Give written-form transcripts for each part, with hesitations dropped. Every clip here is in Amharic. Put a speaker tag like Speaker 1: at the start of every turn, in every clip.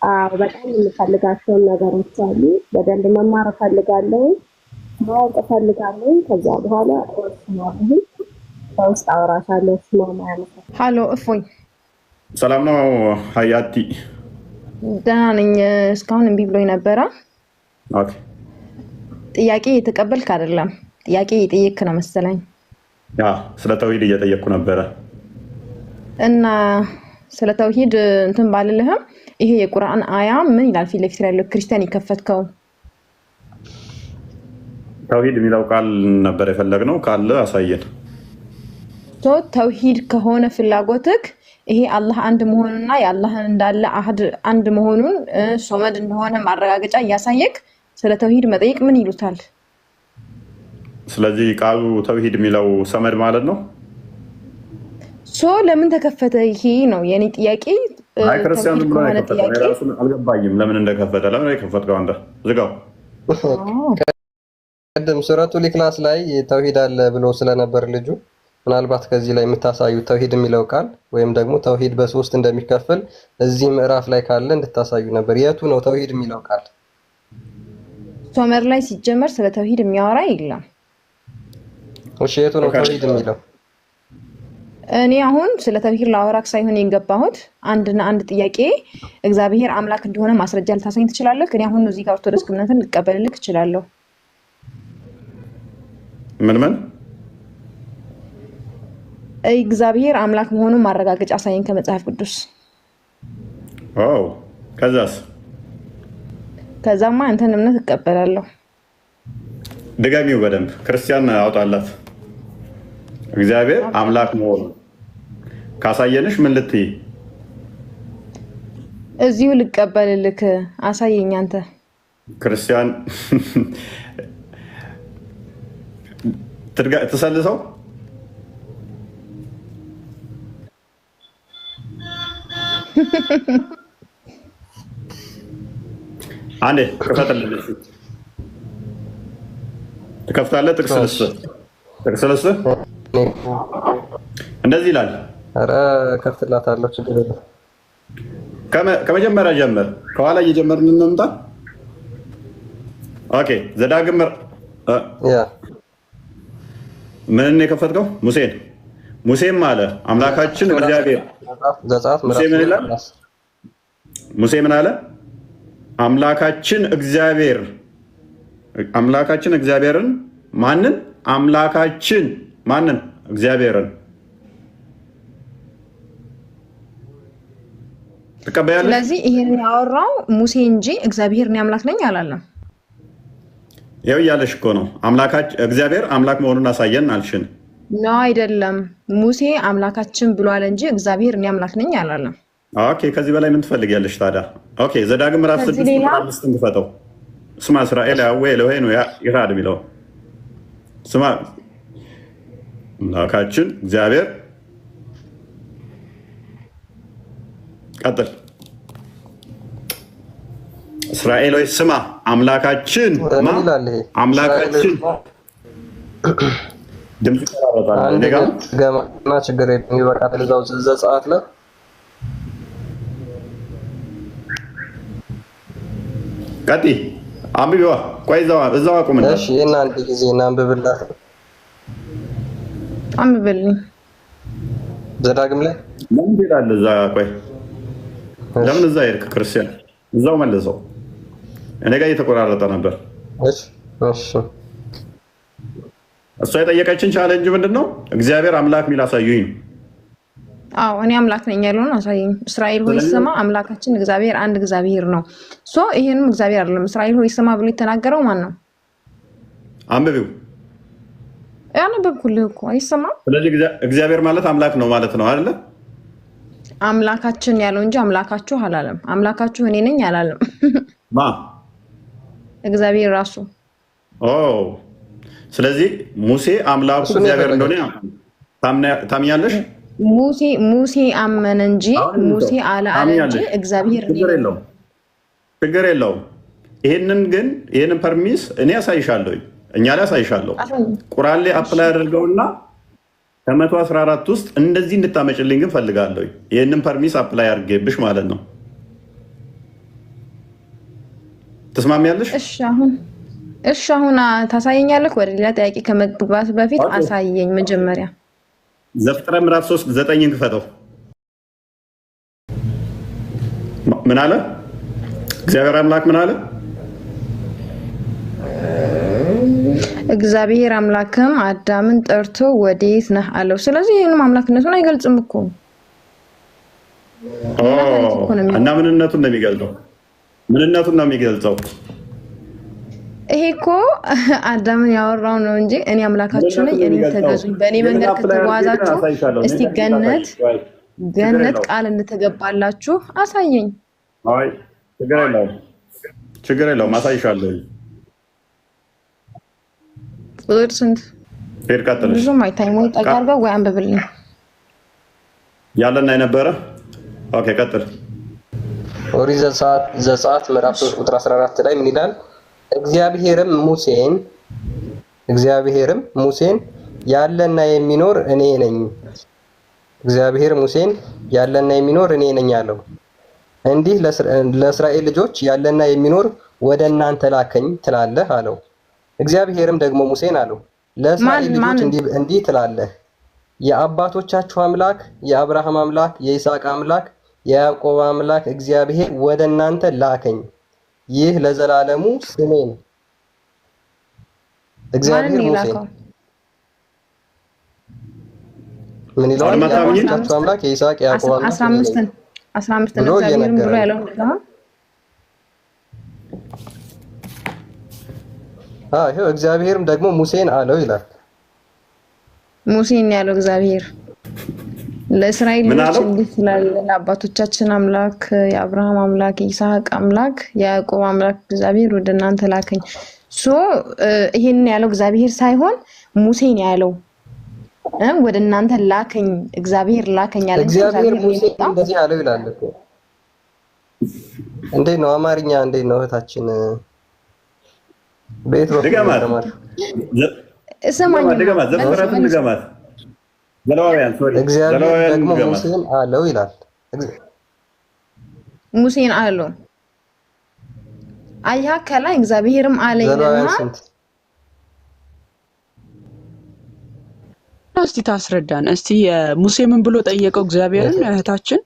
Speaker 1: አዎ በጣም የምፈልጋቸውን ነገሮች አሉ። በደንብ መማር እፈልጋለሁ፣ ማወቅ እፈልጋለሁ። ከዛ በኋላ እወስናለሁ። በውስጥ አወራሻለሁ። ስማማ ያመሰግናለሁ።
Speaker 2: ሀሎ እፎይ፣
Speaker 3: ሰላም ነው ሀያቲ?
Speaker 2: ደህና ነኝ። እስካሁን እምቢ ብሎኝ ነበረ።
Speaker 3: Okay።
Speaker 2: ጥያቄ እየተቀበልክ አይደለም፣ ጥያቄ እየጠየክ ነው መሰለኝ።
Speaker 3: Yeah፣ ስለ ተውሂድ እየጠየቅኩ ነበረ።
Speaker 2: እና ስለ ተውሂድ እንትን ባልልህም ይሄ የቁርአን አያ ምን ይላል? ፊት ለፊት ላይ ያለው ክርስቲያን የከፈትከው
Speaker 3: ተውሂድ የሚለው ቃል ነበር የፈለግነው፣ ካለ አሳየን።
Speaker 2: So ተውሂድ ከሆነ ፍላጎትክ ይሄ አላህ አንድ መሆኑንና የአላህን እንዳለ አህድ አንድ መሆኑን ሶመድ እንደሆነ ማረጋገጫ እያሳየክ ስለ ተውሂድ መጠየቅ ምን ይሉታል?
Speaker 3: ስለዚህ ቃሉ ተውሂድ የሚለው ሰመድ ማለት ነው።
Speaker 2: So ለምን ተከፈተ? ይሄ ነው የኔ ጥያቄ።
Speaker 3: አይ ክርስቲያን
Speaker 2: ተውሂድ
Speaker 3: ዝም ብሎ ነው
Speaker 2: ከሆነ
Speaker 3: የከፈተው። እኔ
Speaker 2: ጥያቄ
Speaker 3: ራሱ አልገባኝም ለምን እንደከፈተ። ለምን የከፈትከው አንተ? ዝጋው።
Speaker 4: ቅድም ሱረቱል ኢኽላስ ላይ ተውሂድ አለ ብሎ ስለነበር ልጁ ምናልባት ከዚህ ላይ የምታሳዩ ተውሂድ የሚለው ቃል ወይም ደግሞ ተውሂድ በሶስት እንደሚከፈል እዚህ ምዕራፍ ላይ ካለ እንድታሳዩ ነበር። የቱ ነው ተውሂድ የሚለው ቃል?
Speaker 2: ሶመር ላይ ሲጀመር ስለ ተውሂድ የሚያወራ የለም።
Speaker 4: እሺ የቱ ነው ተውሂድ የሚለው?
Speaker 2: እኔ አሁን ስለ ተውሂድ ላወራክ ሳይሆን የገባሁት አንድና አንድ ጥያቄ እግዚአብሔር አምላክ እንደሆነ ማስረጃ ልታሳኝ ትችላለህ? እኔ አሁን እዚህ ጋር ኦርቶዶክስ እምነትን ልቀበልልክ እችላለሁ።
Speaker 3: ምን ምን
Speaker 2: እግዚአብሔር አምላክ መሆኑን ማረጋገጫ አሳየኝ ከመጽሐፍ ቅዱስ።
Speaker 3: ኦ ከዛስ?
Speaker 2: ከዛማ አንተን እምነት እቀበላለሁ።
Speaker 3: ድገሚው በደንብ ክርስቲያን አውጣላት። እግዚአብሔር አምላክ መሆኑ ካሳየንሽ ምን ልትይ?
Speaker 2: እዚሁ ልቀበልልክ፣ አሳየኝ አንተ።
Speaker 3: ክርስቲያን ትሰልሰው። አንዴ ክፈትልን። ትከፍታለህ። ጥቅስ
Speaker 4: እሺ
Speaker 3: ልስጥህ፣ ጥቅስ ልስጥህ። እንደዚህ ይላል።
Speaker 4: ኧረ ከፍትላታለሁ፣ ችግር የለም።
Speaker 3: ከመጀመሪያ ጀምር፣ ከኋላ እየጀመርን እንምጣ። Okay ዘዳግም
Speaker 4: ያ
Speaker 3: ምንን የከፈትከው? ሙሴን። ሙሴም አለ አምላካችን እግዚአብሔር።
Speaker 4: ዘጸአት
Speaker 3: ሙሴ
Speaker 4: ምዕራፍ
Speaker 3: ምን ይላል? ሙሴ ምን አለ? አምላካችን እግዚአብሔር፣ አምላካችን እግዚአብሔርን ማንን? አምላካችን ማንን? እግዚአብሔርን ትቀበያለሽ?
Speaker 2: ስለዚህ ይሄን ያወራው ሙሴ እንጂ እግዚአብሔር እኔ አምላክ ነኝ አላለም።
Speaker 3: ይኸው እያለሽ እኮ ነው። አምላካችን እግዚአብሔር አምላክ መሆኑን አሳየን አልሽን።
Speaker 2: ነው አይደለም። ሙሴ አምላካችን ብሏል እንጂ እግዚአብሔር እኔ አምላክ ነኝ አላለም።
Speaker 3: Okay ከዚህ በላይ ምን ትፈልጊያለሽ ታዲያ? Okay ዘዳግም ምዕራፍ
Speaker 2: ከዚህ
Speaker 3: 6
Speaker 2: ሌላ
Speaker 3: ቁጥር 5 ክፈተው። ስማ እስራኤል ያዌ ኤሎሄኑ ኢሃድ የሚለው ስማ፣ አምላካችን እግዚአብሔር። ቀጥል። እስራኤል ሆይ ስማ፣ አምላካችን ማ
Speaker 4: ምን ይላል ይሄ? እስራኤል
Speaker 3: አምላካችን። ድምፅ ይቆራረጣል።
Speaker 4: አንድ
Speaker 3: እኔ ጋር
Speaker 4: ገማና ችግር የለም ይበቃል። እዛው ዘጸአት ላይ
Speaker 3: ቀጥይ፣ አንብቢዋ። ቆይ እዛው አቁምና
Speaker 4: እሺ ይሄን አንድ ጊዜ እናንብብላት።
Speaker 2: አንብብልኝ።
Speaker 4: ዘዳግም ላይ
Speaker 3: ለምን ትሄዳለህ እዛ? ቆይ
Speaker 4: እሺ
Speaker 3: ለምን እዛ ሄድክ? ክርስቲያን እዛው መልሰው። እኔ ጋር እየተቆራረጠ ነበር።
Speaker 4: እሺ እሺ
Speaker 3: እሷ የጠየቀችን challenge ምንድን ነው? እግዚአብሔር አምላክ የሚል አሳዩኝ ነው።
Speaker 2: አዎ እኔ አምላክ ነኝ ያለውን አሳየኝ። እስራኤል ሆይ
Speaker 3: ስለዚህ
Speaker 2: ስማ አምላካችን እግዚአብሔር አንድ እግዚአብሔር ነው። So ይሄንም እግዚአብሔር አይደለም እስራኤል ሆይ ስማ ብሎ የተናገረው ማን ነው?
Speaker 3: አንብቢው።
Speaker 2: ያነበብኩልህ እኮ አይሰማም።
Speaker 3: ስለዚህ እግዚአብሔር ማለት አምላክ ነው ማለት ነው አይደለ?
Speaker 2: አምላካችን ያለው እንጂ አምላካችሁ አላለም። አምላካችሁ እኔ ነኝ አላለም።
Speaker 3: ማ
Speaker 2: እግዚአብሔር ራሱ።
Speaker 3: ኦ ስለዚህ ሙሴ አምላኩ
Speaker 4: እሱን
Speaker 3: እግዚአብሔር እንደሆነ
Speaker 4: የፈለገችው
Speaker 3: ታምኛለሽ?
Speaker 2: ሙሴ አመነ እንጂ
Speaker 3: አሁን
Speaker 2: ሙሴ
Speaker 3: እንተው።
Speaker 2: አለ አለ እንጂ
Speaker 3: ታምኛለሽ?
Speaker 2: እግዚአብሔር እኔ
Speaker 3: ችግር
Speaker 2: ነኝ።
Speaker 3: የለውም፣ ችግር የለውም። ይህንን ግን ይህንን premise እኔ አሳይሻለሁ፣ እኛ ላይ አሳይሻለሁ።
Speaker 2: አሳየኝ።
Speaker 3: ቁርአን ላይ
Speaker 2: እሺ
Speaker 3: apply አድርገውና ከ114 ውስጥ እንደዚህ እንድታመጭልኝ ግን ፈልጋለሁ። ይህንን premise apply አድርጌብሽ ማለት ነው። ትስማሚያለሽ?
Speaker 2: እሺ አሁን ታሳየኛለህ? ወደ ሌላ ጥያቄ ከመግባት በፊት አሳየኝ መጀመሪያ።
Speaker 3: ዘፍጥረት ምዕራፍ 3:9ን ክፈተው። ምን አለ እግዚአብሔር አምላክ? ምን አለ?
Speaker 2: እግዚአብሔር አምላክም አዳምን ጠርቶ ወዴት ነህ አለው። ስለዚህ ይህንም አምላክነቱን አይገልጽም እኮ። ሌላ ታሪክ እኮ ነው።
Speaker 3: እና ምንነቱን ነው የሚገልጸው? ምንነቱን ነው የሚገልጸው?
Speaker 2: ይሄ እኮ አዳምን ያወራው ነው እንጂ እኔ አምላካችሁ ነኝ፣ እኔን ተገዙኝ፣ በእኔ መንገድ ከተጓዛችሁ እስቲ ገነት ቃል እንደተገባላችሁ አሳየኝ።
Speaker 3: አይ ችግር የለውም፣ ችግር የለውም፣ አሳይሻለሁ።
Speaker 2: ቁጥር ስንት?
Speaker 3: ሄድ ቀጥልሽ።
Speaker 2: ብዙም አይታይም። ወይ ጠጋ አድርገው ወይ አንብብልኝ።
Speaker 3: ያለና የነበረ። Okay፣ ቀጥል።
Speaker 4: ኦሪት ዘጸአት ምዕራፍ 3 ቁጥር 14 ላይ ምን ይላል? እግዚአብሔርም ሙሴን ያለና የሚኖር እኔ ነኝ። እግዚአብሔር ሙሴን ያለና የሚኖር እኔ ነኝ አለው። እንዲህ ለእስራኤል ልጆች ያለና የሚኖር ወደ እናንተ ላከኝ ትላለህ አለው። እግዚአብሔርም ደግሞ ሙሴን አለው፣ ለእስራኤል ልጆች እንዲህ ትላለህ፣ የአባቶቻችሁ አምላክ፣ የአብርሃም አምላክ፣ የይስሐቅ አምላክ፣ የያዕቆብ አምላክ እግዚአብሔር ወደ እናንተ ላከኝ። ይህ ለዘላለሙ ስሜ ነው። እግዚአብሔር ሙሴን ምን ይለዋል? የአባቶቻችሁ አምላክ፣ የይስሐቅ፣ የያዕቆብ አምላክ
Speaker 2: 15ን
Speaker 4: ብሎ
Speaker 2: እግዚአብሔርም
Speaker 4: እየነገረ
Speaker 2: ብሎ
Speaker 4: ነው።
Speaker 2: ያለው ደግሞ
Speaker 4: አዎ፣ ይኸው እግዚአብሔርም ደግሞ ሙሴን አለው ይላል።
Speaker 2: ሙሴን ያለው እግዚአብሔር ለእስራኤል
Speaker 3: ምን
Speaker 2: ልጆች
Speaker 3: አለው?
Speaker 2: እንዲህ ስላለ ለአባቶቻችን አምላክ፣ የአብርሃም አምላክ፣ የይስሐቅ አምላክ፣ የያዕቆብ አምላክ እግዚአብሔር ወደ እናንተ ላከኝ። So ይሄንን ያለው እግዚአብሔር ሳይሆን ሙሴን ያለው ወደ እናንተ ላከኝ፣ እግዚአብሔር ላከኝ አለ እንጂ
Speaker 4: እግዚአብሔር
Speaker 2: እግዚአብሔር ነው
Speaker 4: ሙሴን
Speaker 2: የመጣው።
Speaker 4: እንደዚህ አለው ይላል እኮ። እንዴት ነው አማርኛ? እንዴት ነው እህታችን? በየት በኩል ነው
Speaker 3: ድገማት።
Speaker 4: የተማርሽው?
Speaker 2: ስማኝማ፣
Speaker 3: ድገማት፣
Speaker 2: መልስ
Speaker 3: ዘፍጥረትን
Speaker 2: መልስ።
Speaker 3: ድገማት። ዘሌዋውያን፣ sorry፣
Speaker 4: እግዚአብሔር
Speaker 3: ዘሌዋውያንን
Speaker 4: ደግሞ
Speaker 3: ድገማት።
Speaker 4: ሙሴን አለው ይላል።
Speaker 2: ሙሴን አለው። አያ ከላይ እግዚአብሔርም አለ ይልና
Speaker 4: ዘሌዋውያን ስንት?
Speaker 5: እስቲ ታስረዳን። እስቲ ሙሴ ምን ብሎ ጠየቀው እግዚአብሔርን? እህታችን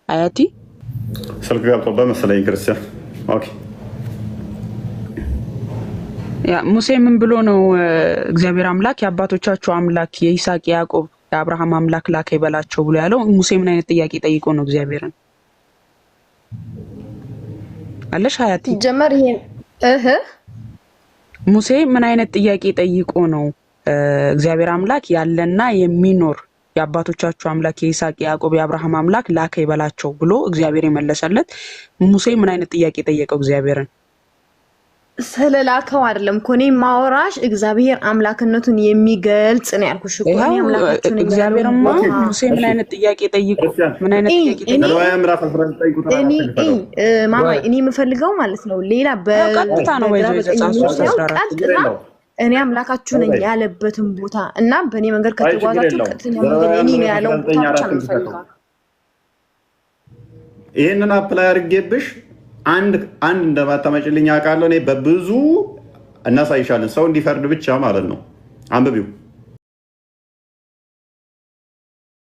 Speaker 5: አያቲ።
Speaker 3: ስልክ ገብቶበት መሰለኝ ክርስቲያን። Okay።
Speaker 5: ያ ሙሴ ምን ብሎ ነው እግዚአብሔር አምላክ የአባቶቻችሁ አምላክ፣ የይስሐቅ፣ የያዕቆብ፣ የአብርሃም አምላክ ላከ ይበላቸው ብሎ ያለው? ሙሴ ምን አይነት ጥያቄ ጠይቆ ነው እግዚአብሔርን? አለሽ ሀያቲ?
Speaker 2: ሲጀመር ይሄ እህ
Speaker 5: ሙሴ ምን አይነት ጥያቄ ጠይቆ ነው እግዚአብሔር አምላክ ያለና የሚኖር የአባቶቻችሁ አምላክ፣ የይስሐቅ፣ የያዕቆብ፣ የአብርሃም አምላክ ላከ ይበላቸው ብሎ እግዚአብሔር የመለሰለት? ሙሴ ምን አይነት ጥያቄ ጠየቀው እግዚአብሔርን?
Speaker 2: ስለላከው አይደለም እኮ እኔ ማወራሽ፣ እግዚአብሔር አምላክነቱን የሚገልጽ ነው ያልኩሽ እኮ። እኔ
Speaker 5: ይኸው
Speaker 2: አምላካችሁ ነኝ ያለውን
Speaker 5: እግዚአብሔርማ
Speaker 2: ቦታ
Speaker 5: ሙሴ ምን አይነት ጥያቄ ጠይቆ
Speaker 3: ክርስቲያን
Speaker 5: ምን አይነት
Speaker 2: እይ
Speaker 5: ጥያቄ
Speaker 2: እኔ
Speaker 5: ጠይቆ
Speaker 3: ዘሌዋውያን ምዕራፍ 19 ቁጥር
Speaker 2: እኔ
Speaker 3: 4
Speaker 2: እይ
Speaker 3: ክፈተው።
Speaker 2: ማማ
Speaker 4: ወይ
Speaker 2: እኔ የምፈልገው ማለት ነው ሌላ
Speaker 5: ያው ቀጥታ ነው
Speaker 2: በግራ
Speaker 5: ወይዘ
Speaker 2: በቀኝ
Speaker 5: ዘጸአት
Speaker 2: የሚለው
Speaker 5: 3
Speaker 2: ሳይሆን
Speaker 5: 14
Speaker 3: ችግር
Speaker 2: ቀጥታ
Speaker 3: የለውም።
Speaker 2: እኔ አምላካችሁ ነኝ
Speaker 3: ቆይ
Speaker 2: ያለበትን ቦታ እና በእኔ መንገድ
Speaker 3: አይ ችግር
Speaker 2: ከተጓዛችሁ
Speaker 3: የለውም።
Speaker 2: ቀጥተኛ መንገድ
Speaker 3: ዘሌዋውያን
Speaker 2: የኔ ነው
Speaker 3: ምዕራፍ
Speaker 2: ያለውን ቦታ
Speaker 3: 19
Speaker 2: ብቻ ነው
Speaker 3: 4 ክፈተው።
Speaker 2: የምፈልገው።
Speaker 3: ይህንን apply አድርጌብሽ አንድ አንድ እንደማታመጭልኝ አውቃለሁ። እኔ በብዙ እናሳይሻለን፣ ሰው እንዲፈርድ ብቻ ማለት ነው። አንብቢው።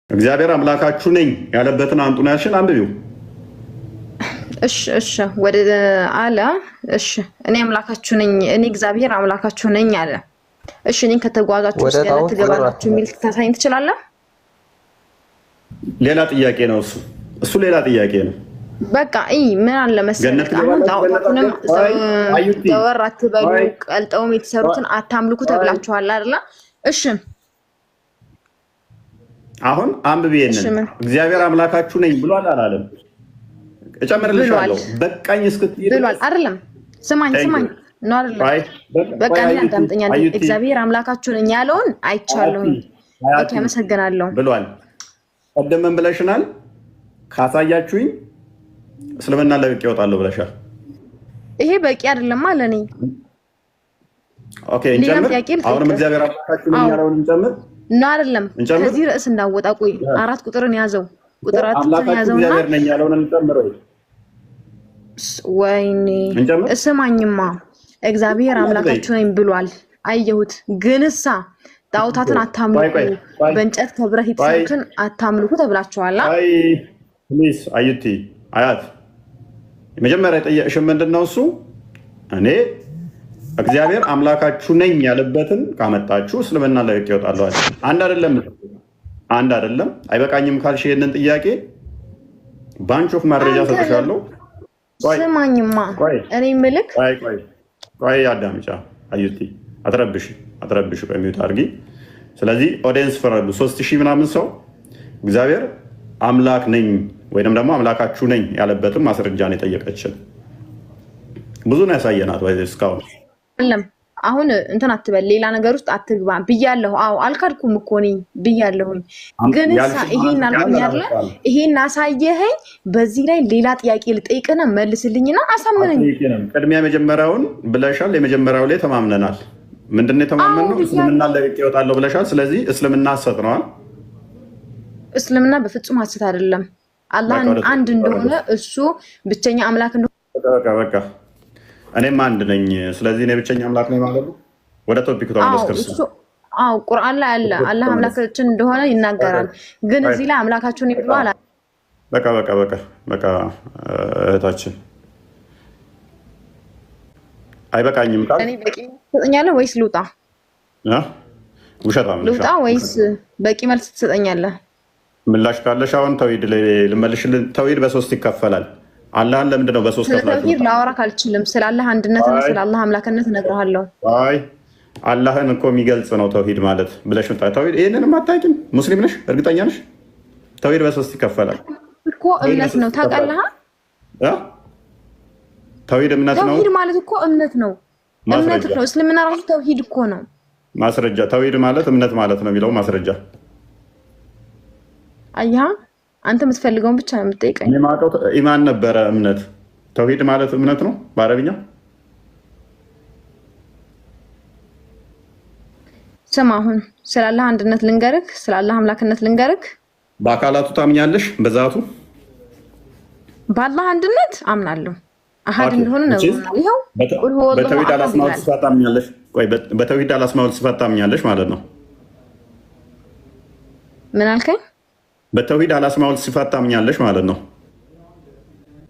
Speaker 3: እግዚአብሔር አምላካችሁ ነኝ ያለበትን አምጡ ነው ያልሽን፣ አንብቢው።
Speaker 2: እሺ፣ ወደ አለ። እሺ፣ እኔ አምላካችሁ ነኝ፣ እኔ እግዚአብሔር አምላካችሁ ነኝ አለ። እሺ፣ እኔን ከተጓዛችሁ
Speaker 4: ወደ
Speaker 2: ውስጥ ገነት
Speaker 4: ጣዖት
Speaker 2: ትገባላችሁ የሚል ታሳይኝ ትችላለህ?
Speaker 3: ሌላ ጥያቄ ነው እሱ እሱ ሌላ ጥያቄ ነው።
Speaker 2: በቃ እይ ምን አለ መሰለህ፣
Speaker 3: ገነት
Speaker 2: አሁን
Speaker 3: ትገባላችሁ፣ ገነት
Speaker 2: ጣዖታቱንም
Speaker 3: አትገቡም? አይ አዩቲ
Speaker 2: ዘወር አትበሉ፣
Speaker 3: አይ
Speaker 2: ቀልጠውም የተሰሩትን አታምልኩ ተብላችኋል አይደለ? እሺ።
Speaker 3: አሁን አንብቢ
Speaker 2: እሺ
Speaker 3: ይሄንን።
Speaker 2: ምን
Speaker 3: እግዚአብሔር አምላካችሁ ነኝ ብሏል አላለም?
Speaker 2: ብሏል?
Speaker 3: እጨምርልሻለሁ በቃኝ እስክትይ
Speaker 2: ብሏል
Speaker 3: ድረስ።
Speaker 2: አይደለም? ስማኝ
Speaker 3: Thank
Speaker 2: ስማኝ
Speaker 3: you።
Speaker 2: ነው አይደለም?
Speaker 3: አይ
Speaker 2: በቃ
Speaker 3: ቆይ
Speaker 2: እኔን
Speaker 3: አዩቲ
Speaker 2: አዳምጠኛ።
Speaker 3: አዩቲ
Speaker 2: እግዚአብሔር አምላካችሁ ነኝ ያለውን አይቻለሁኝ።
Speaker 3: አያቲ
Speaker 2: Okay፣
Speaker 3: አያቲ
Speaker 2: አመሰግናለሁ።
Speaker 3: ብሏል። ቀደም ምን ብለሽናል? ካሳያችሁኝ እስልምና ለቅቄ እወጣለሁ ብለሻል።
Speaker 2: ይሄ በቂ አይደለማ ለእኔ።
Speaker 3: Okay
Speaker 2: ሌላም
Speaker 3: እንጨምር።
Speaker 2: ጥያቄ
Speaker 3: አሁንም
Speaker 2: ልጠይቅህ።
Speaker 3: እግዚአብሔር አምላካችሁ ነኝ
Speaker 2: አዎ
Speaker 3: ያለውን እንጨምር
Speaker 2: ነው አይደለም?
Speaker 3: እንጨምር።
Speaker 2: ከዚህ ርዕስ እንዳወጣ ቆይ፣ 4 ቁጥርን ያዘው፣ ቁጥር 4ን
Speaker 3: አምላካችሁ
Speaker 2: ያዘውና
Speaker 3: እግዚአብሔር ነኝ ያለውን እንጨምር ወይ?
Speaker 2: ወይኔ
Speaker 3: እንጨምር።
Speaker 2: እስማኝማ፣ እግዚአብሔር አምላካችሁ ነኝ ብሏል። አየሁት። ግንሳ ጣዖታትን አታምልኩ፣ በእንጨት ከብረት የተሰሩትን አታምልኩ ተብላችኋል።
Speaker 3: አይ please አዩቲ አያት፣ የመጀመሪያ የጠየቅሽን ምንድን ነው እሱ? እኔ እግዚአብሔር አምላካችሁ ነኝ ያለበትን ካመጣችሁ እስልምና ለቅቄ እወጣለሁ አለ። አንድ አይደለም፣ አንድ አይደለም። አይበቃኝም ካልሽ ይሄንን ጥያቄ bunch of መረጃ ሰጥሻለሁ።
Speaker 2: ስማኝማ፣ እኔ ምልክ
Speaker 3: ቆይ ቆይ ቆይ አዳምጫ አዩቲ፣ አትረብሽ አትረብሽ። ቆይ mute አድርጊ። ስለዚህ audience ፍረዱ። 3000 ምናምን ሰው እግዚአብሔር አምላክ ነኝ ወይንም ደግሞ አምላካችሁ ነኝ ያለበትም ማስረጃ ነው የጠየቀችን። ብዙ ነው ያሳየናት እስካሁን።
Speaker 2: አለም አሁን እንትን አትበል፣ ሌላ ነገር ውስጥ አትግባ ብያለሁ። አዎ አልካድኩም እኮ እኔ ብያለሁኝ። ግን ይሄን አልኩኝ አይደለ? ይሄን አሳየኸኝ። በዚህ ላይ ሌላ ጥያቄ ልጠይቅና መልስልኝና አሳምነኝ።
Speaker 3: ቅድሚያ የመጀመሪያውን ብለሻል። የመጀመሪያው ላይ ተማምነናል። ምንድን ነው የተማመንነው? እስልምና ለቅቄ እወጣለሁ ብለሻል። ስለዚህ እስልምና ሐሰት ነዋል።
Speaker 2: እስልምና በፍጹም ሐሰት አይደለም። አላህ አንድ እንደሆነ፣ እሱ ብቸኛ አምላክ እንደሆነ
Speaker 3: በቃ በቃ እኔም አንድ ነኝ። ስለዚህ እኔ ብቸኛ አምላክ ነኝ ማለት ነው። ወደ topic ተመለስ ክርስቲያን።
Speaker 2: አዎ ቁርአን ላይ አለ፣ አላህ አምላካችን እንደሆነ ይናገራል። ግን እዚህ ላይ አምላካችሁን ብሏል።
Speaker 3: በቃ በቃ በቃ በቃ እህታችን አይበቃኝም ቃል
Speaker 2: እኔ በቂ ትሰጠኛለህ ወይስ ልውጣ?
Speaker 3: ውሸታም
Speaker 2: ልውጣ ወይስ በቂ መልስ ትሰጠኛለህ?
Speaker 3: ምላሽ ካለሽ አሁን ተውሂድ ላይ ልመልሽልን። ተውሂድ በሶስት ይከፈላል። አላህን ለምንድን ነው በሶስት
Speaker 2: ስለ
Speaker 3: ከፍላችሁ?
Speaker 2: ተውሂድ ላወራክ አልችልም። ስለ አላህ አንድነትና ስለ አላህ አምላክነት እነግርሃለሁ።
Speaker 3: አይ አላህን እኮ የሚገልጽ ነው ተውሂድ ማለት ብለሽ ምጣ። ተውሂድ ይህንንም አታውቂም? ሙስሊም ነሽ? እርግጠኛ ነሽ? ተውሂድ በሶስት ይከፈላል
Speaker 2: እኮ እምነት ነው ታውቃለህ።
Speaker 3: ተውሂድ እምነት ነው።
Speaker 2: ተውሂድ ማለት እኮ እምነት ነው። እምነት ነው። እስልምና ራሱ ተውሂድ እኮ ነው።
Speaker 3: ማስረጃ ተውሂድ ማለት እምነት ማለት ነው የሚለው ማስረጃ።
Speaker 2: አያ አንተ የምትፈልገውን ብቻ ነው የምትጠይቀኝ።
Speaker 3: እኔ የማውቀው ኢማን ነበረ እምነት። ተውሂድ ማለት እምነት ነው በአረብኛ።
Speaker 2: ስም አሁን ስለ አላህ አንድነት ልንገርክ፣ ስለ አላህ አምላክነት ልንገርክ።
Speaker 3: በአካላቱ ታምኛለሽ? በዛቱ
Speaker 2: በአላህ አንድነት አምናለሁ። አሃድ እንደሆነ ነው። ይኸው
Speaker 3: በተውሂድ አልአስማኡል ሲፋት ታምኛለሽ? ቆይ በተውሂድ አልአስማኡል ሲፋት ታምኛለሽ ማለት ነው።
Speaker 2: ምን አልከኝ?
Speaker 3: በተውሂድ አልአስማኡል ሲፋት ታምኛለሽ ማለት ነው።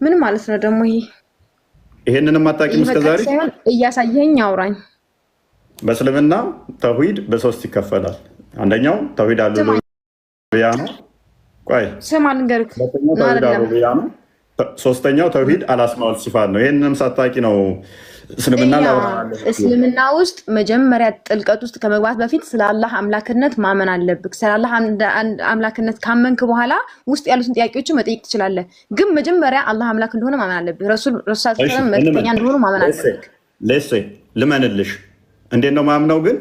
Speaker 2: ምን ማለት ነው ደግሞ ይሄ?
Speaker 3: ይሄንንም አታውቂም እስከዛሬ?
Speaker 2: ሳይሆን እያሳየኸኝ አውራኝ።
Speaker 3: በእስልምና ተውሂድ በሶስት ይከፈላል። አንደኛው ተውሂድ አልሩቡቢያ ነው። ቆይ
Speaker 2: ስማ ልንገርክ፣
Speaker 3: ሁለተኛው ተውሂድ አልሩቡቢያ ነው። ሶስተኛው ተውሂድ አልአስማኡል ሲፋት ነው። ይህንንም ሳታውቂ ነው እስልምና
Speaker 2: እስልምና ውስጥ መጀመሪያ ጥልቀት ውስጥ ከመግባት በፊት ስለ አላህ አምላክነት ማመን አለብክ። ስለ አላህ አምላክነት ካመንክ በኋላ ውስጥ ያሉትን ጥያቄዎችን መጠየቅ ትችላለህ። ግን መጀመሪያ አላህ አምላክ እንደሆነ ማመን አለብህ። ረሱል መልክተኛ እንደሆኑ ማመን አለብህ።
Speaker 3: ሌሴ ልመንልሽ። እንዴት ነው ማምነው? ግን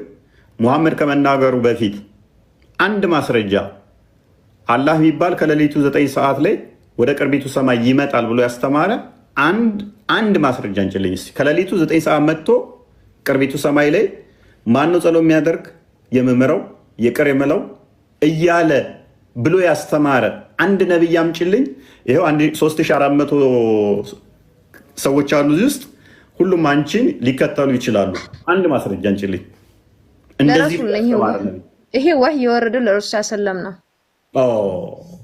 Speaker 3: ሙሐመድ ከመናገሩ በፊት አንድ ማስረጃ አላህ የሚባል ከሌሊቱ 9 ሰዓት ላይ ወደ ቅርቢቱ ሰማይ ይመጣል ብሎ ያስተማረ አንድ ማስረጃ እንችልኝ እስኪ። ከሌሊቱ 9 ሰዓት መጥቶ ቅርቢቱ ሰማይ ላይ ማነው ጸሎ የሚያደርግ የምምረው ይቅር የምለው እያለ ብሎ ያስተማረ አንድ ነብይ አምጪልኝ። ይኸው 3400 ሰዎች አሉ እዚህ ውስጥ፣ ሁሉም አንቺን ሊከተሉ ይችላሉ። አንድ ማስረጃ እንችልኝ። እንደዚህ
Speaker 2: ይሄ ወህይ የወረደው ለረሱል ሰለም ነው።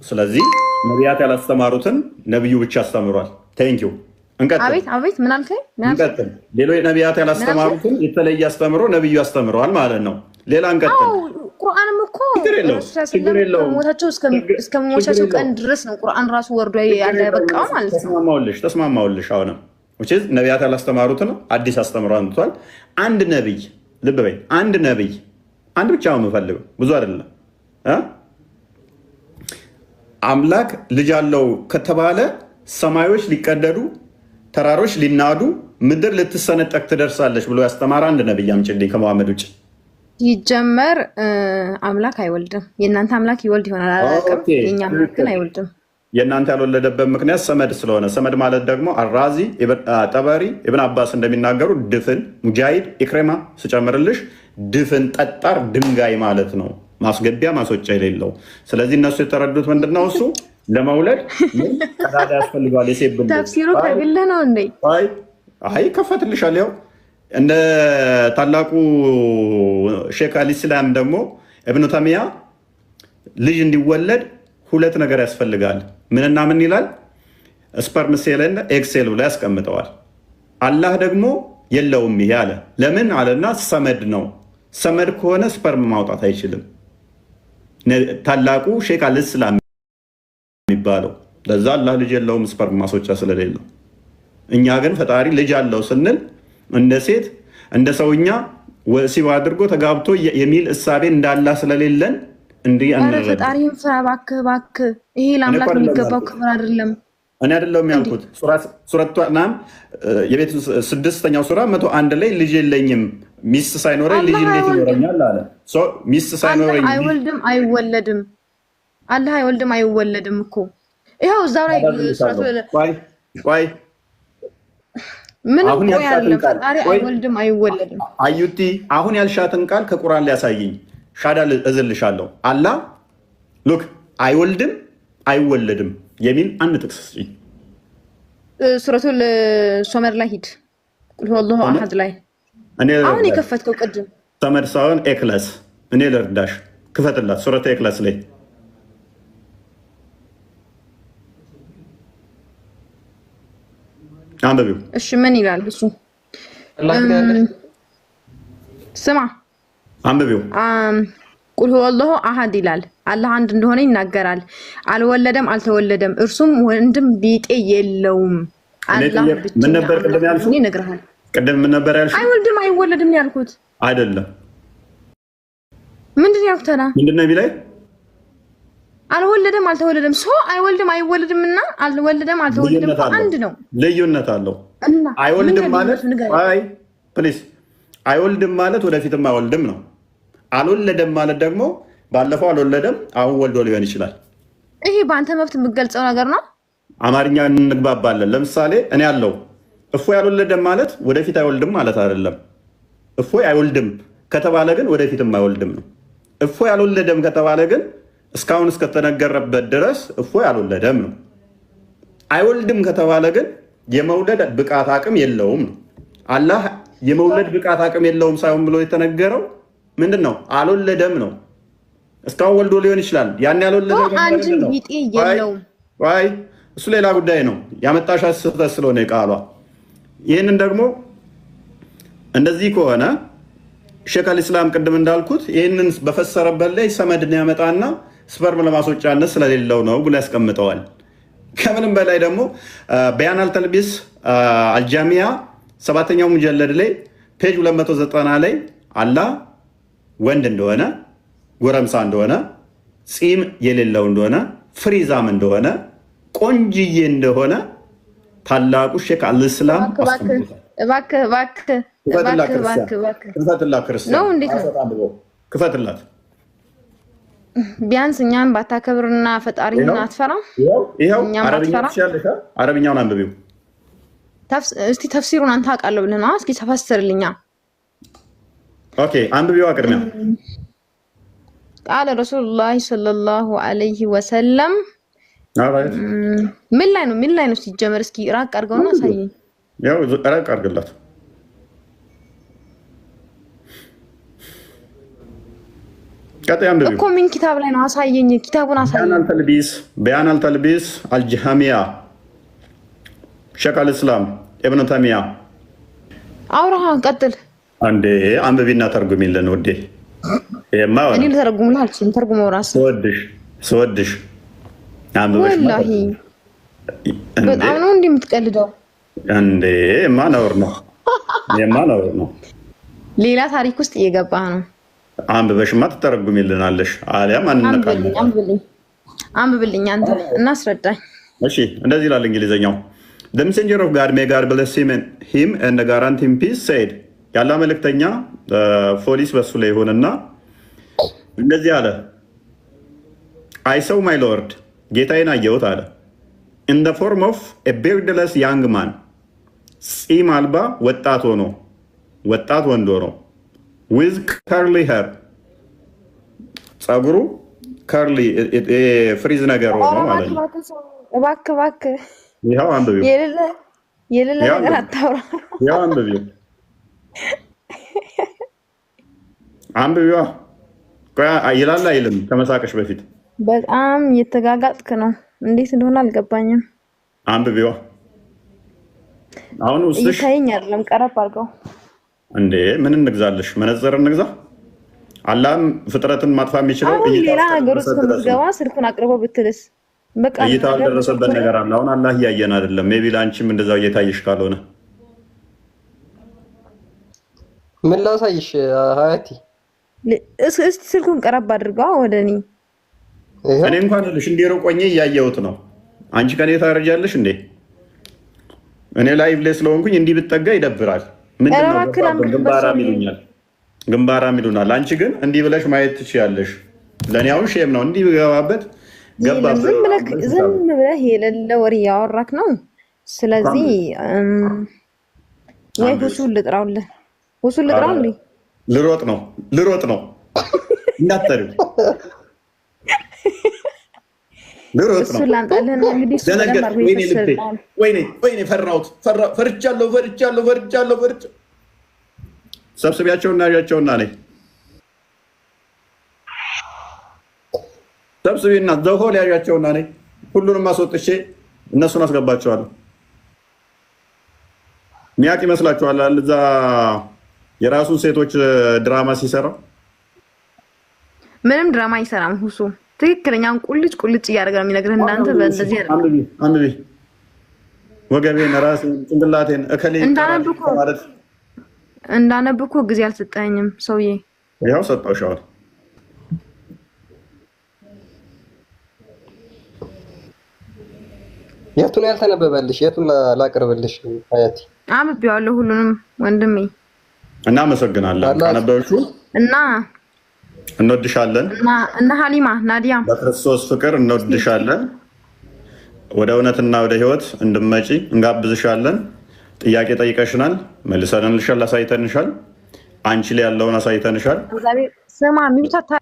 Speaker 3: ስለዚህ ነቢያት ያላስተማሩትን ነቢዩ ብቻ አስተምሯል። Thank you። እንቀጥል።
Speaker 2: አቤት አቤት፣ ምን አልከኝ?
Speaker 3: እንቀጥል። ሌሎች ነቢያት ያላስተማሩትን የተለየ አስተምሮ ነቢዩ አስተምረዋል ማለት ነው። ሌላ እንቀጥል።
Speaker 2: ቁርአንም እኮ እስከ ሞታቸው ቀን ድረስ ነው ቁርአን ራሱ ወርዶ ያለ በቃው ማለት ነው።
Speaker 3: ተስማማሁልሽ፣ ተስማማሁልሽ። አሁንም ነቢያት ያላስተማሩትን አዲስ አስተምሮ አንጥቷል። አንድ ነቢይ፣ ልብ በይ፣ አንድ ነቢይ፣ አንድ ብቻ ነው የምፈልገው፣ ብዙ አይደለም። አምላክ ልጅ አለው ከተባለ ሰማዮች ሊቀደዱ፣ ተራሮች ሊናዱ፣ ምድር ልትሰነጠቅ ትደርሳለች ብሎ ያስተማረ አንድ ነብይ አምጪልኝ ከመሐመድ ውጭ።
Speaker 2: ይጀመር አምላክ አይወልድም። የእናንተ አምላክ ይወልድ ይሆናል አላውቅም። የእኛ አምላክ ግን አይወልድም።
Speaker 3: የእናንተ ያልወለደበት ምክንያት ሰመድ ስለሆነ፣ ሰመድ ማለት ደግሞ አራዚ፣ ጠበሪ፣ ኢብን አባስ እንደሚናገሩ ድፍን፣ ሙጃሂድ፣ ኢክሬማ ስጨምርልሽ ድፍን ጠጣር ድንጋይ ማለት ነው። ማስገቢያ ማስወጫ የሌለው። ስለዚህ እነሱ የተረዱት ምንድነው? እሱ ለመውለድ ምን ቀዳዳ ያስፈልገዋል? የሴት ብልት።
Speaker 2: ተፍሲሩ
Speaker 3: አይ
Speaker 2: ከግልህ ነው እንዴ?
Speaker 3: አይ አይ ከፈትልሻል። ያው እንደ ታላቁ ሼክ አልኢስላም ደግሞ እብኑ ተሚያ ልጅ እንዲወለድ ሁለት ነገር ያስፈልጋል። ምንና ምን ይላል? Sperm cell ን egg cell ብሎ ያስቀምጠዋል። አላህ ደግሞ የለውም ይሄ አለ። ለምን አለና ሰመድ ነው። ሰመድ ከሆነ sperm ማውጣት አይችልም። ታላቁ ሼክ አልኢስላም የሚባለው ለዛ አላህ ልጅ የለውም sperm ማስወጫ ስለሌለው። እኛ ግን ፈጣሪ ልጅ አለው ስንል እንደ ሴት እንደ ሰውኛ ወሲብ አድርጎ ተጋብቶ የሚል እሳቤ እንዳላ ስለሌለን እንዲህ
Speaker 2: ኧረ
Speaker 3: አንረዳም።
Speaker 2: ፈጣሪህን ፍራ እባክህ፣ እባክህ። ይሄ
Speaker 3: እኔ እኮ
Speaker 2: ለአምላክ
Speaker 3: አይደለም
Speaker 2: የሚገባው
Speaker 3: ያልኩት፣
Speaker 2: ክብር አይደለም
Speaker 3: እኔ አይደለሁም
Speaker 2: እንዴ።
Speaker 3: ያልኩት። ሱረቱ አናም የቤት ስድስተኛው ሱራ 101 ላይ ልጅ የለኝም፣ ሚስት ሳይኖረኝ ልጅ
Speaker 2: አላህ
Speaker 3: እንዴት
Speaker 2: አይወልድም፣
Speaker 3: ይኖረኛል አለ። So ሚስት
Speaker 2: አላህ
Speaker 3: ሳይኖረኝ ልጅ
Speaker 2: አይወልድም አይወለድም። አላህ አይወልድም አይወለድም እኮ ይኸው እዛው ላይ ሱረቱ
Speaker 3: አደርግልሻለሁ። ቆይ ቆይ፣
Speaker 2: ምንም
Speaker 3: አሁን
Speaker 2: ቆይ
Speaker 3: ያልሻትን
Speaker 2: አይደለም።
Speaker 3: ቃል
Speaker 2: ፈጣሪ
Speaker 3: ቆይ
Speaker 2: አይወልድም አይወለድም።
Speaker 3: አዩቲ፣ አሁን ያልሻትን ቃል ከቁርአን ሊያሳይኝ ሻዳ እዝልሻለሁ። አላህ look አይወልድም አይወለድም የሚል አንድ ጥቅስ ስጪኝ።
Speaker 2: ሱረቱል ሶመድ ላይ ሂድ። قل هو الله
Speaker 3: ሰመድ
Speaker 2: أحد ላይ
Speaker 3: እኔ
Speaker 2: አሁን
Speaker 3: ልርዳሽ፣
Speaker 2: የከፈትከው ቅድም
Speaker 3: ሰመድ ሳይሆን ኤክላስ። እኔ ልርዳሽ፣ ክፈትላት ሱረቱ ኤክላስ ላይ። አንብቢው።
Speaker 2: እሺ ምን ይላል እሱ?
Speaker 4: አላህ ግን ያለሽ
Speaker 2: ስማ
Speaker 3: አንብቢው።
Speaker 2: አም፣ قل هو الله أحد ይላል። አላህ አንድ እንደሆነ ይናገራል። አልወለደም አልተወለደም፣ እርሱም ወንድም ቢጤ የለውም።
Speaker 3: እኔ
Speaker 2: አላህ
Speaker 3: ጥያቄ ምን
Speaker 2: ብቸኛ
Speaker 3: ነበር ቅድም
Speaker 2: አምላክ
Speaker 3: ያልሽው?
Speaker 2: እንደሆነ ይነግርሃል።
Speaker 3: ቅድም ምን ነበር ያልሽው?
Speaker 2: አይወልድም አይወለድም ያልኩት
Speaker 3: አይደለም፣
Speaker 2: ምንድን ነው ያልኩት? ታዲያ
Speaker 3: ምንድን ነው የሚለኝ?
Speaker 2: አልወለደም አልተወለደም። So አይወልድም አይወለድም እና አልወለደም አልተወለደም
Speaker 3: ልዩነት
Speaker 2: እኮ
Speaker 3: አለው፣
Speaker 2: አንድ ነው።
Speaker 3: ልዩነት አለው።
Speaker 2: እና
Speaker 3: አይወልድም
Speaker 2: ምንድን ነው
Speaker 3: ማለት
Speaker 2: ልዩነቱ? ንገረኝ።
Speaker 3: አይ please፣ አይወልድም ማለት ወደፊትም አይወልድም ነው። አልወለደም ማለት ደግሞ ባለፈው አልወለደም አሁን ወልዶ ሊሆን ይችላል።
Speaker 2: ይሄ በአንተ መብት የምገልጸው ነገር ነው።
Speaker 3: አማርኛ እንግባባለን። ለምሳሌ እኔ አለው እፎይ አልወለደም ማለት ወደፊት አይወልድም ማለት አይደለም። እፎይ አይወልድም ከተባለ ግን ወደፊትም አይወልድም ነው። እፎይ አልወለደም ከተባለ ግን እስካሁን እስከተነገረበት ድረስ እፎይ አልወለደም ነው። አይወልድም ከተባለ ግን የመውለድ ብቃት አቅም የለውም ነው። አላህ የመውለድ ብቃት አቅም የለውም ሳይሆን ብሎ የተነገረው ምንድን ነው? አልወለደም ነው። እስካሁን ወልዶ ሊሆን ይችላል። ያን ያልወለደው
Speaker 2: ሰው
Speaker 3: ደግሞ
Speaker 2: አንድም
Speaker 3: ምንድን ነው?
Speaker 2: ቢጤ
Speaker 3: ቆይ
Speaker 2: የለውም።
Speaker 3: ቆይ፣ እሱ ሌላ ጉዳይ ነው። ያመጣሻት ስህተት ስለሆነ የቃሏ ይህንን ደግሞ እንደዚህ ከሆነ ሼክ አልኢስላም ቅድም እንዳልኩት ይህንን በፈሰረበት ላይ ሰመድን ያመጣና sperm ለማስወጫነት ስለሌለው ነው ብሎ ያስቀምጠዋል። ከምንም በላይ ደግሞ በያን አልተልቢስ አልጃሚያ ሰባተኛው ሙጀለድ ላይ page 290 ላይ አላህ ወንድ እንደሆነ፣ ጎረምሳ እንደሆነ፣ ፂም የሌለው እንደሆነ፣ ፍሪዛም እንደሆነ፣ ቆንጅዬ እንደሆነ ታላቁ ሼክ አልእስላም
Speaker 2: እባክህ እባክህ
Speaker 3: አስቀምጦታል።
Speaker 2: እባክህ እባክህ
Speaker 3: ክፈትላት
Speaker 2: እባክህ
Speaker 3: ክርስቲያን፣
Speaker 2: እባክህ እባክህ
Speaker 3: ክፈትላት
Speaker 2: ነው።
Speaker 3: ክርስቲያን፣
Speaker 2: እንዴት ነው?
Speaker 3: ራሷ ታንብበው፣ ክፈትላት።
Speaker 2: ቢያንስ እኛን ባታከብርና ፈጣሪህን
Speaker 3: ይኸው
Speaker 2: አትፈራም?
Speaker 3: ይኸው ይኸው፣
Speaker 2: እኛም
Speaker 3: አረብኛ
Speaker 2: ባትፈራ
Speaker 3: ትችያለሽ? አረብኛውን አንብቢው።
Speaker 2: እስቲ ተፍሲሩን አንተ አውቃለሁ ብለህ ነው። እስኪ ተፈስርልኛ።
Speaker 3: Okay፣ አንብቢዋ ቅድሚያ።
Speaker 2: قال رسول الله صلى الله عليه وسلم።
Speaker 3: Alright።
Speaker 2: ምን ላይ ነው? ምን ላይ ነው ሲጀመር? እስኪ ራቅ አድርገውና አሳየኝ።
Speaker 3: ያው ራቅ አድርግላት። ቀጣይ አንብቢው።
Speaker 2: እኮ ምን ኪታብ ላይ ነው? አሳየኝ፣ ኪታቡን
Speaker 3: በያን
Speaker 2: አሳየኝ።
Speaker 3: አልተልቢስ፣ በያን አልተልቢስ አልጀሃሚያ ሼክ አልእስላም ኢብኑ ተሚያ።
Speaker 2: አውራሃ ቀጥል።
Speaker 3: አንዴ አንብቢና ተርጉሚልን ውዴ። ይሄማ
Speaker 2: እኔ
Speaker 3: ሆነ
Speaker 2: ልተረጉምልህ አልችልም። ተርጉመው ራስህ።
Speaker 3: ስወድሽ ስወድሽ አንብበሽማ
Speaker 2: ወላሂ
Speaker 3: ተርጉሚ። እንዴ
Speaker 2: በጣም ነው እንዲህ የምትቀልደው።
Speaker 3: እንዴ፣ ይሄማ ነውር ነው። ይሄማ ነውር ነው።
Speaker 2: ሌላ ታሪክ ውስጥ እየገባህ ነው።
Speaker 3: አንብበሽማ ትተረጉሚልናለሽ፣ አሊያም
Speaker 2: አንብብልኝ፣
Speaker 3: አንነቃለን።
Speaker 2: አንብብልኝ፣ አንብብልኝ አንተ እና አስረዳኝ።
Speaker 3: እሺ፣ እንደዚህ ይላል እንግሊዝኛው። The messenger of God, may God bless him and grant him peace, said፣ ያላ መልእክተኛ ፖሊስ በሱ ላይ ይሁንና እንደዚህ አለ። I saw my Lord፣ ጌታዬን አየሁት አለ፣ in the form of a beardless young man፣ ፂም አልባ ወጣት ሆኖ፣ ወጣት ወንድ ሆኖ፣ with curly hair፣ ፀጉሩ Curly frizz ነገር ሆኖ
Speaker 2: ኧረ
Speaker 3: ማለት
Speaker 2: እባክህ
Speaker 3: ነው።
Speaker 2: እባክህ ሰው እባክህ እባክህ
Speaker 3: ይኸው አንብቢው፣
Speaker 2: የሌለ የሌለ
Speaker 3: ይኸው
Speaker 2: ነገር
Speaker 3: አንብቢው፣
Speaker 2: አታውራ።
Speaker 3: ይኸው አንብቢው፣ አንብቢዋ። ቆይ ይላል አይልም? ከመሳቅሽ በፊት
Speaker 2: በጣም እየተጋጋጥክ ነው። እንዴት እንደሆነ አልገባኝም።
Speaker 3: አንብቢዋ። አሁን ውስጥሽ
Speaker 2: እየታየኝ አይደለም። ቀረብ አድርገው።
Speaker 3: እንዴ ምን እንግዛልሽ? መነጽር እንግዛ? አላህም ፍጥረትን ማጥፋት የሚችለው
Speaker 2: አሁን
Speaker 3: እይታ
Speaker 2: ሌላ ነገር ውስጥ
Speaker 3: እስከደረሰ ድረስ ነው።
Speaker 2: ከምትገባ ስልኩን አቅርቦ ብትልስ በቃ
Speaker 3: እይታ
Speaker 2: ነገር
Speaker 3: ያልደረሰበት
Speaker 2: በቸኮለ
Speaker 3: ነገር አለ። አሁን አላህ እያየን አይደለም። Maybe ለአንቺም እንደዛው እየታየሽ ካልሆነ
Speaker 4: ምን ላሳይሽ ሀያቲ?
Speaker 2: እስቲ ስልኩን ቀረብ አድርገዋ ወደ እኔ።
Speaker 4: ይኸው
Speaker 3: እኔ እንኳን ልሽ እንዲህ ርቆኜ እያየሁት ነው። አንቺ ከኔ ታረጃለሽ እንዴ? እኔ live ላይ ስለሆንኩኝ እንዲህ ብጠጋ ይደብራል።
Speaker 2: ኧረ
Speaker 3: ምንድን ነው
Speaker 2: እባክህ
Speaker 3: ገባብን፣
Speaker 2: ላንብብበት
Speaker 3: ግንባራም
Speaker 2: ሰውዬ።
Speaker 3: ይሉኛል፣ ግንባራም ይሉናል። አንቺ ግን እንዲህ ብለሽ ማየት ትችያለሽ። ለእኔ አሁን shame ነው እንዲህ ብገባበት
Speaker 2: የለም
Speaker 3: ገባበት
Speaker 2: ዝም ብለህ ዝም ብለህ የሌለ ወሬ እያወራክ ነው። ስለዚህ ወይ ሁሱን ልጥራውልህ፣ ሁሱን ልጥራው እንዴ?
Speaker 3: ልሮጥ ነው ልሮጥ ነው እንዳትጠሪው፣ ልሮጥ ነው።
Speaker 2: እሱን ላምጣልህና እንግዲህ እሱ በደንብ
Speaker 3: ደነገጥኩ።
Speaker 2: አድርጎ
Speaker 3: ወይኔ ልቤ፣
Speaker 2: ይፈስልሃል።
Speaker 3: ወይኔ ወይኔ፣ ፈራሁት፣ ፈርቻለሁ፣ ፈርቻለሁ፣ ፈርቻለሁ፣ ፈርቻ ሰብስቢያቸውና ያዣቸውና ነይ ሰብስቢና ዘሆል ያዣቸውና ነይ። ሁሉንም አስወጥቼ እነሱን አስገባቸዋለሁ። ሚያቅ ይመስላችኋል? እዛ የራሱን ሴቶች ድራማ ሲሰራ
Speaker 2: ምንም ድራማ አይሰራም ሁሱ። ትክክለኛውን ቁልጭ ቁልጭ እያደረገ ነው የሚነግርህ። እናንተ በእንደዚህ አይደለም።
Speaker 3: አንብቢ አንብቢ። ወገቤን፣ ራሴን፣ ጭንቅላቴን እከሌ
Speaker 2: እንዳነብ እኮ
Speaker 3: ማለት
Speaker 2: እንዳነብ እኮ ጊዜ አልሰጠኝም ሰውዬ።
Speaker 3: ይኸው ሰጠሁሽ አሁን።
Speaker 4: የቱን ያልተነበበልሽ? የቱን ላቅርብልሽ ሀያቲ?
Speaker 2: አንብቤዋለሁ ሁሉንም ወንድሜ።
Speaker 3: እናመሰግናለን።
Speaker 4: አላህ
Speaker 3: ካነበብሽው
Speaker 2: እና
Speaker 3: እንወድሻለን።
Speaker 2: እና እና ሀሊማ ናዲያ
Speaker 3: በክርስቶስ ፍቅር እንወድሻለን። ወደ እውነትና ወደ ሕይወት እንድመጪ እንጋብዝሻለን። ጥያቄ ጠይቀሽናል፣ መልሰንልሻል፣ አሳይተንሻል። አንቺ ላይ ያለውን አሳይተንሻል።
Speaker 2: እግዚአብሔር ስማ mute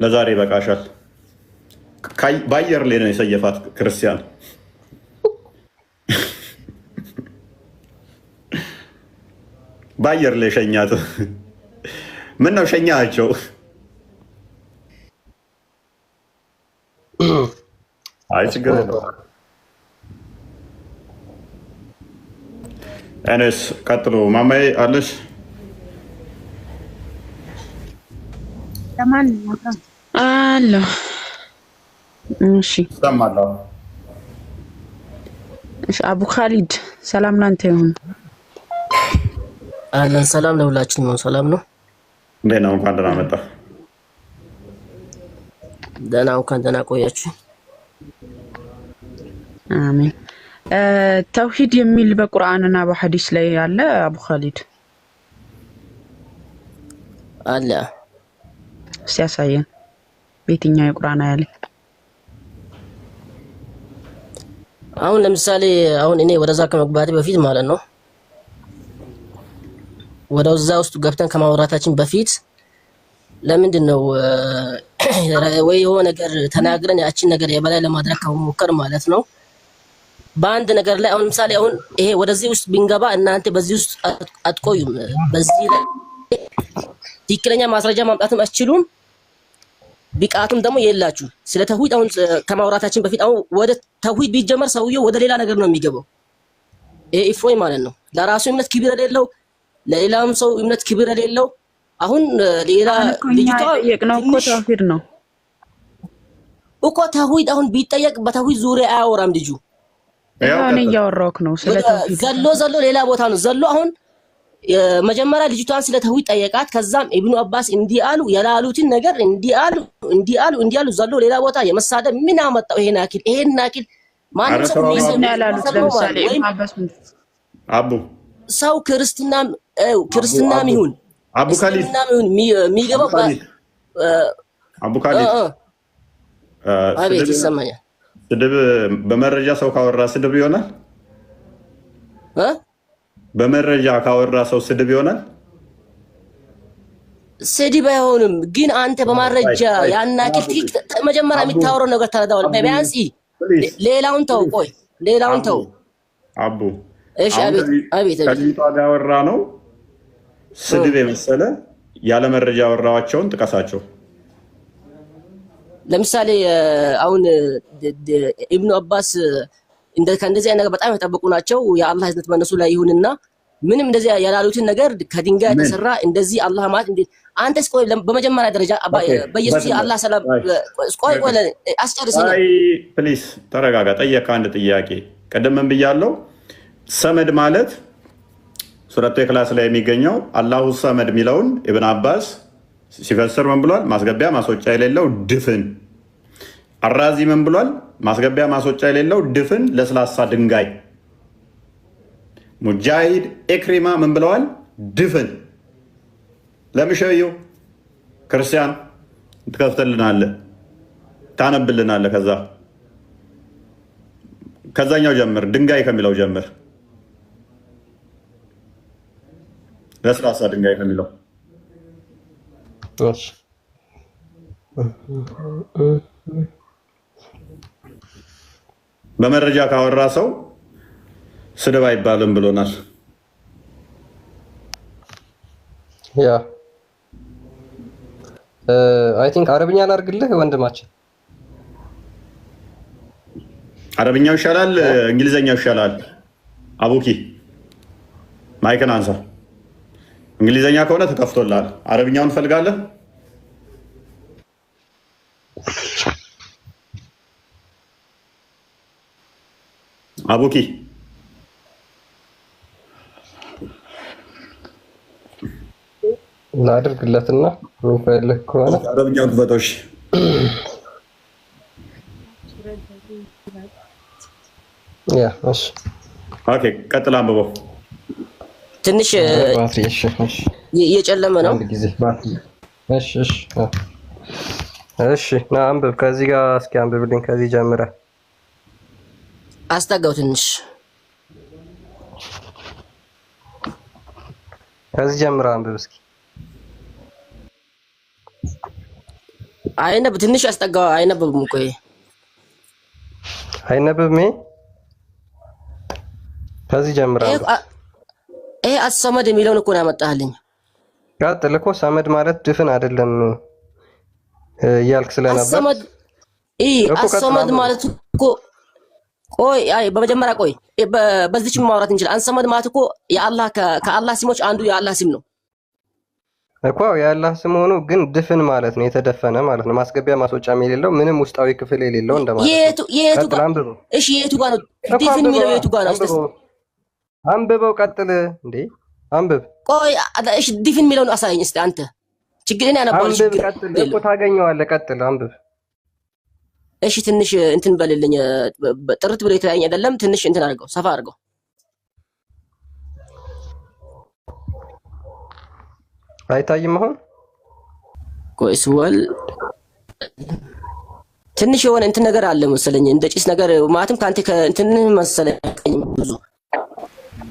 Speaker 3: ለዛሬ ይበቃሻል። በአየር ላይ ነው የሰየፋት ክርስቲያን። በአየር ላይ ሸኛት። ምን ነው ሸኛቸው? አይ ችግር የለውም። Anyways ቀጥሎ ማማዬ አለሽ?
Speaker 5: አለሁ። እሺ
Speaker 3: እሰማለሁ።
Speaker 5: እሺ። አቡ ካሊድ ሰላም ላንተ ይሁን።
Speaker 6: አለን ሰላም ለሁላችን ነው። ሰላም ነው።
Speaker 3: እንዴት ነው? እንኳን ደህና መጣ።
Speaker 6: ደህና እንኳን ደህና ቆያችሁ።
Speaker 5: አሜን። ተውሂድ የሚል በቁርአንና በሐዲስ ላይ ያለ አቡ ካሊድ
Speaker 6: አለ
Speaker 5: እስቲ ያሳየን። በየትኛው የቁርአን አያ ላይ?
Speaker 6: አሁን ለምሳሌ አሁን እኔ ወደዛ ከመግባቴ በፊት ማለት ነው ወደዛ ውስጥ ገብተን ከማውራታችን በፊት ለምንድን ነው ወይ የሆነ ነገር ተናግረን ያችን ነገር የበላይ ለማድረግ ከመሞከር ማለት ነው በአንድ ነገር ላይ አሁን ለምሳሌ አሁን ይሄ ወደዚህ ውስጥ ብንገባ እናንተ በዚህ ውስጥ አትቆዩም። በዚህ ላይ ትክክለኛ ማስረጃ ማምጣትም አትችሉም። ብቃቱም ደግሞ የላችሁ። ስለ ተውሂድ አሁን ከማውራታችን በፊት አሁን ወደ ተውሂድ ቢጀመር ሰውየው ወደ ሌላ ነገር ነው የሚገባው። ይሄ እፎይ ማለት ነው ለራሱ እምነት ክብር የሌለው ለሌላም ሰው እምነት ክብር የሌለው አሁን ሌላ
Speaker 5: አሁን እኮ እኛ
Speaker 6: ልጅቷ
Speaker 5: የጠየቅነው እኮ
Speaker 6: ትንሽ
Speaker 5: ተውሂድ ነው።
Speaker 6: እኮ ተውሂድ አሁን ቢጠየቅ በተውሂድ ዙሪያ አያወራም ልጁ።
Speaker 3: ያው
Speaker 5: ይኸው እኔ
Speaker 3: ቀጥል።
Speaker 5: እያወራሁህ ነው ስለ
Speaker 6: ወደ
Speaker 5: ተውሂድ።
Speaker 6: ዘሎ ዘሎ ሌላ ቦታ ነው ዘሎ። አሁን መጀመሪያ ልጅቷን ስለ ተውሂድ ጠየቃት። ከዛም ኢብኑ አባስ እንዲህ አሉ ያላሉትን ነገር እንዲህ አሉ እንዲህ አሉ እንዲህ አሉ ዘሎ ሌላ ቦታ የመሳደብ ምን አመጣው? ይሄን አኪል ይሄን አኪል ማንም
Speaker 3: ኧረ
Speaker 6: ሰው
Speaker 3: ተው
Speaker 5: ምንድን ነው
Speaker 3: አቡ
Speaker 5: ያላሉት?
Speaker 6: የሚሰድበው ማለት
Speaker 5: ለምሳሌ
Speaker 6: ነው
Speaker 5: ኢብኑ
Speaker 6: ወይም
Speaker 5: አባስ ምንድን
Speaker 3: አቡ
Speaker 6: ሰው ክርስትናም
Speaker 3: አቡ
Speaker 6: ክርስትናም
Speaker 3: አቡ
Speaker 6: ይሁን
Speaker 3: አቡ ካሊድ
Speaker 6: እስልምናም ይሁን
Speaker 3: አቡ
Speaker 6: የሚገባው
Speaker 3: ካሊድ አቡ ካሊድ
Speaker 6: አቤት
Speaker 3: ስድብ
Speaker 6: ይሰማኛል
Speaker 3: ስድብ በመረጃ ሰው ካወራ ስድብ ይሆናል።
Speaker 6: እ
Speaker 3: በመረጃ ካወራ ሰው ስድብ ይሆናል።
Speaker 6: ስድብ አይሆንም፣ ግን አንተ በማረጃ
Speaker 3: ቆይ፣
Speaker 6: ያን ያክል
Speaker 3: አቡ
Speaker 6: ትክክል መጀመሪያ
Speaker 3: አቡ
Speaker 6: የሚታወራው ነገር ተረዳዋል።
Speaker 3: አቡ
Speaker 6: ቢያንስ
Speaker 3: please
Speaker 6: ሌላውን ተው፣ ቆይ ሌላውን
Speaker 3: አቡ
Speaker 6: ተው።
Speaker 3: አቡ
Speaker 6: እሺ፣
Speaker 3: አሁን
Speaker 6: አቤት አቤት አቤት።
Speaker 3: ከልጅቷ ጋር ያወራ ነው ስድብ የመሰለ ያለ መረጃ ያወራዋቸውን ጥቀሳቸው።
Speaker 6: ለምሳሌ አሁን ኢብኑ አባስ ከእንደዚህ አይነት ነገር በጣም የጠበቁ ናቸው። የአላህ እዝነት በእነሱ ላይ ይሁንና ምንም እንደዚህ ያላሉትን ነገር ከድንጋይ
Speaker 3: ምን
Speaker 6: የተሰራ እንደዚህ አላህ ማለት እንዴት? አንተስ ቆይ በመጀመሪያ ደረጃ
Speaker 3: okay፣
Speaker 6: በኢየሱስ
Speaker 3: በስመ
Speaker 6: የአላህ ሰላም
Speaker 3: አብ።
Speaker 6: ቆይ ቆይ አስጨርሰኛ።
Speaker 3: አይ please ተረጋጋ። ጠየቅህ አንድ ጥያቄ። ቅድም ምን ብያለሁ? ሰመድ ማለት ሱረቱ ኢኽላስ ላይ የሚገኘው አላሁ ሰመድ የሚለውን ኢብን አባስ ሲፈስር ምን ብሏል? ማስገቢያ ማስወጫ የሌለው ድፍን። አራዚ ምን ብሏል? ማስገቢያ ማስወጫ የሌለው ድፍን ለስላሳ ድንጋይ። ሙጃሂድ ኤክሪማ ምን ብለዋል? ድፍን። ለምሸዩ ክርስቲያን ትከፍትልናለህ፣ ታነብልናለህ። ከዛኛው ጀምር፣ ድንጋይ ከሚለው ጀምር፣ ለስላሳ ድንጋይ ከሚለው።
Speaker 4: እሺ
Speaker 3: በመረጃ ካወራ ሰው ስድብ አይባልም ብሎናል።
Speaker 4: Yeah, I think አረብኛ ላድርግልህ ወንድማችን።
Speaker 3: አረብኛው ይሻላል፣ እንግሊዘኛው ይሻላል? አቡኪ mic ን አንሳ። እንግሊዘኛ ከሆነ ተከፍቶልሃል። አረብኛውን ትፈልጋለህ? አቡኪ
Speaker 4: ላድርግለትና የሚፈልግ ከሆነ
Speaker 3: አረብኛውን ክፈተው። እሺ።
Speaker 4: Yeah, እሺ።
Speaker 3: Okay፣ ቀጥል አንብበው።
Speaker 6: ትንሽ
Speaker 4: ባትሪ እሺ፣ እሺ፣
Speaker 6: እየጨለመ ነው።
Speaker 4: አንድ ጊዜ ባትሪ። እሺ፣ እሺ፣ እሺ፣ ና አንብብ። ከዚህ ጋር እስኪ አንብብልኝ። ከዚህ ጀምረ
Speaker 6: አስጠጋው ትንሽ።
Speaker 4: ከዚህ ጀምረ አንብብ እስኪ።
Speaker 6: አይነብ ትንሽ አስጠጋው። አይነበብም እኮ ይሄ።
Speaker 4: አይነበብም ይሄ? ከዚህ ጀምረ
Speaker 6: ይሄ
Speaker 4: አንብብ።
Speaker 6: ይሄ አሰመድ የሚለውን እኮ ነው ያመጣህልኝ።
Speaker 4: ቀጥል እኮ ሰመድ ማለት ድፍን አይደለም እያልክ ስለነበር
Speaker 6: አሰመድ ይሄ
Speaker 4: እኮ ቀጥል
Speaker 6: አሰመድ
Speaker 4: አንብብ።
Speaker 6: ማለት እኮ ቆይ፣ አይ በመጀመሪያ ቆይ፣ በዚች ማውራት እንችላለን። አሰመድ ማለት እኮ የአላህ ከአላህ ስሞች አንዱ የአላህ ስም ነው።
Speaker 4: እኮ የአላህ ስም ሆኖ ግን ድፍን ማለት ነው፣ የተደፈነ ማለት ነው። ማስገቢያ ማስወጫም የሌለው ምንም ውስጣዊ ክፍል የሌለው እንደማለት ነው።
Speaker 6: የቱ የቱ
Speaker 4: ቀጥል
Speaker 6: ጋር
Speaker 4: አንብበው
Speaker 6: እሺ፣ የቱ ጋር ነው
Speaker 4: እኮ
Speaker 6: ድፍን
Speaker 4: አንብበው
Speaker 6: የሚለው? የቱ ጋር ነው? እስቲ
Speaker 4: አንብበው አንብበው ቀጥል። እንዴ አንብብ
Speaker 6: ቆይ፣ እሺ ድፍን የሚለውን አሳየኝ እስቲ አንተ። ችግር እኔ አነባለሁ፣
Speaker 4: አንብብ
Speaker 6: ችግር
Speaker 4: ቀጥል። እኮ
Speaker 6: የለም።
Speaker 4: ታገኘዋለህ። ቀጥል አንብብ።
Speaker 6: እሺ ትንሽ እንትን በልልኝ፣ ጥርት ብሎ የተለያየኝ አይደለም። ትንሽ እንትን አድርገው፣ ሰፋ አድርገው።
Speaker 4: አይታይም አሁን?
Speaker 6: ቆይ ስወል ትንሽ የሆነ እንትን ነገር አለ መሰለኝ፣ እንደ ጭስ ነገር ማለትም ከአንተ ከእንትን መሰለኝ ብዙ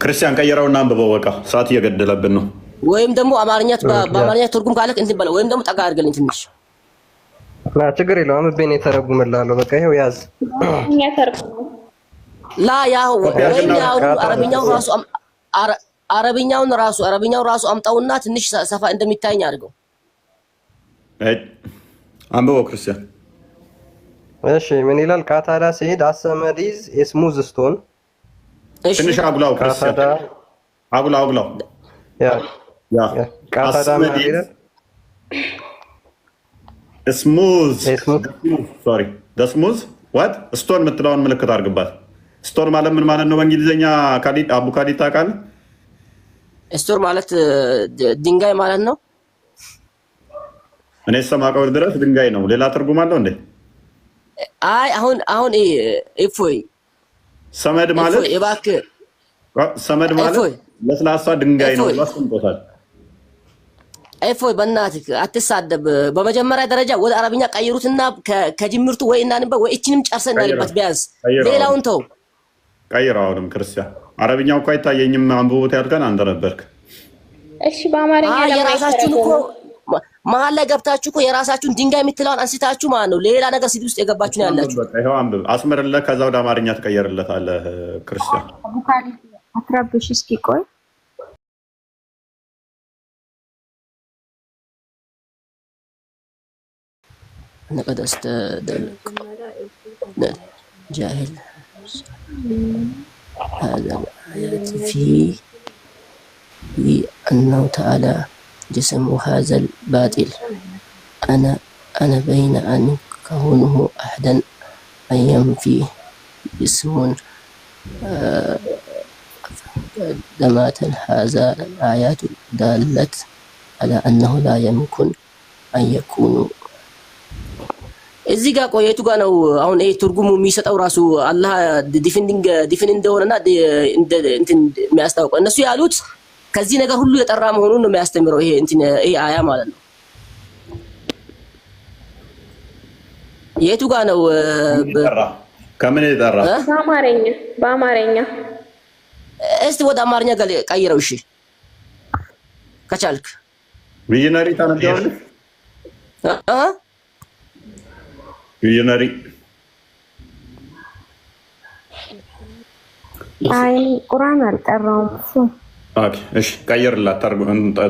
Speaker 3: ክርስቲያን ቀይረውና አንብበው። በቃ ሰዓት እየገደለብን ነው።
Speaker 6: ወይም ደግሞ አማርኛ
Speaker 4: ያ
Speaker 6: በአማርኛ ትርጉም ካለክ እንትን በለው፣ ወይም ደግሞ ጠጋ አድርግልኝ ትንሽ።
Speaker 4: ና ችግር የለውም። አንብቤ ነው የተረጉምልሃለሁ። በቃ ይኸው ያዝ።
Speaker 1: እኛ ተርጉሙ።
Speaker 6: ላ ያው
Speaker 3: ኮፒ
Speaker 6: ወይም
Speaker 3: አድርግና
Speaker 6: ያው
Speaker 4: ቃታ
Speaker 6: አረብኛውን ራሱ አረብኛውን ራሱ አምጣውና ትንሽ ሰፋ እንደሚታየኝ አድርገው።
Speaker 3: አይ፣ አንብበው ክርስቲያን።
Speaker 4: እሺ ምን ይላል? ቃታዳ said አሰመድ is a smooth stone።
Speaker 6: እሺ
Speaker 3: ትንሽ አጉላው ክርስቲያን፣
Speaker 4: ቃታዳ
Speaker 3: አጉላው አጉላው።
Speaker 4: ያ
Speaker 3: ያ
Speaker 4: ያ ቃታዳ ምን
Speaker 3: አስመድ
Speaker 4: ይላል?
Speaker 3: smooth
Speaker 4: a smooth
Speaker 3: sorry smooth what stone የምትለውን ምልክት አድርግባት። Stone ማለት ምን ማለት ነው በእንግሊዝኛ? ካሊድ አቡ ካሊድ ታውቃለህ?
Speaker 6: Stone ማለት ድንጋይ ማለት ነው።
Speaker 3: እኔ እስከማውቀው ድረስ ድንጋይ ነው። ሌላ ትርጉም አለው እንዴ?
Speaker 6: አይ አሁን አሁን እፎይ
Speaker 3: ሰመድ ማለት
Speaker 6: እፎይ እባክህ
Speaker 3: ሰመድ ማለት
Speaker 6: እፎይ
Speaker 3: ለስላሳ ድንጋይ ነው
Speaker 6: እፎይ
Speaker 3: ብሎ አስቀምጦታል።
Speaker 6: እፎይ በእናትህ አትሳደብ። በመጀመሪያ ደረጃ ወደ አረብኛ ቀይሩትና ከጅምርቱ ወይ እናንበብ ወይ እችንም ጨርሰን
Speaker 3: ቀይረው
Speaker 6: እናንበት ቢያንስ
Speaker 3: ቀይረው አሁንም
Speaker 6: ሌላውን ተው።
Speaker 3: ቀይረው አሁንም ክርስቲያን፣ አረብኛው እኮ አይታየኝም። አንብቡት ያልከን አንተ ነበርክ።
Speaker 1: እሺ በአማርኛ
Speaker 6: አይ የራሳችሁን እኮ
Speaker 1: ለማይተረጎሙ
Speaker 6: መሀል ላይ ገብታችሁ እኮ የራሳችሁን ድንጋይ የምትለዋን አንስታችሁ ማለት ነው ሌላ ነገር ሲድ ውስጥ የገባችሁ ነው ያላችሁ።
Speaker 3: በቃ ይኸው አንብብ፣ አስምርለት። ከዛ ወደ አማርኛ ትቀየርለታለህ። ክርስቲያን
Speaker 1: አቡካሊድ አትረብሽ እስኪ ቆይ።
Speaker 6: لقد استدل جاهل هذا الآيات في أنه تعالى جسم هذا الباطل أنا أنا بين أن كونه أحدا أن ينفي جسم دمات هذا الآيات دالت على أنه لا يمكن أن يكون እዚህ ጋር ቆይ፣ የቱ ጋር ነው አሁን ይሄ ትርጉሙ የሚሰጠው? ራሱ አላህ defending defend እንደሆነና እንትን የሚያስታውቀው እነሱ ያሉት ከዚህ ነገር ሁሉ የጠራ መሆኑን ነው የሚያስተምረው። ይሄ እንትን ይሄ አያ ማለት ነው። የቱ ጋር ነው?
Speaker 3: ከምን የጠራ?
Speaker 1: በአማርኛ በአማርኛ
Speaker 6: እስቲ ወደ አማርኛ ቀይረው፣ እሺ ከቻልክ።
Speaker 3: Visionary ታነቢዋለሽ? Visionary
Speaker 1: አይ ቁርአን አልቀራውም እሱ።
Speaker 3: Okay፣ እሺ ቀይርላት፣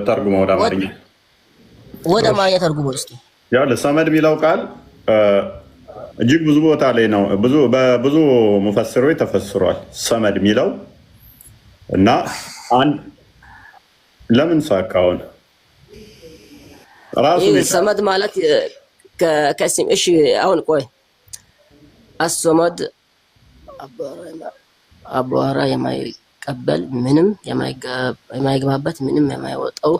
Speaker 3: ተርጉመው ወደ አማርኛ።
Speaker 6: ወደ አማርኛ ተርጉመው እስኪ።
Speaker 3: ያው ሰመድ የሚለው ቃል እጅግ ብዙ ቦታ ላይ ነው፣ ብዙ በብዙ ሙፈስሮች ተፈስሯል። ሰመድ የሚለው እና አንድ ለምን ሳካውን ራሱ
Speaker 6: ሰመድ ማለት ከስም እሺ፣ አሁን ቆይ አሶመድ አቧራ የማይቀበል ምንም የማይገባበት ምንም የማይወጣው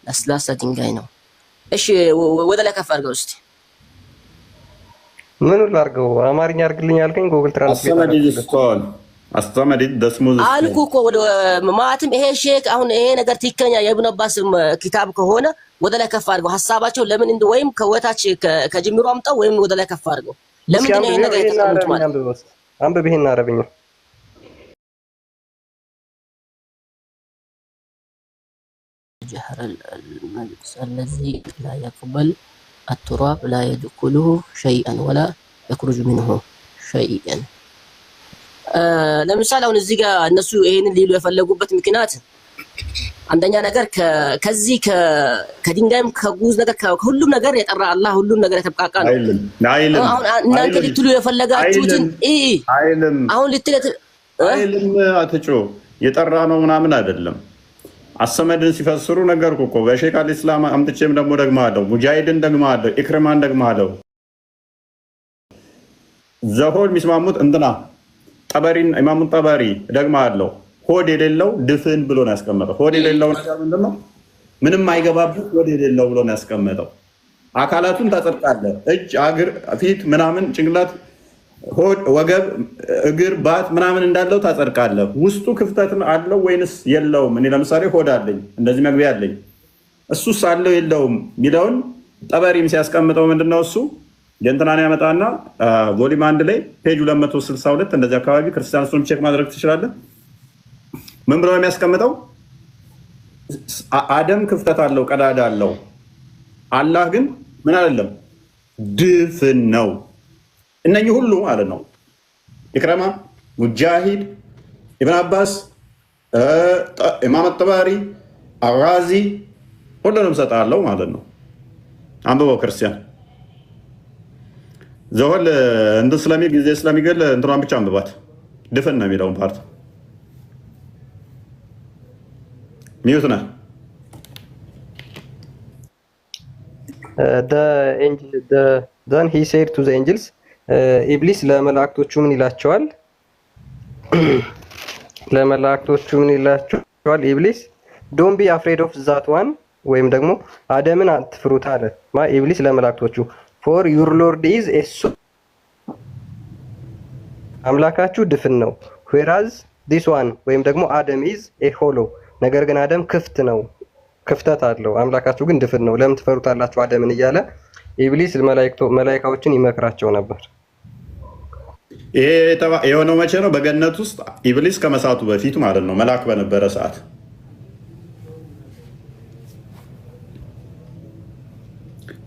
Speaker 6: ለስላሳ ድንጋይ ነው። እሺ ወደ ላይ ከፍ አድርገው እስቲ።
Speaker 4: ምኑ ላድርገው? አማርኛ አድርግልኝ አልከኝ። Google Translate
Speaker 3: አሰመድ is stone አሰመድ the smooth
Speaker 6: አልኩ እኮ ወደ ማለትም ይሄ ሼክ አሁን ይሄ ነገር ትክክለኛ የኢብኑ አባስ ኪታብ ከሆነ ወደ ላይ ከፍ አድርገው ሀሳባቸው ለምን እንደ ወይም ከወታች ከጅምሩ አምጣው ወይም ወደ ላይ ከፍ አድርገው። ለምንድን ነው ይሄ ነገር የተጠቀሙት ማለት ነው?
Speaker 4: አንብብ ይሄን አረብኛ።
Speaker 6: جهر الملبس الذي لا يقبل التراب لا يدخله شيئا ولا يخرج منه شيئا። ለምሳሌ አሁን እዚህ ጋር እነሱ ይሄንን ሊሉ የፈለጉበት ምክንያት አንደኛ ነገር ከዚህ ከድንጋይም ከጉዝ ነገር ከሁሉም ነገር የጠራ አላህ ሁሉም ነገር የተብቃቃ ነው።
Speaker 3: አይልም አይልም።
Speaker 6: አሁን እናንተ ልትሉ የፈለጋችሁትን
Speaker 3: አይልም።
Speaker 6: አሁን ልትል
Speaker 3: አይልም። አትጮ የጠራ ነው ምናምን አይደለም። አሰመድን ሲፈስሩ ነገርኩ እኮ በሼክ አልኢስላም አምጥቼም ደግሞ ደግመሃለሁ፣ ሙጃሂድን ደግመሃለሁ፣ ኢክርማን ደግመሃለሁ። ዘሆን የሚስማሙት እንትና ጠበሪን ኢማሙን ጠበሪ ደግመሃለሁ። ሆድ የሌለው ድፍን ብሎ ነው ያስቀመጠው። ሆድ የሌለው ነገር ምንድን ነው? ምንም አይገባበት ሆድ የሌለው ብሎ ነው ያስቀመጠው። አካላቱን ታጸድቃለህ። እጅ፣ እግር፣ ፊት ምናምን፣ ጭንቅላት፣ ሆድ፣ ወገብ፣ እግር፣ ባት ምናምን እንዳለው ታጸድቃለህ። ውስጡ ክፍተት አለው ወይንስ የለውም? እኔ ለምሳሌ ሆድ አለኝ፣ እንደዚህ መግቢያ አለኝ። እሱስ አለው የለውም የሚለውን ጠበሪም ሲያስቀምጠው ምንድነው እሱ የእንትናን ያመጣና volume 1 ላይ page 262 እንደዚህ አካባቢ ክርስቲያን እሱን check ማድረግ ትችላለህ። ምን ብሎ ነው የሚያስቀምጠው? አደም ክፍተት አለው፣ ቀዳዳ አለው። አላህ ግን ምን አይደለም ድፍን ነው። እነኚህ ሁሉ ማለት ነው ኢክረማ፣ ሙጃሂድ፣ ኢብን አባስ፣ ኢማም ጠባሪ፣ አራዚ ሁሉንም ሰጣለው ማለት ነው። አንብበው ክርስቲያን ዘሆል እንትን ስለሚል ጊዜ ስለሚገል እንትኗን ብቻ አንብባት። ድፍን ነው የሚለውን part mute ነህ።
Speaker 4: Then he said to the angels ኢብሊስ ለመላእክቶቹ ምን ይላቸዋል? ለመላእክቶቹ ምን ይላቸዋል? ኢብሊስ don't be afraid of that one ወይም ደግሞ አደምን አትፍሩት አለ። ማ ኢብሊስ ለመላእክቶቹ for your Lord is a አምላካችሁ ድፍን ነው። Whereas this one ወይም ደግሞ አደም is a hollow ነገር ግን አደም ክፍት ነው፣ ክፍተት አለው። አምላካችሁ ግን ድፍን ነው፣ ለምን ትፈሩታላችሁ አደምን እያለ ኢብሊስ መላይካዎችን ይመክራቸው ነበር።
Speaker 3: ይሄ የሆነው መቼ ነው? በገነት ውስጥ ኢብሊስ ከመሳቱ በፊት ማለት ነው፣ መልአክ በነበረ ሰዓት።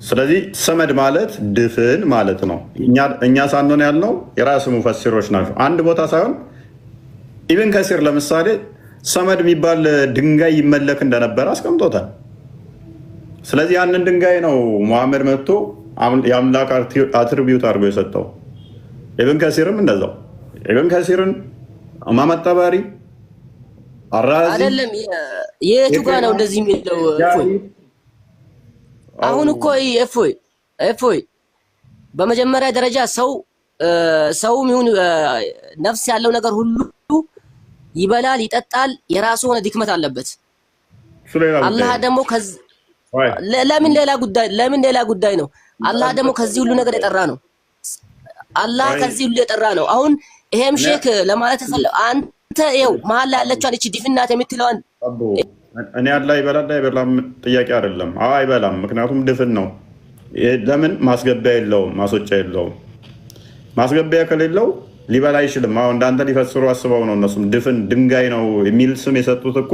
Speaker 3: ስለዚህ ሰመድ ማለት ድፍን ማለት ነው። እኛ ሳንሆን ያልነው የራስ ሙፈሲሮች ናቸው። አንድ ቦታ ሳይሆን ኢብን ከሲር ለምሳሌ ሰመድ የሚባል ድንጋይ ይመለክ እንደነበረ አስቀምጦታል። ስለዚህ ያንን ድንጋይ ነው ሙሐመድ መጥቶ የአምላክ attribute አድርጎ የሰጠው። ኢብን ከሲርም እንደዛው፣ ኢብን ከሲርን፣ ኢማም አጠባሪ፣ አራዚ
Speaker 6: አይደለም፣ የቱ ጋ ነው እንደዚህ የሚለው? እፎይ፣ አሁን እኮ እፎይ እፎይ፣ በመጀመሪያ ደረጃ ሰው ሰውም ይሁን ነፍስ ያለው ነገር ሁሉ ይበላል፣ ይጠጣል፣ የራሱ የሆነ ድክመት አለበት።
Speaker 3: እሱ ሌላ ጉዳይ
Speaker 6: አላህ
Speaker 3: ነው።
Speaker 6: ደግሞ ለምን ሌላ ጉዳይ፣ ለምን ሌላ ጉዳይ ነው? አላህ ደግሞ ከዚህ ሁሉ ነገር የጠራ ነው። አላህ ከዚህ ሁሉ የጠራ ነው። አሁን ይሄም ሼክ ለማለት የፈለ አንተ ይኸው መሀል ላይ ያለችዋን እቺ ድፍናት የምትለዋን
Speaker 3: አቦ፣ እኔ አላህ ይበላል አይበላም ጥያቄ አይደለም። አዎ አይበላም፣ ምክንያቱም ድፍን ነው። ለምን? ማስገቢያ የለውም፣ ማስወጫ የለውም። ማስገቢያ ከሌለው ሊበላ አይችልም። አሁን እንዳንተ ሊፈስሩ አስበው ነው እነሱም ድፍን ድንጋይ ነው የሚል ስም የሰጡት እኮ።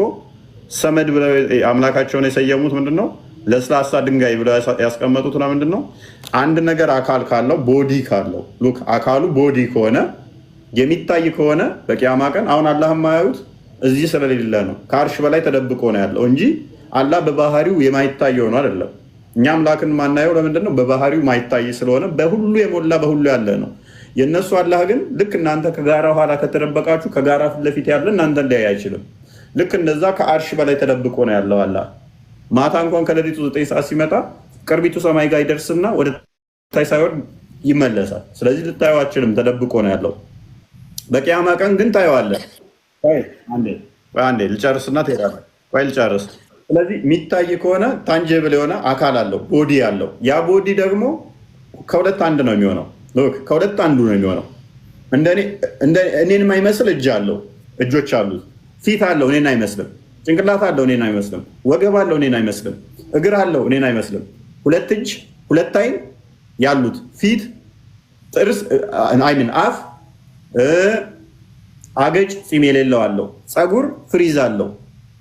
Speaker 3: ሰመድ ብለው አምላካቸውን የሰየሙት ምንድን ነው? ለስላሳ ድንጋይ ብለው ያስቀመጡት ለምንድን ነው? አንድ ነገር አካል ካለው፣ body ካለው፣ look፣ አካሉ body ከሆነ፣ የሚታይ ከሆነ በቂያማ ቀን አሁን አላህ የማያዩት እዚህ ስለሌለ ነው። ከአርሽ በላይ ተደብቆ ነው ያለው እንጂ አላህ በባህሪው የማይታይ ሆኖ አይደለም። እኛ አምላክን ማናየው ለምንድን ነው? በባህሪው ማይታይ ስለሆነ በሁሉ የሞላ፣ በሁሉ ያለ ነው። የእነሱ አላህ ግን ልክ እናንተ ከጋራ ኋላ ከተደበቃችሁ ከጋራ ፊት ለፊት ያለ እናንተን ሊያይ አይችልም። ልክ እንደዛ ከአርሽ በላይ ተደብቆ ነው ያለው አላህ። ማታ እንኳን ከሌሊቱ 9 ሰዓት ሲመጣ ቅርቢቱ ሰማይ ጋር ይደርስና ወደ ታች ሳይወርድ ይመለሳል። ስለዚህ ልታየው አትችልም፣ ተደብቆ ነው ያለው። በቂያማ ቀን ግን ታየዋለህ። ቆይ አንዴ፣ ቆይ አንዴ ልጨርስና ትሄዳለህ። ቆይ ልጨርስ። ስለዚህ የሚታይ ከሆነ tangible የሆነ አካል አለው፣ body አለው። ያ body ደግሞ ከሁለት አንድ ነው የሚሆነው። Look፣ ከሁለት አንዱ ነው የሚሆነው። እኔን የማይመስል እጅ አለው፣ እጆች አሉት፣ ፊት አለው፣ እኔን አይመስልም። ጭንቅላት አለው፣ እኔን አይመስልም። ወገብ አለው፣ እኔን አይመስልም። እግር አለው፣ እኔን አይመስልም። ሁለት እጅ፣ ሁለት አይን ያሉት፣ ፊት፣ ጥርስ፣ I mean አፍ፣ አገጭ፣ ፂም የሌለው አለው፣ ፀጉር ፍሪዝ አለው፣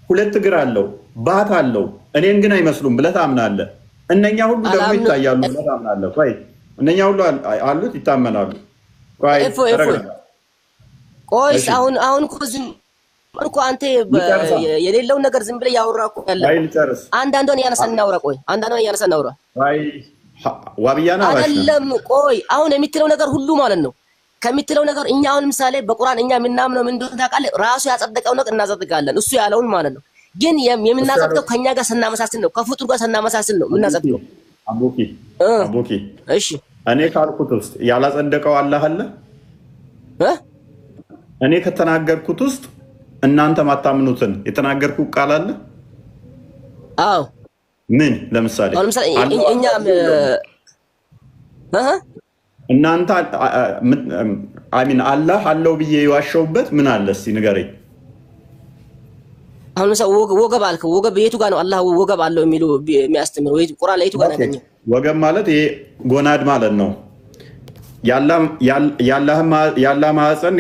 Speaker 3: ሁለት እግር አለው፣ ባት አለው። እኔን ግን አይመስሉም ብለህ ታምናለህ። እነኛ ሁሉ ደግሞ
Speaker 6: አላምንም።
Speaker 3: ይታያሉ ብለህ ታምናለህ። ቆይ፣ እነኛ ሁሉ አሉት፣ ይታመናሉ። ቆይ
Speaker 6: እፎይ እፎይ
Speaker 3: ተረጋጋ።
Speaker 6: ቆይስ
Speaker 3: እሺ
Speaker 6: አሁን አሁን እኮ ዝም እኮ አንተ
Speaker 3: ልጨርሳ።
Speaker 6: የሌለውን ነገር ዝም ብለህ ያወራ እኮ ያለው።
Speaker 3: አይ ልጨርስ።
Speaker 6: አንዳንዷን እያነሳን እናውራ። ቆይ፣ አንዳንዷን እያነሳን እናውራ።
Speaker 3: አይ ዋብያና አባሽ ነህ።
Speaker 6: አይደለም፣ ቆይ፣ አሁን የሚትለው ነገር ሁሉ ማለት ነው፣ ከሚትለው ነገር እኛ አሁን ለምሳሌ በቁርአን እኛ የምናምነው ምን እንደሆነ ታውቃለህ? ራሱ ያጸደቀው ነገር እናጸድቃለን፣ እሱ ያለውን ማለት ነው። ግን
Speaker 3: እሱ ያለው
Speaker 6: የምናጸድቀው ከኛ ጋር ስናመሳስል ነው፣ ከፍጡር ጋር ስናመሳስል ነው
Speaker 3: አቡኪ
Speaker 6: የምናጸድቀው።
Speaker 3: አቡኪ አቡኪ
Speaker 6: እሺ።
Speaker 3: እኔ ካልኩት ውስጥ ያላጸደቀው አላህ አለ?
Speaker 6: እ?
Speaker 3: እኔ ከተናገርኩት ውስጥ እናንተ ማታምኑትን የተናገርኩት ቃል አለ?
Speaker 6: አዎ።
Speaker 3: ምን ለምሳሌ?
Speaker 6: አሁን ለምሳሌ
Speaker 3: አለው
Speaker 6: እኛ እ
Speaker 3: እናንተ፣ I mean አላህ አለው ብዬ የዋሸሁበት ምን አለ? እስኪ ንገረኝ።
Speaker 6: አሁን ለምሳሌ ወገብ አልከው። ወገብ የቱ ጋር ነው አላህ ወገብ አለው የሚሉ የሚያስተምረው? ቁርአን ላይ የቱ ጋር ነው ያገኘው?
Speaker 3: ወገብ ማለት ይሄ ጎናድ ማለት ነው። ያላህ ማህፀን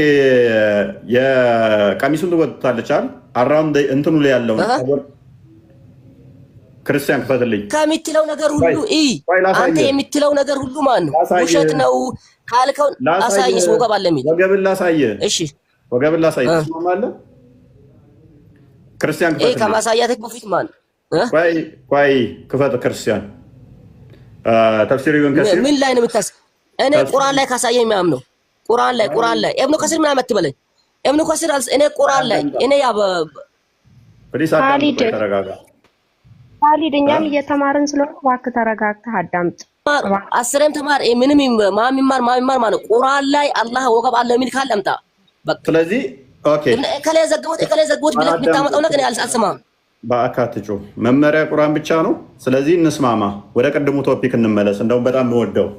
Speaker 3: የቀሚሱን ትጎትታለች አይደል? Around እንትኑ ላይ ያለው ክርስቲያን ክፈትልኝ።
Speaker 6: ከሚትለው ነገር ሁሉ ኢ
Speaker 3: ቆይ ላሳየህ።
Speaker 6: አንተ የሚትለው ነገር ሁሉ ማለት ነው
Speaker 3: ላሳየህ።
Speaker 6: ውሸት ነው ካልከው
Speaker 3: ላሳየህ።
Speaker 6: አሳይስ ወገብ አለ የሚል።
Speaker 3: ወገብን ላሳየህ።
Speaker 6: እሺ።
Speaker 3: ወገብን ላሳየህ። ትስማማለህ? ክርስቲያን ክፈትልኝ።
Speaker 6: ከማሳያትህ በፊት ማን እ?
Speaker 3: ቆይ ቆይ፣ ክፈት ክርስቲያን፣ ተፍሲር ኢብን ከሲር።
Speaker 6: ምን ላይ ነው የምታስ እኔ ቁርአን ላይ ካሳየኝ የሚያምነው ቁርአን ላይ፣ ቁርአን ላይ ኢብኑ ከሲር ምናምን አትበለኝ። ኢብኑ ከሲር እኔ ቁርአን ላይ እኔ ያ
Speaker 3: Please አዳምጥ።
Speaker 1: ካሊድ።
Speaker 3: ቆይ ተረጋጋ።
Speaker 1: ካሊድ፣ እኛም እየተማርን ስለሆነ እባክህ ተረጋግተህ አዳምጥ።
Speaker 6: አስሬም ተማር ምንም ማን ይማር ማን ይማር ማለት ነው። ቁርአን ላይ አላህ ወገብ አለው የሚል ካለ አምጣ። በቃ።
Speaker 3: ስለዚህ okay።
Speaker 6: እከሌ ዘግቦት፣ እከሌ ዘግቦት ብለህ የምታመጣው ነገር እኔ አልሰማህም።
Speaker 3: በአካትጩ መመሪያ ቁርአን ብቻ ነው። ስለዚህ እንስማማ። ወደ ቅድሙ topic እንመለስ። እንደውም በጣም የምወደው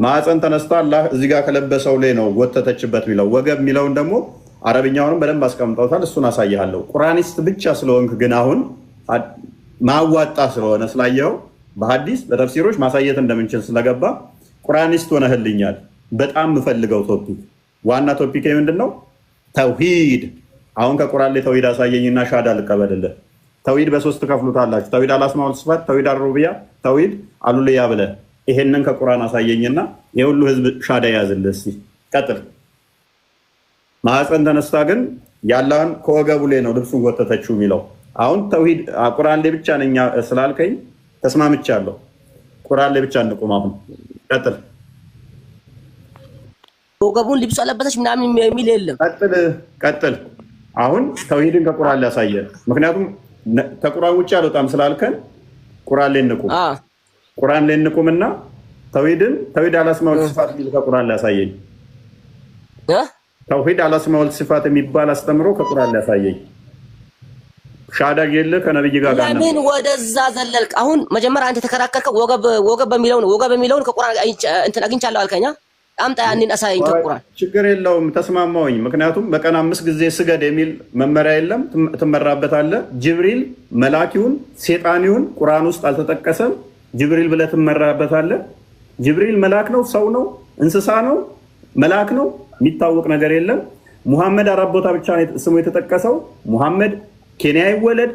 Speaker 3: ማዕፀን ተነስታ አላህ እዚህ ጋር ከለበሰው ላይ ነው ጎተተችበት የሚለው፣ ወገብ የሚለውን ደግሞ አረብኛውንም በደንብ አስቀምጠውታል። እሱን አሳይሃለሁ። ቁርአኒስት ብቻ ስለሆንክ ግን አሁን ማዋጣ ስለሆነ ስላየኸው በሀዲስ በተፍሲሮች ማሳየት እንደምንችል ስለገባ ቁርአኒስት ሆነህልኛል። በጣም የምፈልገው topic፣ ዋና topic ምንድን ነው? ተውሂድ። አሁን ከቁርአን ላይ ተውሂድ አሳየኝና ሻዳ ልቀበልልህ። ተውሂድ በሶስት ከፍሉታላችሁ። ተውሂድ الأسماء والصفات፣ ተውሂድ الربوبية፣ ተውሂድ الألوهية ብለህ ይሄንን ከቁርአን አሳየኝና የሁሉ ህዝብ ሻዳ ያዝልህ። እስኪ ቀጥል። ማህፀን ተነስታ ግን ያላህን ከወገቡ ላይ ነው ልብሱን ጎተተችው የሚለው። አሁን ተውሂድ ቁርአን ላይ ብቻ ነኝ ስላልከኝ ተስማምቻለሁ። ቁርአን ላይ ብቻ እንቁም። አሁን ቀጥል።
Speaker 6: ወገቡን ልብሱ አለበሰች ምናምን የሚል የለም።
Speaker 3: ቀጥል ቀጥል። አሁን ተውሂድን ከቁርአን ላይ ያሳየን። ምክንያቱም ከቁርአን ውጭ አልወጣም ስላልከን ቁርአን ላይ እንቁም። ቁርአን ላይ እንቁምና ተውሂድን ተውሂድ الأسماء والصفات የሚል ከቁርአን ላይ ያሳየኝ። ተውሂድ الأسماء والصفات የሚባል አስተምሮ ከቁርአን ላይ ያሳየኝ። ሻዳ የለ ከነብይ ጋር ጋር
Speaker 6: ለምን ወደዛ ዘለልክ? አሁን መጀመሪያ አንተ የተከራከርከው ወገብ ወገብ በሚለው ነው። ወገብ በሚለውን ከቁርአን እንትን አግኝቻለሁ አልከኛ። አምጣ ያንን አሳየኝ ከቁርአን።
Speaker 3: ችግር የለውም ተስማማውኝ። ምክንያቱም በቀን 5 ጊዜ ስገድ የሚል መመሪያ የለም፣ ትመራበታለህ። ጅብሪል መላኪውን ሴጣን ይሁን ቁርአን ውስጥ አልተጠቀሰም። ጅብሪል ብለህ ትመራበታለህ። ጅብሪል መላክ ነው፣ ሰው ነው፣ እንስሳ ነው፣ መላክ ነው፣ የሚታወቅ ነገር የለም። ሙሐመድ 4 ቦታ ብቻ ስሙ የተጠቀሰው። ሙሐመድ ኬንያ ይወለድ፣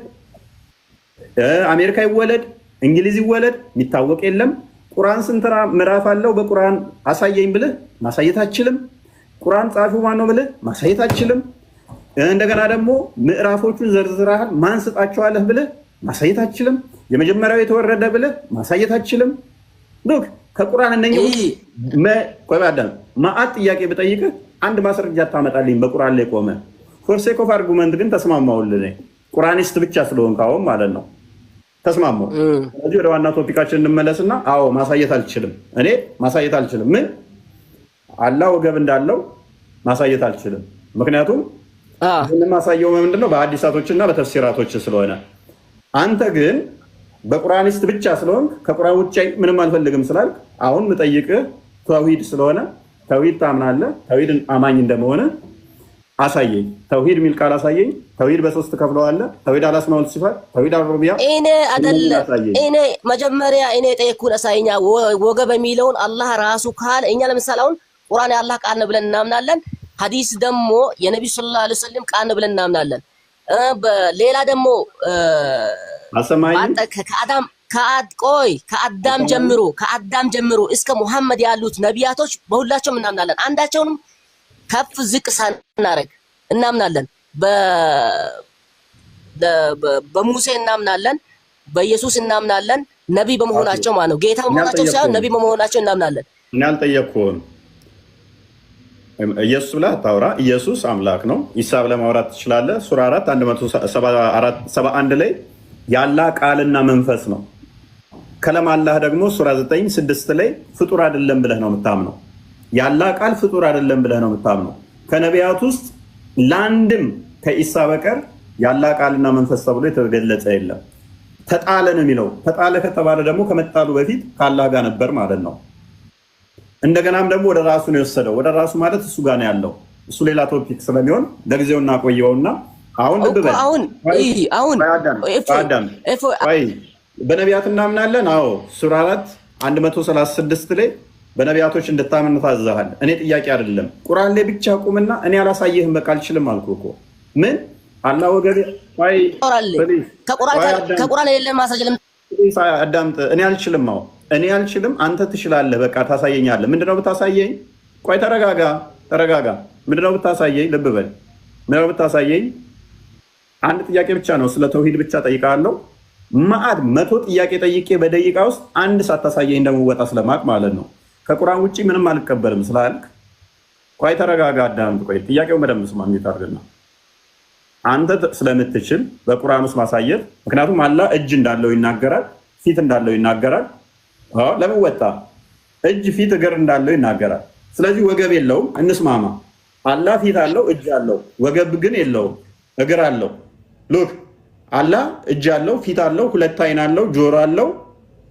Speaker 3: አሜሪካ ይወለድ፣ እንግሊዝ ይወለድ የሚታወቅ የለም። ቁርአን ስንት ምዕራፍ አለው? በቁርአን አሳየኝ ብልህ ማሳየት አችልም። ቁርአን ጸሐፊው ማን ነው ብልህ ማሳየት አችልም። እንደገና ደግሞ ምዕራፎቹን ዘርዝረሃል ማን ስጣቸዋለህ ብልህ ማሳየት አችልም። የመጀመሪያው የተወረደ ብልህ ማሳየት አችልም። Look ከቁርአን እነኚህ ማአት ጥያቄ ብጠይቅህ አንድ ማስረጃ ታመጣልኝ በቁርአን ላይ ቆመ። For sake of argument ግን ተስማማውልህ። ቁርአኒስት ብቻ ስለሆንክ አሁን ማለት ነው ተስማማው። ስለዚህ ወደ ዋና topic ኣችን እንመለስና አዎ ማሳየት አልችልም፣ እኔ ማሳየት አልችልም። ምን አላህ ወገብ እንዳለው ማሳየት አልችልም። ምክንያቱም የማሳየው ምንድነው በሐዲሳቶችና በተፍሲራቶች ስለሆነ፣ አንተ ግን በቁርአኒስት ብቻ ስለሆንክ ከቁርአን ውጭ ምንም አልፈልግም ስላልክ አሁን የምጠይቅህ ተውሂድ ስለሆነ ተውሂድ ታምናለህ። ተውሂድን አማኝ እንደመሆነ አሳየኝ። ተውሂድ የሚል ቃል አሳየኝ። ተውሂድ በሶስት ከፍለዋለህ። ተውሂድ الأسماء والصفات፣ ተውሂድ الربوبية።
Speaker 6: እኔ አይደለም እኔ መጀመሪያ እኔ የጠየኩህን አሳየኛ። ወገብ የሚለውን አላህ ራሱ ካለ እኛ ለምሳሌ አሁን ቁርአን የአላህ ቃል ነው ብለን እናምናለን። ሐዲስ ደግሞ የነቢዩ صلى الله عليه وسلم ቃል ነው ብለን እናምናለን። ሌላ ደግሞ
Speaker 3: አሰማኝ
Speaker 6: ከአዳም ቆይ ከአዳም ጀምሮ ከአዳም ጀምሮ እስከ ሙሐመድ ያሉት ነቢያቶች በሁላቸውም እናምናለን። አንዳቸውንም ከፍ ዝቅ ሳናረግ እናምናለን። በሙሴ እናምናለን፣ በኢየሱስ እናምናለን። ነቢይ በመሆናቸው ማለት ነው። ጌታ በመሆናቸው ሳይሆን ነቢይ በመሆናቸው እናምናለን።
Speaker 3: እኔ አልጠየቅኩህም። ኢየሱስ ብለህ አታውራ። ኢየሱስ አምላክ ነው። ኢሳ ብለህ ማውራት ትችላለህ። ሱራ 4 171 ላይ ያላህ ቃልና መንፈስ ነው። ከለም አላህ ደግሞ ሱራ 9:6 ላይ ፍጡር አይደለም ብለህ ነው የምታምነው። ያላህ ቃል ፍጡር አይደለም ብለህ ነው የምታምነው። ከነቢያት ውስጥ ለአንድም ከኢሳ በቀር ያላህ ቃልና መንፈስ ተብሎ የተገለጸ የለም። ተጣለ ነው የሚለው። ተጣለ ከተባለ ደግሞ ከመጣሉ በፊት ከአላህ ጋር ነበር ማለት ነው። እንደገናም ደግሞ ወደ ራሱ ነው የወሰደው። ወደ ራሱ ማለት እሱ ጋር ነው ያለው። እሱ ሌላ topic ስለሚሆን ለጊዜው እናቆየውና አሁን ልብ በል።
Speaker 6: አሁን
Speaker 3: በነቢያት እናምናለን። አዎ ሱራ 4 136 ላይ በነቢያቶች እንድታምን ታዘሃል። እኔ ጥያቄ አይደለም ቁርአን ላይ ብቻ ቁምና እኔ አላሳየህም፣ በቃ አልችልም አልኩህ እኮ። ምን አላህ ወገቤ
Speaker 6: ከቁርአን የሌለ ማስረጃ
Speaker 3: አዳምጥ። እኔ አልችልም። አዎ እኔ አልችልም፣ አንተ ትችላለህ። በቃ ታሳየኛለህ። ምንድነው ብታሳየኝ? ቆይ ተረጋጋ፣ ተረጋጋ። ምንድነው ብታሳየኝ? ልብ በል። ምንድነው ብታሳየኝ? አንድ ጥያቄ ብቻ ነው፣ ስለ ተውሂድ ብቻ ጠይቃለሁ። ማአት 100 ጥያቄ ጠይቄ በደቂቃ ውስጥ አንድ ሳታሳየኝ እንደምወጣ ስለማቅ ማለት ነው። ከቁርአን ውጪ ምንም አልቀበልም ስላልክ፣ ቆይ ተረጋጋ፣ አዳምጥ። ቆይ ጥያቄውን በደንብ ስማ። አድርግና አንተ ስለምትችል በቁርአን ውስጥ ማሳየት፣ ምክንያቱም አላህ እጅ እንዳለው ይናገራል፣ ፊት እንዳለው ይናገራል። ለምን ወጣ? እጅ ፊት እግር እንዳለው ይናገራል። ስለዚህ ወገብ የለውም፣ እንስማማ። አላህ ፊት አለው፣ እጅ አለው፣ ወገብ ግን የለውም፣ እግር አለው። Look አላህ እጅ አለው፣ ፊት አለው፣ ሁለት አይን አለው፣ ጆሮ አለው።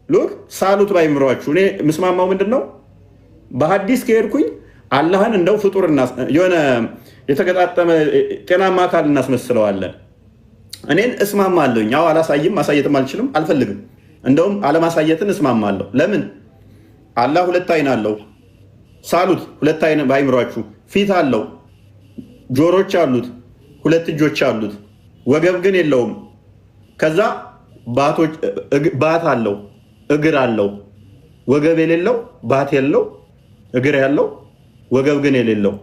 Speaker 3: Look ሳሉት ባይምሯችሁ። እኔ ምስማማው ምንድን ነው? በሐዲስ ከሄድኩኝ አላህን እንደው ፍጡር የሆነ የተገጣጠመ ጤናማ አካል እናስመስለዋለን። እኔን እስማማለሁኝ። አዎ አላሳይም፣ ማሳየትም አልችልም፣ አልፈልግም። እንደውም አለማሳየትን እስማማለሁ። ለምን? አላህ ሁለት አይን አለው። ሳሉት ሁለት አይን ባይምሯችሁ፣ ፊት አለው፣ ጆሮች አሉት፣ ሁለት እጆች አሉት፣ ወገብ ግን የለውም። ከዛ ባት አለው፣ እግር አለው፣ ወገብ የሌለው ባት የለው፣ እግር ያለው ወገብ ግን የሌለው፣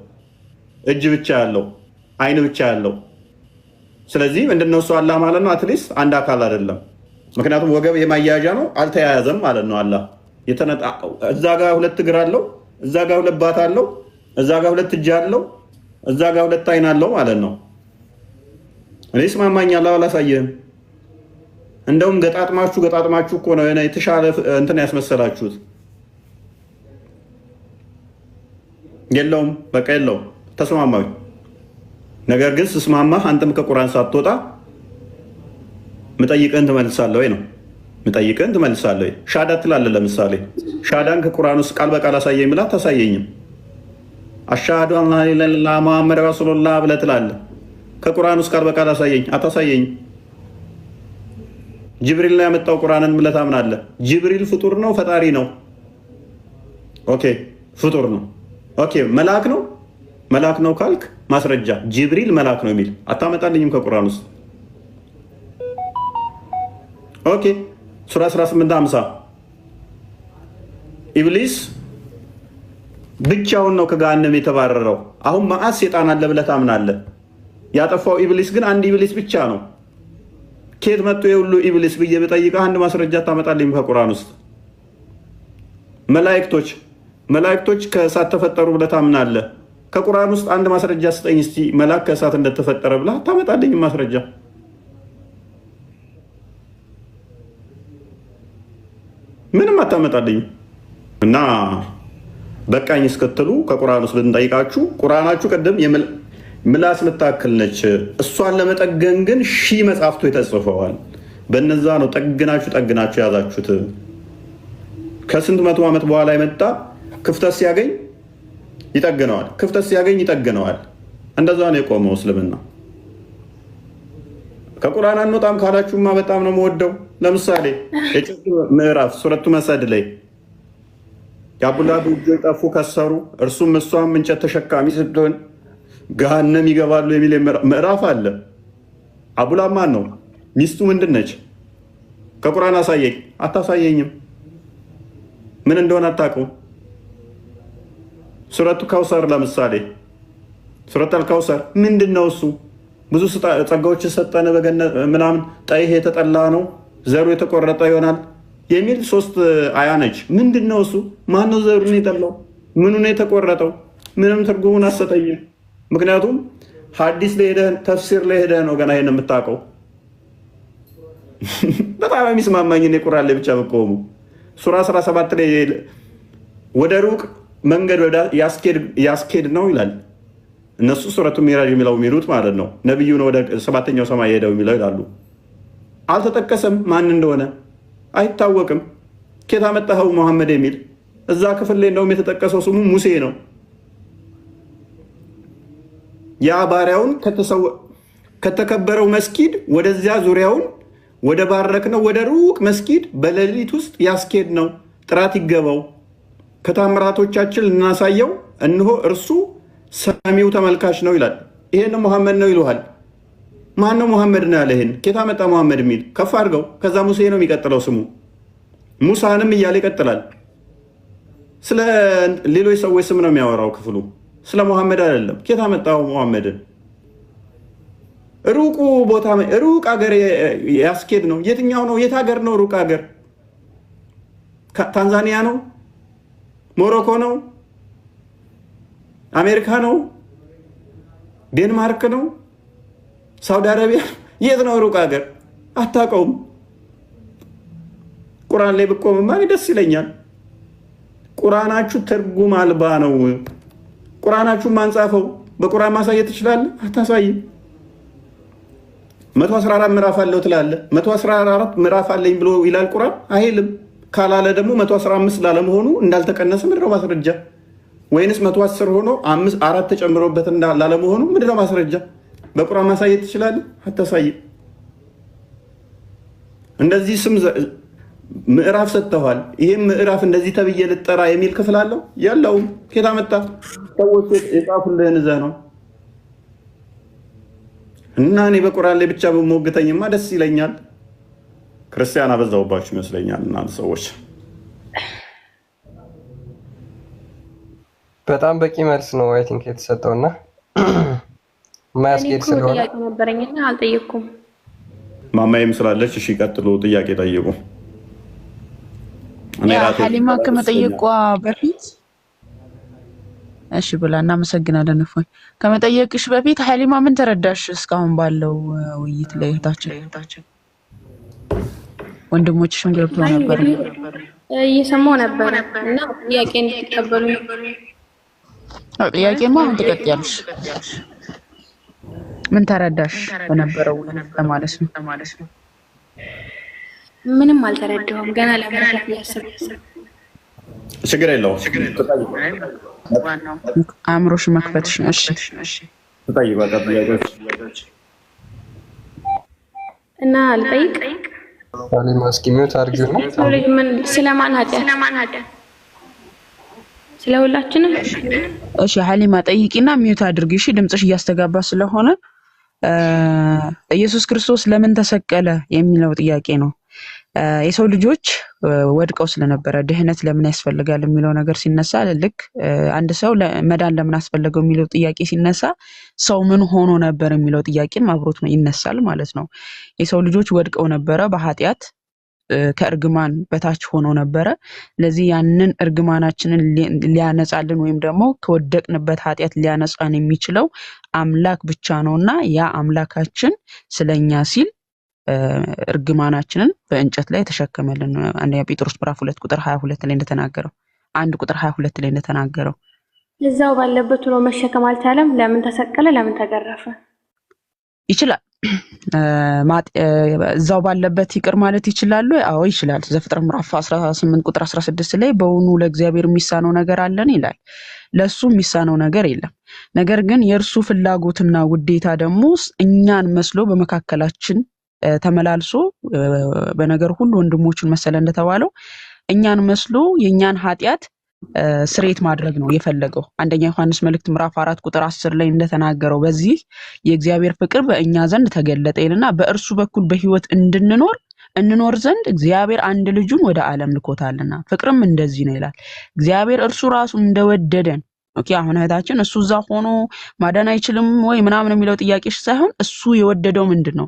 Speaker 3: እጅ ብቻ ያለው፣ አይን ብቻ ያለው። ስለዚህ ምንድነው እሱ አላህ ማለት ነው። At least አንድ አካል አይደለም። ምክንያቱም ወገብ የማያያዣ ነው፣ አልተያያዘም ማለት ነው። አላህ እዛ ጋር ሁለት እግር አለው፣ እዛ ጋር ሁለት ባት አለው፣ እዛ ጋር ሁለት እጅ አለው፣ እዛ ጋር ሁለት አይን አለው ማለት ነው። እኔ እስማማኛለሁ፣ አላሳየህም። እንደውም ገጣጥማችሁ ገጣጥማችሁ እኮ ነው የተሻለ እንትን ያስመሰላችሁት። የለውም፣ በቃ የለውም። ተስማማኝ። ነገር ግን ስስማማህ አንተም ከቁርአን ሳትወጣ ምጠይቅህን ትመልሳለህ ወይ ነው። ምጠይቅህን ትመልሳለህ ወይ? ሻዳ ትላለህ። ለምሳሌ ሻዳን ከቁርአን ውስጥ ቃል በቃል አሳየኝ ብላ አታሳየኝም። አሻሃዱ አን ላ ኢላሃ ኢለላህ ሙሐመድ ረሱሉላህ ብለህ ትላለህ። ከቁርአን ውስጥ ቃል በቃል አሳየኝ፣ አታሳየኝም። ጅብሪል ነው ያመጣው ቁርአንን ብለህ ታምናለህ። ጅብሪል ፍጡር ነው ፈጣሪ ነው? Okay ፍጡር ነው። Okay መልአክ ነው። መልአክ ነው ካልክ ማስረጃ ጅብሪል መልአክ ነው የሚል አታመጣልኝም ከቁርአን ውስጥ። Okay ሱራ 18:50 ኢብሊስ ብቻውን ነው ከገሃነም የተባረረው። አሁን መዓት ሴጣን አለ ብለህ ታምናለህ። ያጠፋው ኢብሊስ ግን አንድ ኢብሊስ ብቻ ነው። ከየት መጥቶ የሁሉ ኢብሊስ ብዬ ብጠይቅህ አንድ ማስረጃ ታመጣልኝ ከቁርአን ውስጥ። መላእክቶች ከእሳት ተፈጠሩ ብለህ ታምናለህ። ከቁርአን ውስጥ አንድ ማስረጃ ስጠኝ እስቲ መልአክ ከእሳት እንደተፈጠረ ብለህ አታመጣልኝም ማስረጃ። ምንም አታመጣልኝም። እና በቃኝ እስክትሉ ከቁርአን ውስጥ ብንጠይቃችሁ ቁርአናችሁ ቅድም ምላስ ምታክል ነች። እሷን ለመጠገን ግን ሺህ መጽሐፍቶች ተጽፈዋል። በነዛ ነው ጠግናችሁ ጠግናችሁ የያዛችሁት። ከስንት መቶ ዓመት በኋላ የመጣ ክፍተት ሲያገኝ ይጠግነዋል፣ ክፍተት ሲያገኝ ይጠግነዋል። እንደዛ ነው የቆመው እስልምና። ከቁርአን አንወጣም ካላችሁማ በጣም ነው የምወደው። ለምሳሌ የጭፍት ምዕራፍ ሱረቱ መሰድ ላይ የአቡላብ እጆች ጠፉ ከሰሩ፣ እርሱም እሷም እንጨት ተሸካሚ ስትሆን ገሃነም ይገባሉ የሚል ምዕራፍ አለ። አቡላብ ማን ነው? ሚስቱ ምንድን ነች? ከቁርአን አሳየኝ። አታሳየኝም። ምን እንደሆነ አታውቀውም። ሱረቱ ከውሰር ለምሳሌ ሱረት አልከውሰር ምንድን ነው እሱ? ብዙ ጸጋዎች ሰጠን በገነት ምናምን፣ ጠይህ የተጠላ ነው ዘሩ የተቆረጠ ይሆናል የሚል ሶስት አያ ነች። ምንድን ነው እሱ? ማነው ዘሩን የጠላው? ምኑ ነው የተቆረጠው? ምንም ትርጉሙን አሰጠኝም። ምክንያቱም ሐዲስ ላይ ሄደህ ተፍሲር ላይ ሄደህ ነው ገና ይሄን የምታውቀው። በጣም የሚስማማኝ እኔ ቁርአን ላይ ብቻ በቆሙ ሱራ 17 ላይ ወደ ሩቅ መንገድ ያስኬድ ነው ይላል። እነሱ ሱረቱ ሚራጅ የሚለው የሚሉት ማለት ነው። ነቢዩ ነው ወደ ሰባተኛው ሰማይ ሄደው የሚለው ይላሉ። አልተጠቀሰም፣ ማን እንደሆነ አይታወቅም። ኬት አመጣኸው መሐመድ የሚል እዛ ክፍል ላይ እንደውም የተጠቀሰው ስሙ ሙሴ ነው። ያ ባሪያውን ከተከበረው መስጊድ ወደዚያ ዙሪያውን ወደ ባረክ ነው ወደ ሩቅ መስጊድ በሌሊት ውስጥ ያስኬድ ነው። ጥራት ይገባው ከታምራቶቻችን ልናሳየው፣ እነሆ እርሱ ሰሚው ተመልካች ነው ይላል። ይሄን መሐመድ ነው ይሉሃል። ማን ነው መሐመድ ነው ያለ? ይሄን ኬታ መጣ መሐመድ የሚል ከፍ አድርገው። ከዛ ሙሴ ነው የሚቀጥለው ስሙ ሙሳንም እያለ ይቀጥላል። ስለ ሌሎች ሰዎች ስም ነው የሚያወራው ክፍሉ፣ ስለ መሐመድ አይደለም። ኬታ መጣው መሐመድን? ሩቁ ቦታ ሩቅ ሀገር ያስኬድ ነው። የትኛው ነው? የት ሀገር ነው ሩቅ ሀገር? ታንዛኒያ ነው? ሞሮኮ ነው? አሜሪካ ነው? ዴንማርክ ነው? ሳውዲ አረቢያ? የት ነው ሩቅ ሀገር? አታውቀውም። ቁርአን ላይ ብቆምማ እኔ ደስ ይለኛል። ቁርአናችሁ ትርጉም አልባ ነው። ቁርአናችሁን ማንጻፈው በቁርአን ማሳየት ትችላለህ? አታሳይም። 114 ምዕራፍ አለው ትላለህ። 114 ምዕራፍ አለኝ ብሎ ይላል ቁርአን አይልም። ካላለ ደግሞ 115 ላለመሆኑ እንዳልተቀነሰ ምንድነው ማስረጃ? ወይንስ 110 ሆኖ አራት ተጨምሮበት ላለመሆኑ ምንድነው ማስረጃ? በቁርአን ማሳየት ትችላለህ? አታሳይም። እንደዚህ ስም ምዕራፍ ሰጥተዋል። ይህም ምዕራፍ እንደዚህ ተብዬ ልጠራ የሚል ክፍል አለው የለውም? ከየት አመጣ? ሰዎች የጻፉልህን እዛ ነው። እና እኔ በቁርአን ላይ ብቻ በሞግተኝማ ደስ ይለኛል። ክርስቲያን አበዛውባችሁ ይመስለኛል እናንተ ሰዎች።
Speaker 4: በጣም በቂ መልስ ነው I think የተሰጠው እና
Speaker 7: እኔ
Speaker 4: የማያስኬድ
Speaker 7: እኮ
Speaker 4: ስለሆነ
Speaker 7: ጥያቄ ነበረኝና አልጠየቅኩም።
Speaker 3: ማማዬም ስላለች እሺ፣ ቀጥሎ ጥያቄ ጠይቁ። እኔ
Speaker 5: ያ
Speaker 3: ራሴ
Speaker 5: ሀሊማ ከመጠየቋ በፊት እሺ ብላ እናመሰግናለን። እፎይ ከመጠየቅሽ በፊት ሀሊማ ምን ተረዳሽ እስካሁን ባለው ውይይት ላይ? እህታችን ወንድሞችሽም ገብተው
Speaker 7: አይ
Speaker 5: ነበር።
Speaker 7: እንግዲህ እየሰማሁ ነበረ እና ጥያቄ እንድትቀበሉ
Speaker 5: አዎ፣ ጥያቄማ አሁን ትቀጥያለሽ። ምን ተረዳሽ በነበረው ውይይት ለማለት ነው።
Speaker 7: ምንም አልተረዳሁም። ገና ለመረዳት እያሰብኩ ነው።
Speaker 3: ችግር የለውም
Speaker 5: አእምሮሽ መክፈትሽ ነው። እሺ
Speaker 3: ትጠይቁ። በቃ ጥያቄዎች
Speaker 7: እና ልጠይቅ።
Speaker 4: ሀሊማ እስኪ mute አድርጊው ነው።
Speaker 7: ሰው ልጅ ምን ስለማን ኃጢአት? ስለ ሁላችንም።
Speaker 5: እሺ ሀሊማ ጠይቂና mute አድርጊ። እሺ ድምፅሽ እያስተጋባ ስለሆነ ኢየሱስ ክርስቶስ ለምን ተሰቀለ የሚለው ጥያቄ ነው። የሰው ልጆች ወድቀው ስለነበረ ድህነት ለምን ያስፈልጋል የሚለው ነገር ሲነሳ ልክ አንድ ሰው መዳን ለምን አስፈለገው የሚለው ጥያቄ ሲነሳ ሰው ምን ሆኖ ነበር የሚለው ጥያቄም አብሮት ይነሳል ማለት ነው። የሰው ልጆች ወድቀው ነበረ በኃጢአት ከእርግማን በታች ሆነው ነበረ። ስለዚህ ያንን እርግማናችንን ሊያነጻልን ወይም ደግሞ ከወደቅንበት ኃጢአት ሊያነጻን የሚችለው አምላክ ብቻ ነውና ያ አምላካችን ስለኛ ሲል እርግማናችንን በእንጨት ላይ ተሸከመልን። አንደኛ ጴጥሮስ ምዕራፍ 2 ቁጥር 22 ላይ እንደተናገረው 1 ቁጥር 22 ላይ እንደተናገረው
Speaker 7: እዛው ባለበት ሆኖ መሸከም አልቻለም። ለምን ተሰቀለ? ለምን ተገረፈ?
Speaker 5: ይችላል። እዛው ባለበት ይቅር ማለት ይችላሉ? አዎ ይችላል። ዘፍጥረት ምዕራፍ 18 ቁጥር 16 ላይ በውኑ ለእግዚአብሔር የሚሳነው ነገር አለን ይላል። ለእሱ የሚሳነው ነገር የለም። ነገር ግን የእርሱ ፍላጎትና ውዴታ ደግሞ እኛን መስሎ በመካከላችን ተመላልሶ በነገር ሁሉ ወንድሞቹን መሰለ እንደተባለው እኛን መስሎ የእኛን ኃጢአት ስርየት ማድረግ ነው የፈለገው። አንደኛ ዮሐንስ መልእክት ምዕራፍ 4 ቁጥር 10 ላይ እንደተናገረው በዚህ የእግዚአብሔር ፍቅር በእኛ ዘንድ ተገለጠ ይልና በእርሱ በኩል በሕይወት እንድንኖር እንኖር ዘንድ እግዚአብሔር አንድ ልጁን ወደ ዓለም ልኮታልና ፍቅርም እንደዚህ ነው ይላል። እግዚአብሔር እርሱ ራሱ እንደወደደን okay። አሁን እህታችን እሱ እዛ ሆኖ ማዳን አይችልም ወይ ምናምን የሚለው ጥያቄሽ ሳይሆን እሱ የወደደው ምንድን ነው?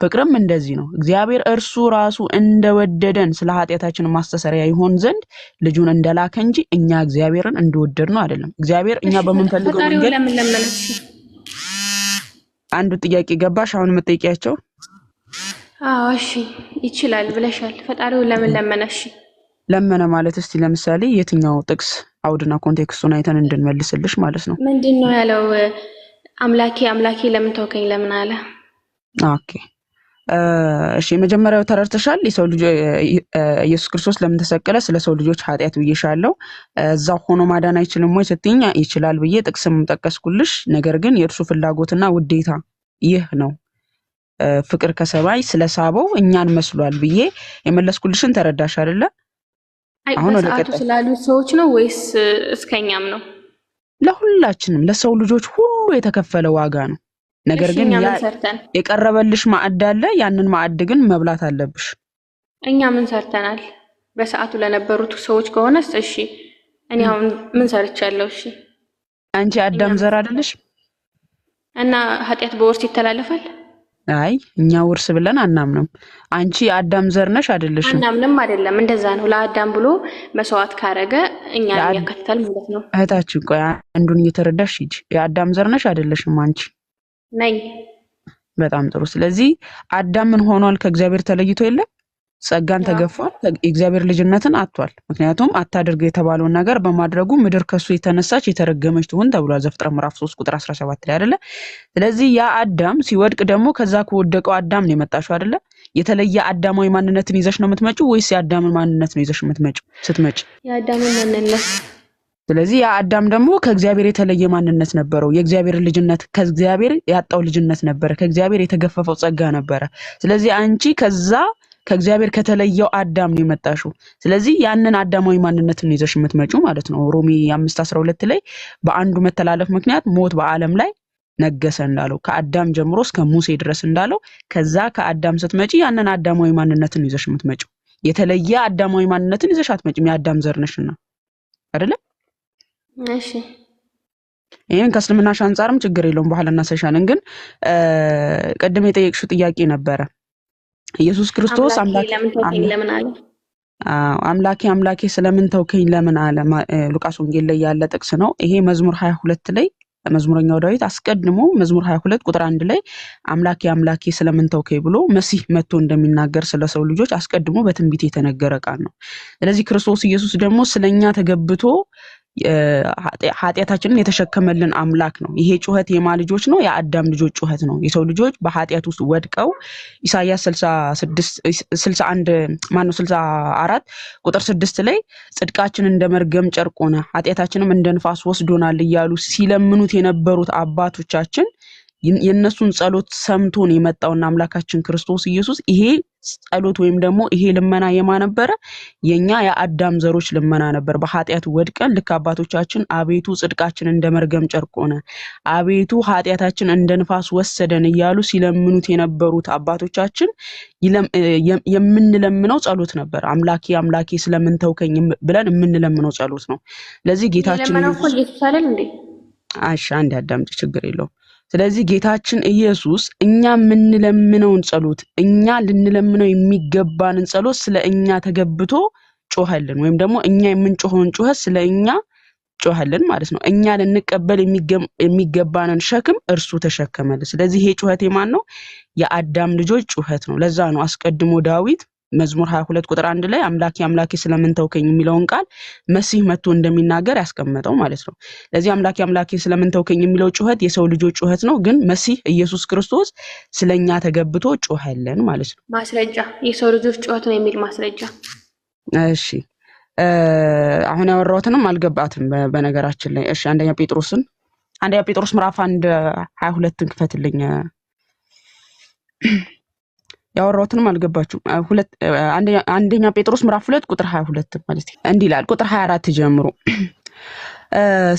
Speaker 5: ፍቅርም እንደዚህ ነው። እግዚአብሔር እርሱ ራሱ እንደወደደን ስለ ኃጢአታችን ማስተሰሪያ ይሆን ዘንድ ልጁን እንደላከ እንጂ እኛ እግዚአብሔርን እንደወደድ ነው አይደለም። እግዚአብሔር እኛ
Speaker 7: እሺ
Speaker 5: በምንፈልገው
Speaker 7: ፈጣሪውን
Speaker 5: መንገድ
Speaker 7: ለምን ለመነች?
Speaker 5: አንዱ ጥያቄ ገባሽ? አሁን የምጠይቂያቸው
Speaker 7: አዎ እሺ ይችላል ብለሻል። ፈጣሪውን ለምን ለመነሽ?
Speaker 5: ለመነ ማለት እስቲ ለምሳሌ የትኛው ጥቅስ አውድና context ኡን አይተን እንድንመልስልሽ ማለት ነው።
Speaker 7: ምንድን ነው ያለው? አምላኬ አምላኬ ለምን ተውከኝ ለምን አለ?
Speaker 5: okay እሺ የመጀመሪያው ተረድተሻል። የሰው ልጅ ኢየሱስ ክርስቶስ ለምን ተሰቀለ? ስለ ሰው ልጆች ኃጢአት ብዬሻለሁ። እዛው ሆኖ ማዳን አይችልም ወይ ስትይኝ ይችላል ብዬ ጥቅስም ጠቀስኩልሽ። ነገር ግን የእርሱ ፍላጎትና ውዴታ ይህ ነው፣ ፍቅር ከሰማይ ስለሳበው እኛን መስሏል ብዬ የመለስኩልሽን ተረዳሽ አይደለ?
Speaker 7: አይ
Speaker 5: አሁን ወደ
Speaker 7: በሰዓቱ
Speaker 5: ቀጣይ
Speaker 7: ስላሉት ሰዎች ነው ወይስ እስከኛም ነው?
Speaker 5: ለሁላችንም ለሰው ልጆች ሁሉ የተከፈለ ዋጋ ነው። ነገር
Speaker 7: እሺ
Speaker 5: ግን
Speaker 7: እኛ
Speaker 5: ያ
Speaker 7: ምን ሰርተን
Speaker 5: የቀረበልሽ ማዕድ አለ። ያንን ማዕድ ግን መብላት አለብሽ።
Speaker 7: እኛ ምን ሰርተናል? በሰዓቱ ለነበሩት ሰዎች ከሆነስ እሺ፣ እኔ አሁን ምን ሰርቻለሁ? እሺ
Speaker 5: አንቺ
Speaker 7: እኛ
Speaker 5: አዳም
Speaker 7: ምን
Speaker 5: ዘር አይደለሽ?
Speaker 7: እና ኃጢአት በውርስ ይተላለፋል?
Speaker 5: አይ እኛ ውርስ ብለን አናምንም። አንቺ የአዳም ዘር ነሽ አይደለሽም?
Speaker 7: አናምንም አይደለም፣ እንደዛ ነው። ለአዳም ብሎ መስዋዕት ካረገ እኛንም ያካትታል ማለት ነው።
Speaker 5: እህታችን ቆይ አንዱን እየተረዳሽ ሂጂ። የአዳም ዘር ነሽ አይደለሽም አንቺ?
Speaker 7: ነኝ።
Speaker 5: በጣም ጥሩ። ስለዚህ አዳም ምን ሆኗል? ከእግዚአብሔር ተለይቶ የለም ጸጋን
Speaker 7: አዎ
Speaker 5: ተገፏል። የእግዚአብሔር ልጅነትን አጥቷል። ምክንያቱም አታድርግ የተባለውን ነገር በማድረጉ ምድር ከሱ የተነሳች የተረገመች ትሁን ተብሏል። ዘፍጥረት ምዕራፍ 3 ቁጥር 17 ላይ አይደለ? ስለዚህ ያ አዳም ሲወድቅ ደግሞ ከዛ ከወደቀው አዳም ነው የመጣሽው አይደለ? የተለየ አዳማዊ ማንነትን ይዘሽ ነው የምትመጪው ወይስ የአዳምን ማንነት ነው ይዘሽ የምትመጪው ስትመጪ?
Speaker 7: የአዳምን ማንነት
Speaker 5: ስለዚህ ያ አዳም ደግሞ ከእግዚአብሔር የተለየ ማንነት ነበረው። የእግዚአብሔር ልጅነት ከእግዚአብሔር ያጣው ልጅነት ነበረ። ከእግዚአብሔር የተገፈፈው ጸጋ ነበረ። ስለዚህ አንቺ ከዛ ከእግዚአብሔር ከተለየው አዳም ነው የመጣሽው። ስለዚህ ያንን አዳማዊ ማንነትን ነው ይዘሽ የምትመጪው ማለት ነው። ሮሜ 5:12 ላይ በአንዱ መተላለፍ ምክንያት ሞት በዓለም ላይ ነገሰ እንዳለው ከአዳም ጀምሮ እስከ ሙሴ ድረስ እንዳለው ከዛ ከአዳም ስትመጪ ያንን አዳማዊ ማንነትን ይዘሽ የምትመጪው የተለየ አዳማዊ ማንነትን ይዘሽ አትመጪም። የአዳም ዘር ነሽና አይደለ?
Speaker 7: እሺ
Speaker 5: ይህን ከእስልምናሽ አንጻርም ችግር የለውም፣ በኋላ እናሳይሻለን። ግን ቅድም የጠየቅሽው ጥያቄ ነበረ ኢየሱስ ክርስቶስ
Speaker 7: አምላኬ ለምን ተውከኝ ለምን አለ?
Speaker 5: አዎ፣ አምላኬ አምላኬ ስለምን ተውከኝ ለምን አለ? ሉቃስ ወንጌል ላይ ያለ ጥቅስ ነው። ይሄ መዝሙር 22 ላይ መዝሙረኛው ዳዊት አስቀድሞ መዝሙር 22 ቁጥር 1 ላይ አምላኬ አምላኬ ስለምን ተውከኝ ብሎ መሲህ መጥቶ እንደሚናገር ስለ ሰው ልጆች አስቀድሞ በትንቢት የተነገረ ቃል ነው። ስለዚህ ክርስቶስ ኢየሱስ ደግሞ ስለኛ ተገብቶ ኃጢአታችንን የተሸከመልን አምላክ ነው። ይሄ ጩኸት የማ ልጆች ነው? የአዳም ልጆች ጩኸት ነው። የሰው ልጆች በኃጢአት ውስጥ ወድቀው ኢሳያስ 66 61 ማነው 64 ቁጥር 6 ላይ ጽድቃችን እንደ መርገም ጨርቅ ሆነ፣ ኃጢአታችንም እንደ ንፋስ ወስዶናል እያሉ ሲለምኑት የነበሩት አባቶቻችን የእነሱን ጸሎት ሰምቶን የመጣውና አምላካችን ክርስቶስ ኢየሱስ ይሄ ጸሎት ወይም ደግሞ ይሄ ልመና የማ ነበረ? የኛ የአዳም ዘሮች ልመና ነበር። በኃጢአት ወድቀን ልክ አባቶቻችን አቤቱ ጽድቃችን እንደ መርገም ጨርቅ ሆነ፣ አቤቱ ኃጢአታችን እንደ ንፋስ ወሰደን እያሉ ሲለምኑት የነበሩት አባቶቻችን የምንለምነው ጸሎት ነበር። አምላኬ አምላኬ ስለምን ተውከኝ ብለን የምንለምነው ጸሎት ነው። ለዚህ ጌታችን
Speaker 7: የለመነው እኮ
Speaker 5: ኢየሱስ
Speaker 7: ኢየሱስ አይደል እንዴ?
Speaker 5: አሽ አንድ አዳምጪ፣ ችግር የለውም። ስለዚህ ጌታችን ኢየሱስ እኛ የምንለምነውን ጸሎት እኛ ልንለምነው የሚገባንን ጸሎት ስለ እኛ ተገብቶ ጮኸልን፣ ወይም ደግሞ እኛ የምንጮኸውን ጩኸት ስለ እኛ ጮኸልን ማለት ነው። እኛ ልንቀበል የሚገባንን ሸክም እርሱ ተሸከመልን። ስለዚህ ይሄ ጩኸት የማን ነው? የአዳም ልጆች ጩኸት ነው። ለዛ ነው አስቀድሞ ዳዊት መዝሙር 22 ቁጥር 1 ላይ አምላኬ አምላኬ ስለምን ተውከኝ የሚለውን ቃል መሲህ መጥቶ እንደሚናገር ያስቀመጠው ማለት ነው። ለዚህ አምላኬ አምላኬ ስለምን ተውከኝ የሚለው ጩኸት የሰው ልጆች ጩኸት ነው። ግን መሲህ ኢየሱስ ክርስቶስ ስለኛ ተገብቶ ጮኸልን ማለት ነው።
Speaker 7: ማስረጃ የሰው ልጆች ጩኸት ነው የሚል ማስረጃ።
Speaker 5: እሺ አሁን ያወራሁትንም አልገባትም በነገራችን ላይ። እሺ አንደኛ ጴጥሮስ ምዕራፍ 1 22ን ክፈትልኝ። ያወራሁትንም አልገባችሁም። አንደኛ ጴጥሮስ ምዕራፍ 2 ቁጥር 22 ማለት ነው። እንዲህ ይላል ቁጥር 24 ጀምሮ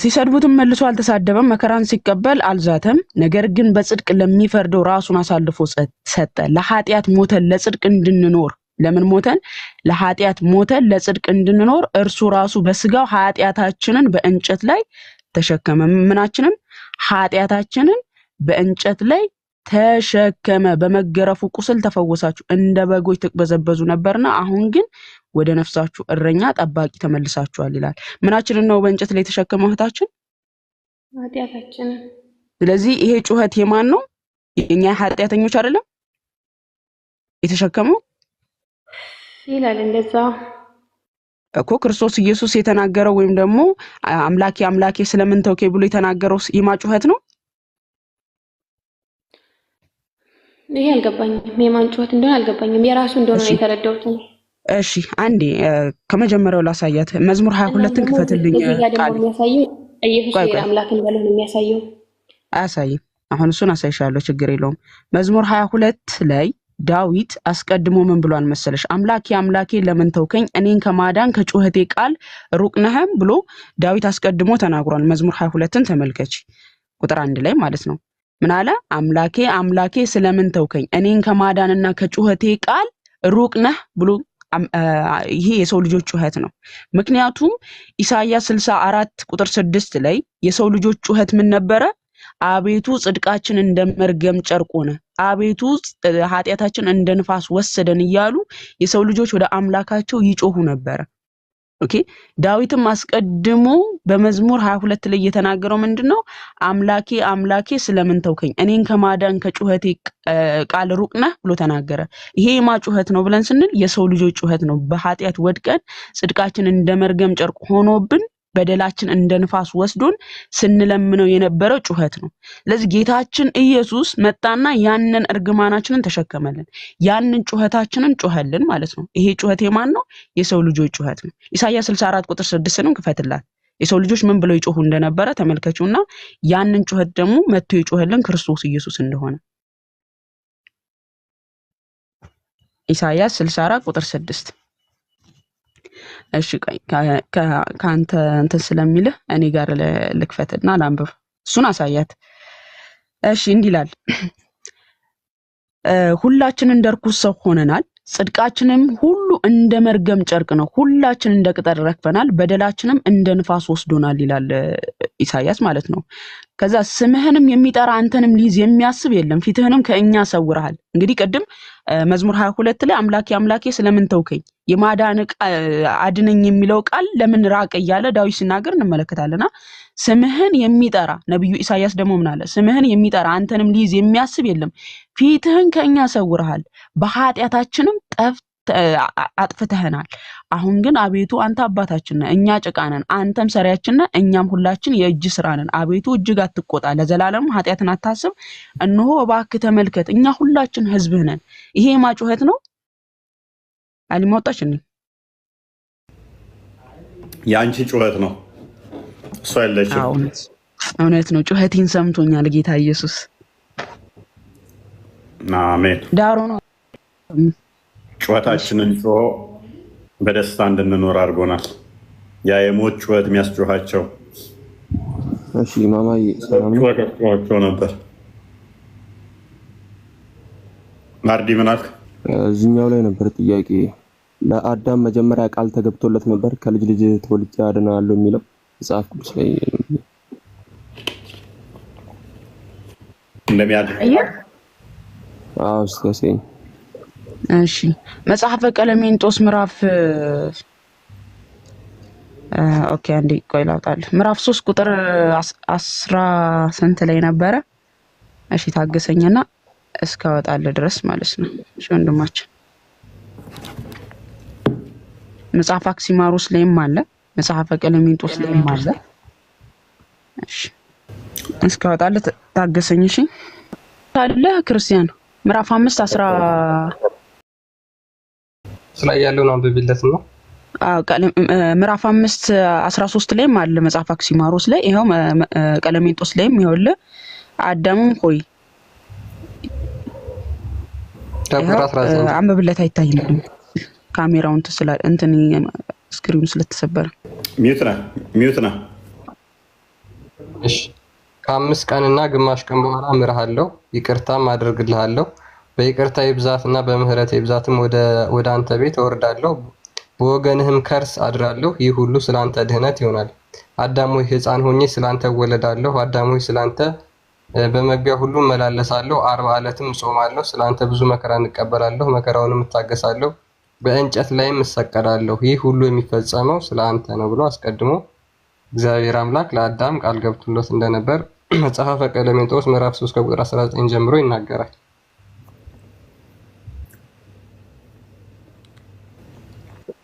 Speaker 5: ሲሰድቡትም መልሶ አልተሳደበም፣ መከራን ሲቀበል አልዛተም። ነገር ግን በጽድቅ ለሚፈርደው ራሱን አሳልፎ ሰጠ። ለኃጢአት ሞተን ለጽድቅ እንድንኖር። ለምን ሞተን? ለኃጢአት ሞተን ለጽድቅ እንድንኖር እርሱ ራሱ በስጋው ኃጢአታችንን በእንጨት ላይ ተሸከመ። ምናችንን? ኃጢአታችንን በእንጨት ላይ ተሸከመ። በመገረፉ ቁስል ተፈወሳችሁ። እንደ በጎች ትቅበዘበዙ ነበርና አሁን ግን ወደ ነፍሳችሁ እረኛ ጠባቂ ተመልሳችኋል ይላል። ምናችንን ነው በእንጨት ላይ የተሸከመው እህታችን?
Speaker 7: ኃጢአታችንን።
Speaker 5: ስለዚህ ይሄ ጩኸት የማን ነው? የኛ ኃጢአተኞች አይደለም የተሸከመው
Speaker 7: ይላል እንደዛ
Speaker 5: እኮ ክርስቶስ ኢየሱስ የተናገረው ወይም ደግሞ አምላኬ አምላኬ ስለምን ተውከኝ ብሎ የተናገረው የማ ጩኸት ነው?
Speaker 7: ይሄ አልገባኝም። የማን ጩኸት እንደሆነ አልገባኝም። የራሱ እንደሆነ ነው የተረዳሁት።
Speaker 5: እሺ አንዴ ከመጀመሪያው ላሳያት። መዝሙር 22ን ክፈትልኝ።
Speaker 7: እዚህ ጋር ደግሞ
Speaker 5: ቃል
Speaker 7: የሚያሳየው ኢየሱስ
Speaker 5: ቆይ
Speaker 7: ሌላ
Speaker 5: ቆይ
Speaker 7: አምላክ እንዳልሆነ የሚያሳየው
Speaker 5: አያሳይም። አሁን እሱን አሳይሻለሁ፣ ችግር የለውም። መዝሙር 22 ላይ ዳዊት አስቀድሞ ምን ብሏል መሰለሽ? አምላኬ አምላኬ ለምን ተውከኝ፣ እኔን ከማዳን ከጩኸቴ ቃል ሩቅ ነህም ብሎ ዳዊት አስቀድሞ ተናግሯል። መዝሙር 22ን ተመልከች፣ ቁጥር 1 ላይ ማለት ነው። ምን አለ? አምላኬ አምላኬ ስለምን ተውከኝ፣ እኔን ከማዳንና ከጩኸቴ ቃል ሩቅ ነህ ብሎ ይሄ የሰው ልጆች ጩኸት ነው። ምክንያቱም ኢሳይያስ 64 ቁጥር 6 ላይ የሰው ልጆች ጩኸት ምን ነበረ? አቤቱ ጽድቃችን እንደ መርገም ጨርቅ ሆነ፣ አቤቱ ኃጢአታችን እንደ ንፋስ ወሰደን እያሉ የሰው ልጆች ወደ አምላካቸው ይጮሁ ነበረ። okay ዳዊትም አስቀድሞ በመዝሙር 22 ላይ የተናገረው ምንድነው? አምላኬ አምላኬ ስለምን ተውከኝ፣ እኔን ከማዳን ከጩኸቴ ቃል ሩቅ ነህ ብሎ ተናገረ። ይሄ የማ ጩኸት ነው ብለን ስንል የሰው ልጆች ጩኸት ነው። በኃጢአት ወድቀን ጽድቃችን እንደ መርገም ጨርቅ ሆኖብን በደላችን እንደ ንፋስ ወስዶን ስንለምነው የነበረው ጩኸት ነው። ስለዚህ ጌታችን ኢየሱስ መጣና ያንን እርግማናችንን ተሸከመልን፣ ያንን ጩኸታችንን ጮኸልን ማለት ነው። ይሄ ጩኸት የማን ነው? የሰው ልጆች ጩኸት ነው። ኢሳይያስ 64 ቁጥር 6ንም ክፈትላት። የሰው ልጆች ምን ብለው ይጮሁ እንደነበረ ተመልከቹና ያንን ጩኸት ደግሞ መጥቶ የጮኸልን ክርስቶስ ኢየሱስ እንደሆነ ኢሳይያስ 64 ቁጥር 6። እሺ ቆይ ከአንተ እንትን ስለሚልህ እኔ ጋር ልክፈትና ላንብብ። እሱን አሳያት። እሺ እንዲህ ይላል፣ ሁላችን እንደ ርኩስ ሰው ሆነናል፣ ጽድቃችንም ሁሉ እንደ መርገም ጨርቅ ነው። ሁላችን እንደ ቅጠል ረግፈናል፣ በደላችንም እንደ ንፋስ ወስዶናል ይላል ኢሳያስ ማለት ነው። ከዛ ስምህንም የሚጠራ አንተንም ሊይዝ የሚያስብ የለም፣ ፊትህንም ከእኛ ሰውረሃል። እንግዲህ ቅድም መዝሙር 22 ላይ አምላኬ አምላኬ ስለምን ተውከኝ፣ የማዳን አድነኝ የሚለው ቃል ለምን ራቀ እያለ ዳዊት ሲናገር እንመለከታለንና ስምህን የሚጠራ ነቢዩ ኢሳያስ ደግሞ ምን አለ? ስምህን የሚጠራ አንተንም ሊይዝ የሚያስብ የለም፣ ፊትህን ከእኛ ሰውረሃል፣ በኃጢአታችንም አጥፍተኸናል። አሁን ግን አቤቱ አንተ አባታችን ነህ፣ እኛ ጭቃ ነን፣ አንተም ሰሪያችን ነህ፣ እኛም ሁላችን የእጅ ስራ ነን። አቤቱ እጅግ አትቆጣ፣ ለዘላለሙ ኃጢአትን አታስብ። እነሆ እባክህ ተመልከት፣ እኛ ሁላችን ሕዝብህ ነን። ይሄ የማን ጩኸት ነው? አሊማ ወጣች እንዴ?
Speaker 3: የአንቺ ጩኸት ነው፣ እሷ የለችም።
Speaker 5: አዎ እውነት እውነት ነው። ጩኸቴን ሰምቶኛል ጌታ ኢየሱስ።
Speaker 3: አሜን።
Speaker 5: ዳሮ ነው።
Speaker 3: ጩኸታችንን ጮሆ በደስታ እንድንኖር አድርጎናል። ያ የሞት ጩኸት የሚያስጮኻቸው
Speaker 8: እሺ ማማዬ ሰላም ነው?
Speaker 3: ጩኸት ያስጮኻቸው ነበር። ማርዲ ምን አልክ?
Speaker 8: እዚህኛው ላይ ነበር ጥያቄ። ለአዳም መጀመሪያ ቃል ተገብቶለት ነበር ከልጅ ልጅ ተወልጄ አድናለሁ የሚለው መጽሐፍ ቅዱስ ላይ።
Speaker 3: እንደሚያድን።
Speaker 8: አዎ፣ እስኪ ያሳየኝ።
Speaker 5: እሺ፣ መጽሐፈ ቀለሜንጦስ ምዕራፍ okay፣ አንዴ ቆይ ላውጣልህ። ምዕራፍ 3 ቁጥር 10 ስንት ላይ ነበረ? እሺ ታገሰኝና እስካወጣልህ ድረስ ማለት ነው። እሺ ወንድማችን፣ መጽሐፈ አክሲማሮስ ላይም አለ፣ መጽሐፈ ቀለሜንጦስ ላይም አለ። እሺ እስካወጣልህ ታገሰኝ። እሺ አለ ክርስቲያን፣ ምዕራፍ 5 10
Speaker 4: ላይ ያለውን አንብቢለት ነው።
Speaker 5: አዎ፣ ምዕራፍ 5 13 ላይም አለ መጽሐፍ አክሲማሮስ ላይ፣ ይኸው ቀለሜንጦስ ላይም ይኸውልህ፣ አዳምም ሆይ
Speaker 4: ከቁጥር
Speaker 5: ይኸው
Speaker 4: 19
Speaker 5: አንብብለት፣ አይታይም ካሜራውን እንትን ስላ እንትን screen ኑ ስለተሰበረ።
Speaker 3: Mute ነህ፣ mute ነህ።
Speaker 4: እሺ፣ ከ5 ቀንና ግማሽ ቀን በኋላ እምርሃለሁ፣ ይቅርታም አደርግልሃለሁ። በይቅርታዬ ብዛትና በምህረቴ ብዛትም ወደ አንተ ቤት እወርዳለሁ፣ በወገንህም ከርስ አድራለሁ። ይህ ሁሉ ስለ አንተ ድህነት ይሆናል። አዳም ሆይ፣ ሕፃን ሆኜ ስለ አንተ እወለዳለሁ። አዳም ሆይ፣ ስለ አንተ በመግቢያ ሁሉ እመላለሳለሁ። 40 ዕለትም እጾማለሁ። ስለ አንተ ብዙ መከራ እንቀበላለሁ፣ መከራውንም እታገሳለሁ፣ በእንጨት ላይም እሰቀላለሁ። ይህ ሁሉ የሚፈጸመው ስለ አንተ ነው ብሎ አስቀድሞ እግዚአብሔር አምላክ ለአዳም ቃል ገብቶለት እንደነበር መጽሐፈ ቀለሜንጦስ ምዕራፍ 3 ከቁጥር 19 ጀምሮ ይናገራል።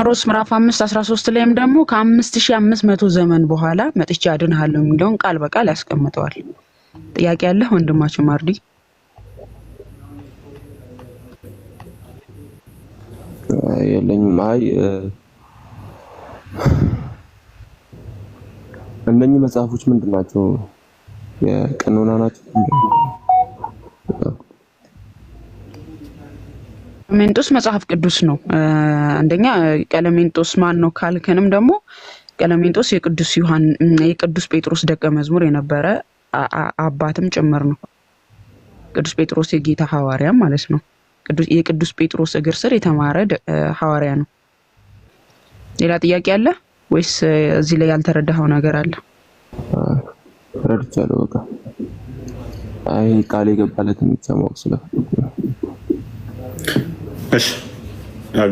Speaker 5: ሮስ ምዕራፍ 5 13 ላይም ደግሞ ከ5500 ዘመን በኋላ መጥቼ አድንሃለሁ የሚለውን ቃል በቃል ያስቀምጠዋል። ጥያቄ ያለህ ወንድማችን ማርዲ?
Speaker 8: የለኝም። አይ እነኚህ መጽሐፎች ምንድን ናቸው? የቀኖና ናቸው?
Speaker 5: ቀለሜንጦስ መጽሐፍ ቅዱስ ነው። አንደኛ ቀለሜንጦስ ማን ነው ካልከንም ደግሞ ቀለሜንጦስ የቅዱስ ዮሐን የቅዱስ ጴጥሮስ ደቀ መዝሙር የነበረ አባትም ጭምር ነው። ቅዱስ ጴጥሮስ የጌታ ሐዋርያ ማለት ነው። የቅዱስ ጴጥሮስ እግር ስር የተማረ ሐዋርያ ነው። ሌላ ጥያቄ አለ ወይስ እዚህ ላይ ያልተረዳኸው ነገር አለ?
Speaker 8: ረድቻለሁ። በቃ አይ ቃል የገባለትን ብቻ ማወቅ ስለፈለኩ ነው።
Speaker 3: እሺ፣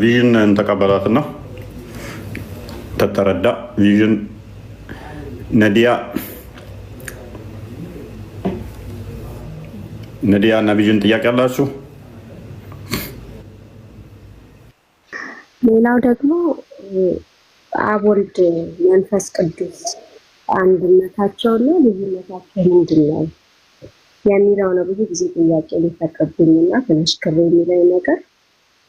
Speaker 3: ቪዥን እንተቀበላትና ተተረዳ ቪዥን ነዲያ ነዲያ እና ቪዥን ጥያቄ አላችሁ?
Speaker 1: ሌላው ደግሞ አብ፣ ወልድ፣ መንፈስ ቅዱስ አንድነታቸውና ልዩነታቸው ምንድን ነው የሚለው ነው ብዙ ጊዜ ጥያቄ የሚፈጥርብኝ እና ትንሽ ክር የሚለኝ ነገር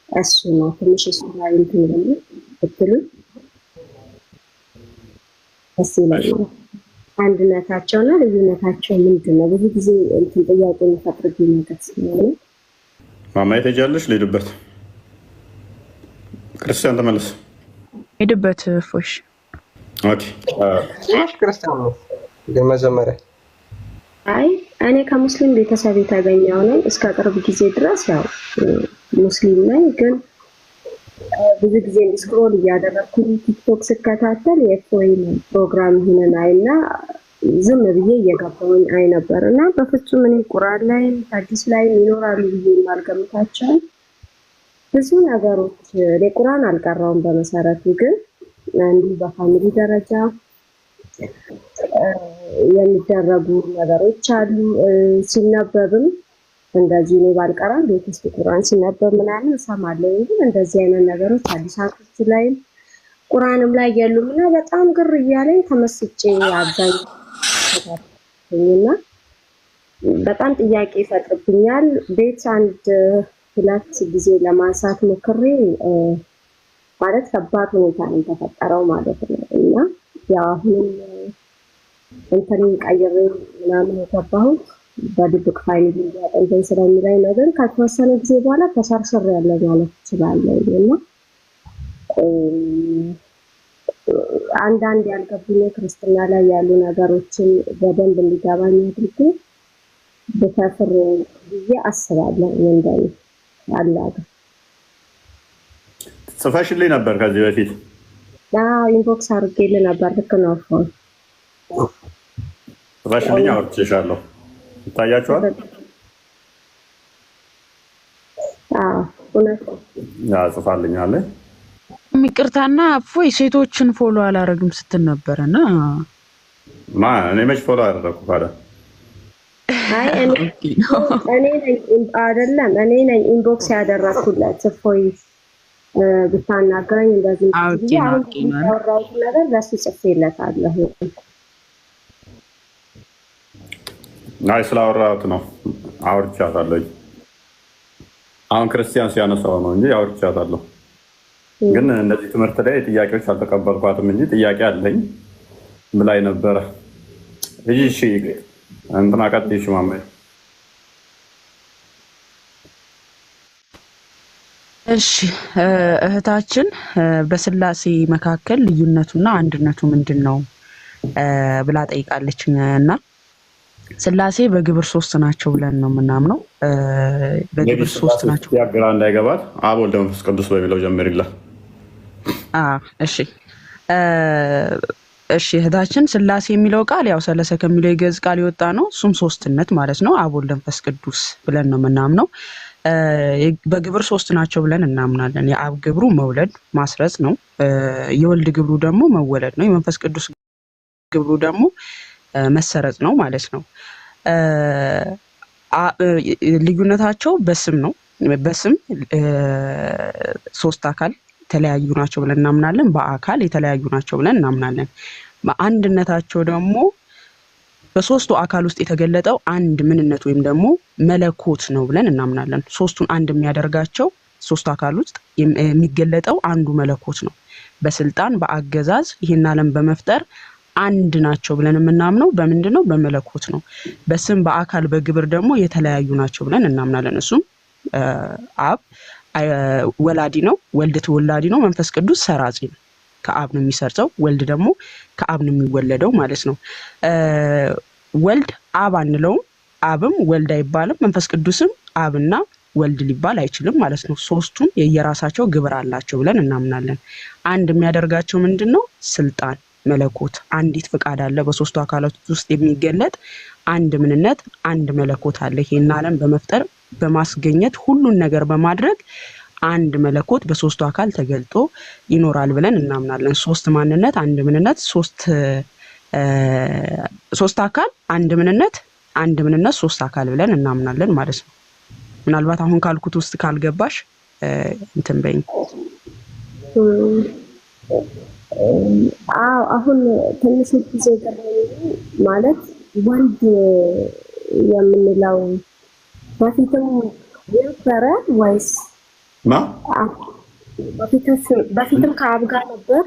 Speaker 1: እሱ ነው። ትንሽ እሱ ላይ እንትን ብትሉ ደስ ይለኛል። አንድነታቸውና ልዩነታቸው ምንድን ነው? ብዙ ጊዜ እንትን ጥያቄ የሚፈጥርብኝ ነገር ስለሆነ።
Speaker 3: ማማ ትሄጃለሽ? ልሂድበት። ክርስቲያን ተመለስ።
Speaker 5: ሄድበት ፎሽ።
Speaker 3: Okay።
Speaker 4: ክርስቲያን ነው ግን መጀመሪያ
Speaker 1: አይ እኔ ከሙስሊም ቤተሰብ የተገኘው ነኝ። እስከ ቅርብ ጊዜ ድረስ ያው ሙስሊም ነኝ፣ ግን ብዙ ጊዜ scroll እያደረግኩኝ ቲክቶክ ስከታተል የእፎይን ፕሮግራም ይህንን አይና ዝም ብዬ እየገባሁኝ አይ ነበር እና በፍጹም እኔ ቁርአን ላይም ሐዲስ ላይም ይኖራሉ ብዬ የማልገምታቸውን ብዙ ነገሮች እኔ ቁርአን አልቀራውም በመሰረቱ፣ ግን እንዲሁ በ family ደረጃ የሚደረጉ ነገሮች አሉ። ሲነበብም እንደዚህ እኔ ባልቀራም ቤት ውስጥ ቁርአን ሲነበብ ምናምን እሰማለሁ። ግን እንደዚህ አይነት ነገሮች ሐዲሳቶች ላይም ቁርአንም ላይ የሉም እና በጣም ግር እያለኝ ተመስጬ አብዛኛው እና በጣም ጥያቄ ይፈጥርብኛል። ቤት አንድ ሁለት ጊዜ ለማንሳት ሞክሬ ማለት ከባድ ሁኔታ ነው የተፈጠረው ማለት ነው እና ያው አሁንም እንትኔን ቀይሬ ምናምን የገባሁት በድብቅ ፋይል እንዲያጠንተኝ ስለሚለኝ ነው። ግን ከተወሰነ ጊዜ በኋላ ተሰርስሬ ያለው ማለት እችላለሁ እና አንዳንድ ያልገቡኝ ክርስትና ላይ ያሉ ነገሮችን በደንብ እንዲገባኝ አድርጌ ብሰፍር ብዬ አስባለሁ። እንደኔ አላህ
Speaker 3: ጽፈሽልኝ ነበር ከዚህ በፊት።
Speaker 1: Inbox አድርጌልህ ነበር። ልክ ነው። እፎይ
Speaker 3: ጽፈሽልኝ አውርቼሻለሁ። ይታያችኋል።
Speaker 1: አዎ እውነት ነው።
Speaker 3: ጽፋልኛለች።
Speaker 5: ይቅርታና እፎይ ሴቶችን follow አላረግም ስትል ነበረና
Speaker 3: ማ እኔ መች follow አደረኩ ካለ
Speaker 1: አይ እኔ ነኝ አይደለም፣ እኔ ነኝ inbox ያደረኩለት እፎይ ብታናግረኝ እንደዚህ ብዬ አሁን ያወራሁት ነገር ለሱ ጽፌለታለሁ።
Speaker 3: አይ ስላወራሁት ነው፣ አውርቻታለሁ። አሁን ክርስቲያን ሲያነሳው ነው እንጂ አውርቻታለሁ። ግን እንደዚህ ትምህርት ላይ ጥያቄዎች አልተቀበልኳትም እንጂ ጥያቄ አለኝ ብላኝ ነበረ። እሺ እንትና ቀጥይ። እሺ ማማዬ።
Speaker 5: እሺ እህታችን በስላሴ መካከል ልዩነቱና አንድነቱ ምንድን ነው ብላ ጠይቃለች። እና ስላሴ በግብር ሶስት ናቸው ብለን ነው የምናምነው። በግብር ሶስት ናቸው።
Speaker 3: ግራ እንዳይገባት አብ ወልድ መንፈስ ቅዱስ በሚለው ጀምሪላ።
Speaker 5: እሺ እሺ እህታችን ስላሴ የሚለው ቃል ያው ሰለሰ ከሚለው የግዕዝ ቃል የወጣ ነው። እሱም ሶስትነት ማለት ነው። አብ ወልድ መንፈስ ቅዱስ ብለን ነው የምናምነው። በግብር ሶስት ናቸው ብለን እናምናለን። የአብ ግብሩ መውለድ ማስረጽ ነው። የወልድ ግብሩ ደግሞ መወለድ ነው። የመንፈስ ቅዱስ ግብሩ ደግሞ መሰረጽ ነው ማለት ነው። ልዩነታቸው በስም ነው። በስም ሶስት አካል የተለያዩ ናቸው ብለን እናምናለን። በአካል የተለያዩ ናቸው ብለን እናምናለን። በአንድነታቸው ደግሞ በሶስቱ አካል ውስጥ የተገለጠው አንድ ምንነት ወይም ደግሞ መለኮት ነው ብለን እናምናለን። ሶስቱን አንድ የሚያደርጋቸው ሶስቱ አካል ውስጥ የሚገለጠው አንዱ መለኮት ነው። በስልጣን በአገዛዝ ይህን ዓለም በመፍጠር አንድ ናቸው ብለን የምናምነው በምንድን ነው? በመለኮት ነው። በስም በአካል በግብር ደግሞ የተለያዩ ናቸው ብለን እናምናለን። እሱም አብ ወላዲ ነው፣ ወልድ ተወላዲ ነው፣ መንፈስ ቅዱስ ሰራጺ ነው። ከአብ ነው የሚሰርጸው፣ ወልድ ደግሞ ከአብ ነው የሚወለደው ማለት ነው። ወልድ አብ አንለውም፣ አብም ወልድ አይባልም፣ መንፈስ ቅዱስም አብና ወልድ ሊባል አይችልም ማለት ነው። ሶስቱም የየራሳቸው ግብር አላቸው ብለን እናምናለን። አንድ የሚያደርጋቸው ምንድን ነው? ስልጣን፣ መለኮት፣ አንዲት ፍቃድ አለ በሶስቱ አካላት ውስጥ የሚገለጥ አንድ ምንነት፣ አንድ መለኮት አለ። ይሄን ዓለም በመፍጠር በማስገኘት ሁሉን ነገር በማድረግ አንድ መለኮት በሶስቱ አካል ተገልጦ ይኖራል ብለን እናምናለን። ሶስት ማንነት፣ አንድ ምንነት፣ ሶስት አካል፣ አንድ ምንነት፣ አንድ ምንነት፣ ሶስት አካል ብለን እናምናለን ማለት ነው። ምናልባት አሁን ካልኩት ውስጥ ካልገባሽ እንትን በይኝ።
Speaker 1: አዎ አሁን ትንሽ ጊዜ ገረመኝ ማለት ወልድ የምንለው በፊትም ነበረ ወይስ
Speaker 3: ማ
Speaker 1: በፊትም ከአብ ጋር ነበር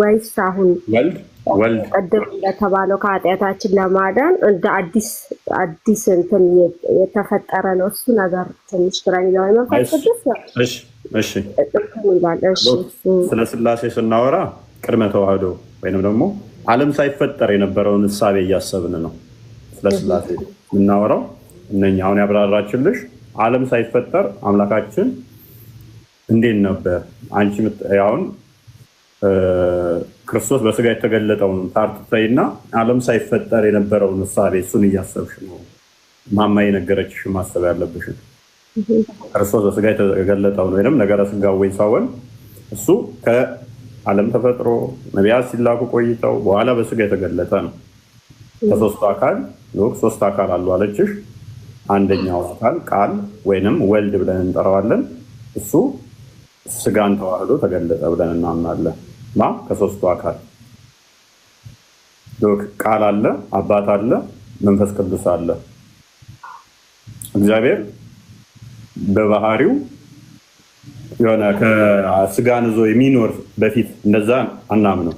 Speaker 1: ወይስ አሁን
Speaker 3: ወልድ ወልድ
Speaker 1: ቅድም እንደተባለው ከኃጢአታችን ለማዳን እንደ አዲስ አዲስ እንትን የተፈጠረ ነው? እሱ ነገር ትንሽ ግራ የሚገባኝ መንፈስ ቅዱስ
Speaker 3: እሺ እሺ
Speaker 1: እንትን ይላል። እሺ
Speaker 3: ስለ ስላሴ ስናወራ ቅድመ ተዋህዶ ወይንም ደግሞ ዓለም ሳይፈጠር የነበረውን እሳቤ እያሰብን ነው። ስለ ስላሴ የምናወራው እነኛ አሁን ያብራራችልሽ ዓለም ሳይፈጠር አምላካችን እንዴት ነበር? አንቺ አሁን ክርስቶስ በስጋ የተገለጠውን part ተይና ዓለም ሳይፈጠር የነበረውን እሳቤ እሱን እያሰብሽ ነው ማማ የነገረችሽ ማሰብ ያለብሽን። ክርስቶስ በስጋ የተገለጠውን ወይም ነገረ ስጋዌ ሳይሆን እሱ ከዓለም ተፈጥሮ ነቢያት ሲላኩ ቆይተው በኋላ በስጋ የተገለጠ ነው። ከሶስቱ አካል ልክ ሶስት አካል አሉ አለችሽ። አንደኛው አካል ቃል ወይንም ወልድ ብለን እንጠራዋለን። እሱ ስጋን ተዋህዶ ተገለጠ ብለን እናምናለን። ማ ከሶስቱ አካል ልክ ቃል አለ፣ አባት አለ፣ መንፈስ ቅዱስ አለ። እግዚአብሔር በባህሪው የሆነ ከስጋን ይዞ የሚኖር በፊት እንደዛ አናምንም።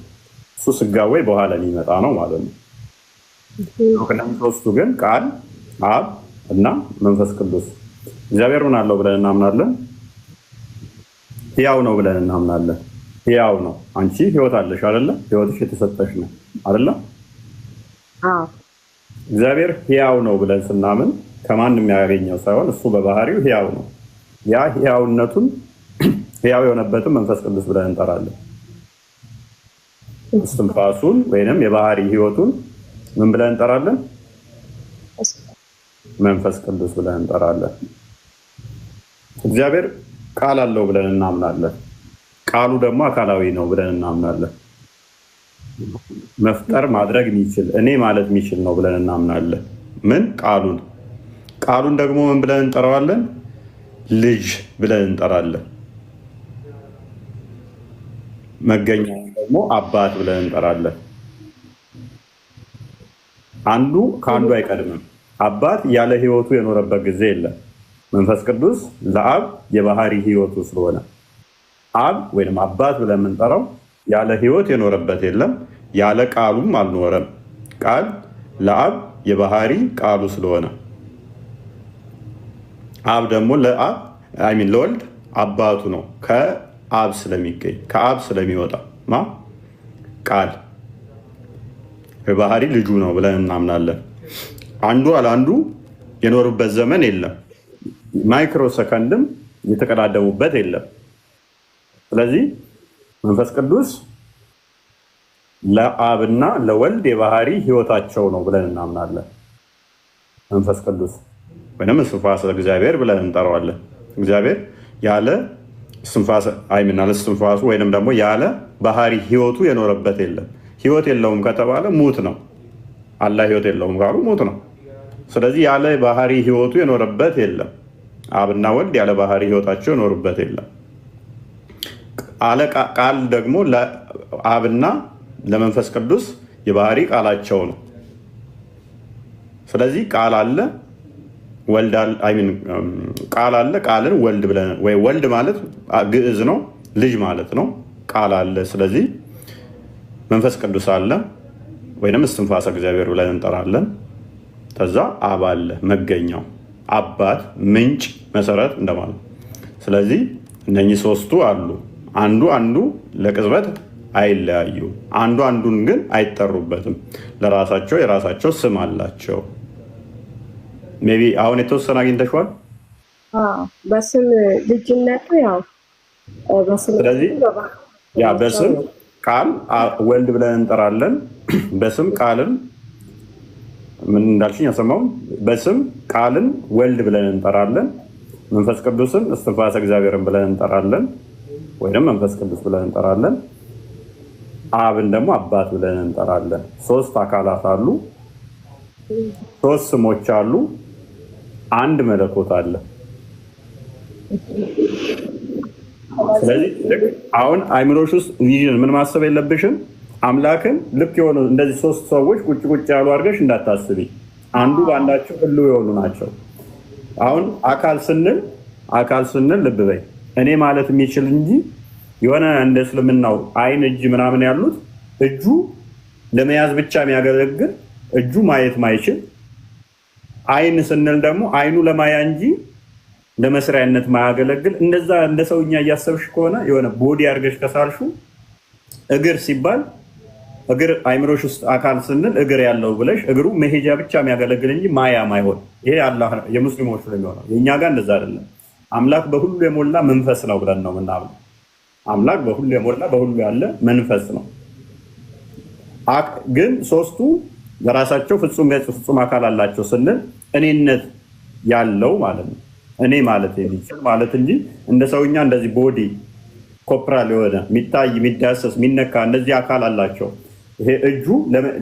Speaker 3: እሱ ስጋዌ በኋላ የሚመጣ ነው ማለት ነው። እነዚህ ሶስቱ ግን ቃል፣ አብ እና መንፈስ ቅዱስ። እግዚአብሔር ምን አለው ብለን እናምናለን? ሕያው ነው ብለን እናምናለን። ሕያው ነው። አንቺ ሕይወት አለሽ አይደለ? ሕይወትሽ የተሰጠሽ ነው አይደለ?
Speaker 1: አዎ።
Speaker 3: እግዚአብሔር ሕያው ነው ብለን ስናምን ከማንም ያገኘው ሳይሆን እሱ በባህሪው ሕያው ነው። ያ ሕያውነቱን ሕያው የሆነበትን መንፈስ ቅዱስ ብለን እንጠራለን። እስትንፋሱን ወይንም የባህሪ ሕይወቱን ምን ብለን እንጠራለን? መንፈስ ቅዱስ ብለን እንጠራለን። እግዚአብሔር ቃል አለው ብለን እናምናለን። ቃሉ ደግሞ አካላዊ ነው ብለን እናምናለን። መፍጠር ማድረግ የሚችል፣ እኔ ማለት የሚችል ነው ብለን እናምናለን። ምን ቃሉን ቃሉን ደግሞ ምን ብለን እንጠራዋለን? ልጅ ብለን እንጠራለን። መገኛውን ደግሞ አባት ብለን እንጠራለን። አንዱ ከአንዱ አይቀድምም። አባት ያለ ሕይወቱ የኖረበት ጊዜ የለም። መንፈስ ቅዱስ ለአብ የባህሪ ሕይወቱ ስለሆነ አብ ወይም አባት ብለን የምንጠራው ያለ ሕይወት የኖረበት የለም፣ ያለ ቃሉም አልኖረም። ቃል ለአብ የባህሪ ቃሉ ስለሆነ አብ ደግሞ ለአብ፣ I mean ለወልድ አባቱ ነው። ከአብ ስለሚገኝ፣ ከአብ ስለሚወጣ ማ ቃል የባህሪ ልጁ ነው ብለን እናምናለን። አንዱ አለአንዱ የኖሩበት ዘመን የለም። ማይክሮ ሰከንድም የተቀዳደሙበት የለም። ስለዚህ መንፈስ ቅዱስ ለአብና ለወልድ የባህሪ ህይወታቸው ነው ብለን እናምናለን። መንፈስ ቅዱስ ወይም እስትንፋሰ እግዚአብሔር ብለን እንጠራዋለን። እግዚአብሔር ያለ እስትንፋሰ፣ I mean እስትንፋሱ ወይንም ደግሞ ያለ ባህሪ ህይወቱ የኖረበት የለም። ህይወት የለውም ከተባለ ሙት ነው። አላህ ህይወት የለውም ካሉ ሙት ነው። ስለዚህ ያለ ባህሪ ህይወቱ የኖረበት የለም። አብና ወልድ ያለ ባህሪ ህይወታቸው የኖሩበት የለም። ቃል ደግሞ ለአብና ለመንፈስ ቅዱስ የባህሪ ቃላቸው ነው። ስለዚህ ቃል አለ፣ ወልድ አለ፣ I mean ቃል አለ። ቃልን ወልድ ብለን፣ ወይ ወልድ ማለት ግዕዝ ነው፣ ልጅ ማለት ነው። ቃል አለ። ስለዚህ መንፈስ ቅዱስ አለ ወይንም እስትንፋሰ እግዚአብሔር ብለን እንጠራለን። ከዛ አብ አለ፣ መገኛው፣ አባት፣ ምንጭ፣ መሰረት እንደማለት ነው። ስለዚህ እነኚህ ሶስቱ አሉ። አንዱ አንዱ ለቅጽበት አይለያዩ። አንዱ አንዱን ግን አይጠሩበትም። ለራሳቸው የራሳቸው ስም አላቸው። Maybe አሁን የተወሰነ አግኝተሽዋል።
Speaker 1: አዎ፣ በስም ልጅነቱ ያው በስም
Speaker 3: ስለዚህ ያ በስም ቃል ወልድ ብለን እንጠራለን። በስም ቃልን ምን እንዳልሽኝ አልሰማሁም። በስም ቃልን ወልድ ብለን እንጠራለን። መንፈስ ቅዱስን እስትንፋሰ እግዚአብሔርን ብለን እንጠራለን፣ ወይም መንፈስ ቅዱስ ብለን እንጠራለን። አብን ደግሞ አባት ብለን እንጠራለን። ሶስት አካላት አሉ፣ ሶስት ስሞች አሉ፣ አንድ መለኮት አለ። ስለዚህ ልክ አሁን አይምሮሽ ውስጥ vision ምን ማሰብ የለብሽም። አምላክን ልክ የሆኑ እንደዚህ ሶስት ሰዎች ቁጭ ቁጭ ያሉ አድርገሽ እንዳታስቢ። አንዱ በአንዳቸው ህልው የሆኑ ናቸው። አሁን አካል ስንል ልብ በይ፣ እኔ ማለት የሚችል እንጂ የሆነ እንደ እስልምናው አይን፣ እጅ ምናምን ያሉት፣ እጁ ለመያዝ ብቻ የሚያገለግል፣ እጁ ማየት ማይችል፣ አይን ስንል ደግሞ አይኑ ለማያ እንጂ ለመስሪያነት ማያገለግል፣ እንደዛ እንደ ሰውኛ እያሰብሽ ከሆነ፣ የሆነ body አድርገሽ ከሳልሹ፣ እግር ሲባል እግር አይምሮሽ ውስጥ አካል ስንል እግር ያለው ብለሽ እግሩ መሄጃ ብቻ የሚያገለግል እንጂ ማያ ማይሆን ይሄ አላህ የሙስሊሞች ነው የሚሆነው። የእኛ ጋር እንደዛ አይደለም። አምላክ በሁሉ የሞላ መንፈስ ነው ብለን ነው የምናምነው። አምላክ በሁሉ የሞላ በሁሉ ያለ መንፈስ ነው። ግን ሶስቱ በራሳቸው ፍጹም ገጽ ፍጹም አካል አላቸው ስንል እኔነት ያለው ማለት ነው። እኔ ማለት የሚችል ማለት እንጂ እንደ ሰውኛ እንደዚህ body corporal የሆነ የሚታይ የሚዳሰስ የሚነካ እንደዚህ አካል አላቸው። ይሄ እጁ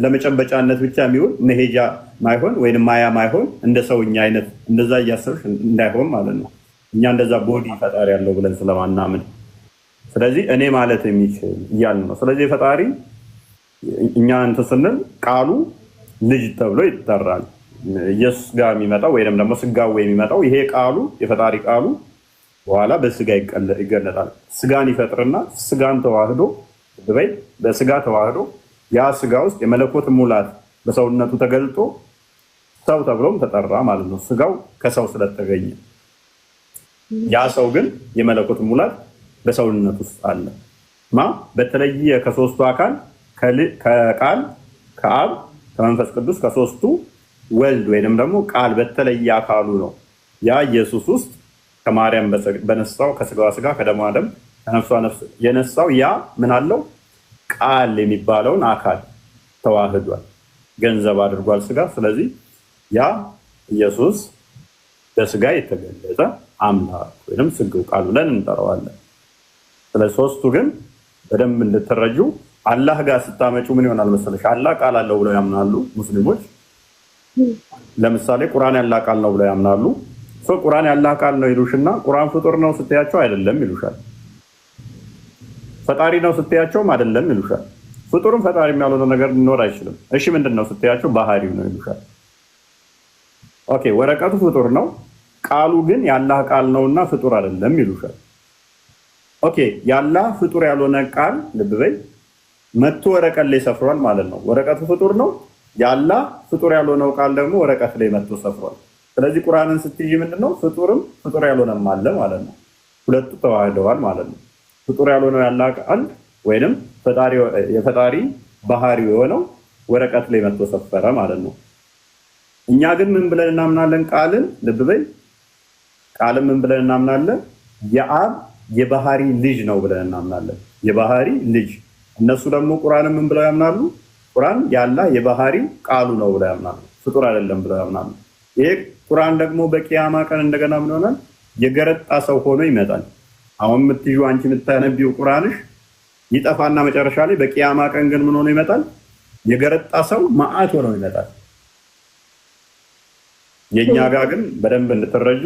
Speaker 3: ለመጨበጫነት ብቻ የሚውል መሄጃ ማይሆን ወይም ማያ ማይሆን እንደ ሰውኛ አይነት እንደዛ እያሰብሽ እንዳይሆን ማለት ነው። እኛ እንደዛ body ፈጣሪ ያለው ብለን ስለማናምን፣ ስለዚህ እኔ ማለት የሚችል እያልን ነው። ስለዚህ ፈጣሪ እኛ እንትን ስንል ቃሉ ልጅ ተብሎ ይጠራል። ኢየሱስ ጋር የሚመጣው ወይም ደግሞ ስጋዌ የሚመጣው ይሄ ቃሉ የፈጣሪ ቃሉ በኋላ በስጋ ይገለጣል። ስጋን ይፈጥርና ስጋን ተዋህዶ በይ በስጋ ተዋህዶ ያ ስጋ ውስጥ የመለኮት ሙላት በሰውነቱ ተገልጦ ሰው ተብሎም ተጠራ ማለት ነው። ስጋው ከሰው ስለተገኘ ያ ሰው ግን የመለኮት ሙላት በሰውነት ውስጥ አለ። ማ በተለየ ከሶስቱ አካል ከቃል ከአብ ከመንፈስ ቅዱስ ከሶስቱ ወልድ ወይንም ደግሞ ቃል በተለየ አካሉ ነው። ያ ኢየሱስ ውስጥ ከማርያም በነሳው ከስጋዋ ስጋ ከደሟ ደም ከነፍሷ ነፍስ የነሳው ያ ምን አለው ቃል የሚባለውን አካል ተዋህዷል፣ ገንዘብ አድርጓል ስጋ። ስለዚህ ያ ኢየሱስ በስጋ የተገለጠ አምላክ ወይም ስግው ቃል ብለን እንጠራዋለን። ስለዚህ ሶስቱ ግን በደንብ እንድትረጁ አላህ ጋር ስታመጩ ምን ይሆናል መሰለሽ? አላህ ቃል አለው ብለው ያምናሉ ሙስሊሞች። ለምሳሌ ቁርአን ያላህ ቃል ነው ብለው ያምናሉ። ቁርአን ያላህ ቃል ነው ይሉሽና ቁርአን ፍጡር ነው ስትያቸው አይደለም ይሉሻል። ፈጣሪ ነው ስትያቸውም አይደለም ይሉሻል። ፍጡርም ፈጣሪ ያልሆነ ነገር ሊኖር አይችልም። እሺ ምንድን ነው ስትያቸው ባህሪው ነው ይሉሻል። Okay ወረቀቱ ፍጡር ነው፣ ቃሉ ግን ያላህ ቃል ነውና ፍጡር አይደለም ይሉሻል። Okay ያላህ ፍጡር ያልሆነ ቃል ልብ በይ መጥቶ ወረቀት ላይ ሰፍሯል ማለት ነው። ወረቀቱ ፍጡር ነው፣ ያላህ ፍጡር ያልሆነው ቃል ደግሞ ወረቀት ላይ መጥቶ ሰፍሯል። ስለዚህ ቁርአንን ስትይዥ ምንድነው ፍጡርም ፍጡር ያልሆነም አለ ማለት ነው። ሁለቱ ተዋህደዋል ማለት ነው። ፍጡር ያልሆነው ያላህ ቃል ወይንም የፈጣሪ ባህሪው የሆነው ወረቀት ላይ መጥቶ ሰፈረ ማለት ነው። እኛ ግን ምን ብለን እናምናለን? ቃልን ልብ በይ ቃልን ምን ብለን እናምናለን? የአብ የባህሪ ልጅ ነው ብለን እናምናለን። የባህሪ ልጅ። እነሱ ደግሞ ቁርአንን ምን ብለው ያምናሉ? ቁርአን ያላህ የባህሪው ቃሉ ነው ብለው ያምናሉ። ፍጡር አይደለም ብለው ያምናሉ። ይሄ ቁርአን ደግሞ በቂያማ ቀን እንደገና ምን ይሆናል? የገረጣ ሰው ሆኖ ይመጣል። አሁን የምትይዙ አንቺ የምታነቢው ቁርአንሽ ይጠፋና መጨረሻ ላይ በቂያማ ቀን ግን ምን ሆኖ ይመጣል? የገረጣ ሰው መዓት ሆኖ ይመጣል። የኛ ጋር ግን በደንብ እንድትረጁ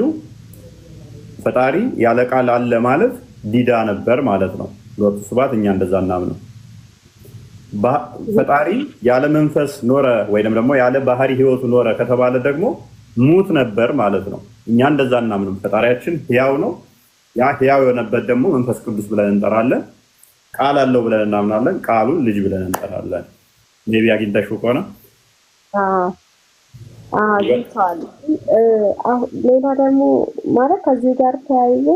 Speaker 3: ፈጣሪ ያለ ቃል አለ ማለት ዲዳ ነበር ማለት ነው። ሎቱ ስብሐት እኛ እንደዛ እናምነው። ፈጣሪ ያለ መንፈስ ኖረ ወይንም ደግሞ ያለ ባህሪ ህይወቱ ኖረ ከተባለ ደግሞ ሙት ነበር ማለት ነው። እኛ እንደዛ እናምንም። ፈጣሪያችን ህያው ነው። ያ ህያው የሆነበት ደግሞ መንፈስ ቅዱስ ብለን እንጠራለን። ቃል አለው ብለን እናምናለን። ቃሉን ልጅ ብለን እንጠራለን። Maybe አግኝተሽው ከሆነ
Speaker 1: አግኝተዋል። ሌላ ደግሞ ማለት ከዚህ ጋር ተያይዞ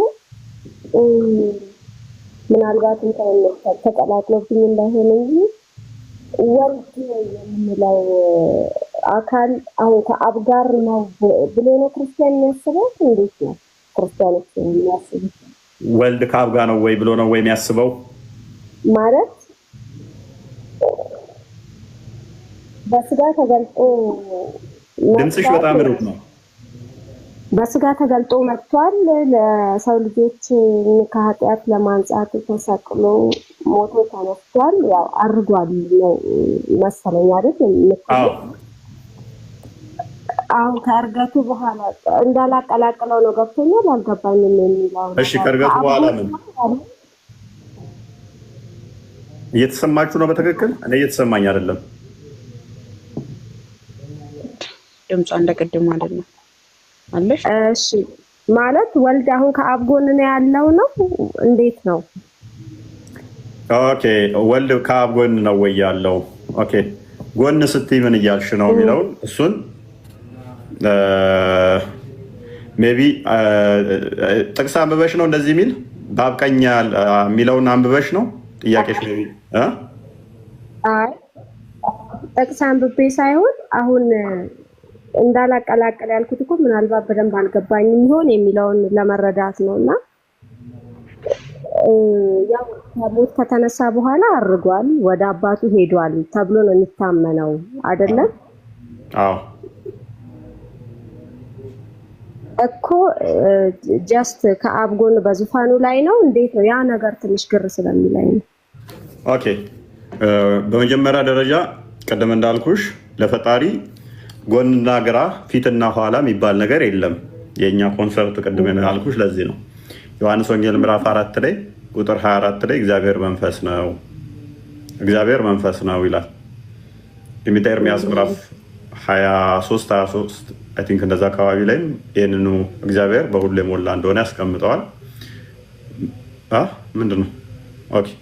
Speaker 1: ምናልባት እንትን ተቀላቅሎብኝ እንዳይሆን እንጂ ወልድ የምንለው አካል አሁን ከአብ ጋር ነው ብሎ ነው ክርስቲያን የሚያስበው? እንዴት ነው ክርስቲያኖች የሚያስቡት?
Speaker 3: ወልድ ከአብ ጋር ነው ወይ ብሎ ነው ወይ የሚያስበው?
Speaker 1: ማለት በስጋ ተገልጦ
Speaker 3: ድምፅሽ በጣም ሩቅ ነው።
Speaker 1: በስጋ ተገልጦ መጥቷል። ለሰው ልጆች ከኃጢአት ለማንጻት ተሰቅሎ ሞቶ ተነስቷል። ያው አድርጓል ነው መሰለኝ አይደል?
Speaker 3: አዎ
Speaker 1: አሁን ከእርገቱ በኋላ እንዳላቀላቅለው ነው ገብቶኛል። አልገባኝም የሚለው
Speaker 3: እሺ፣ ከእርገቱ በኋላ ምን እየተሰማችሁ ነው? በትክክል እኔ እየተሰማኝ አይደለም።
Speaker 5: ድምጿ እንደቅድሙ አይደለም አለሽ።
Speaker 1: እሺ ማለት ወልድ አሁን ከአብ ጎን ነው ያለው ነው? እንዴት ነው?
Speaker 3: Okay ወልድ ከአብ ጎን ነው ወይ ያለው? Okay ጎን ስትይ ምን እያልሽ ነው የሚለውን እሱን maybe ጥቅስ አንብበሽ ነው እንደዚህ የሚል በአብ ቀኝ የሚለውን አንብበሽ ነው ጥያቄሽ? Maybe
Speaker 1: አይ ጥቅስ አንብቤ ሳይሆን አሁን እንዳላቀላቀል ያልኩት እኮ ምናልባት በደንብ አልገባኝም ይሆን የሚለውን ለመረዳት ነው። እና ያው ከሞት ከተነሳ በኋላ አርጓል፣ ወደ አባቱ ሄዷል ተብሎ ነው የሚታመነው አይደለም?
Speaker 3: አዎ።
Speaker 1: እኮ just ከአብ ጎን በዙፋኑ ላይ ነው። እንዴት ነው ያ ነገር? ትንሽ ግር ስለሚለኝ ነው።
Speaker 3: Okay፣ በመጀመሪያ ደረጃ ቅድም እንዳልኩሽ ለፈጣሪ ጎንና ግራ ፊትና ኋላ የሚባል ነገር የለም። የእኛ concept ቅድም ያልኩሽ ለዚህ ነው። ዮሐንስ ወንጌል ምዕራፍ 4 ላይ ቁጥር 24 ላይ እግዚአብሔር መንፈስ ነው፣ እግዚአብሔር መንፈስ ነው ይላል። ትንቢተ ኤርምያስ ምዕራፍ 23 23 I think እንደዛ አካባቢ ላይም ይህንኑ እግዚአብሔር በሁሉ የሞላ እንደሆነ ያስቀምጠዋል። ምንድን ነው? Okay፣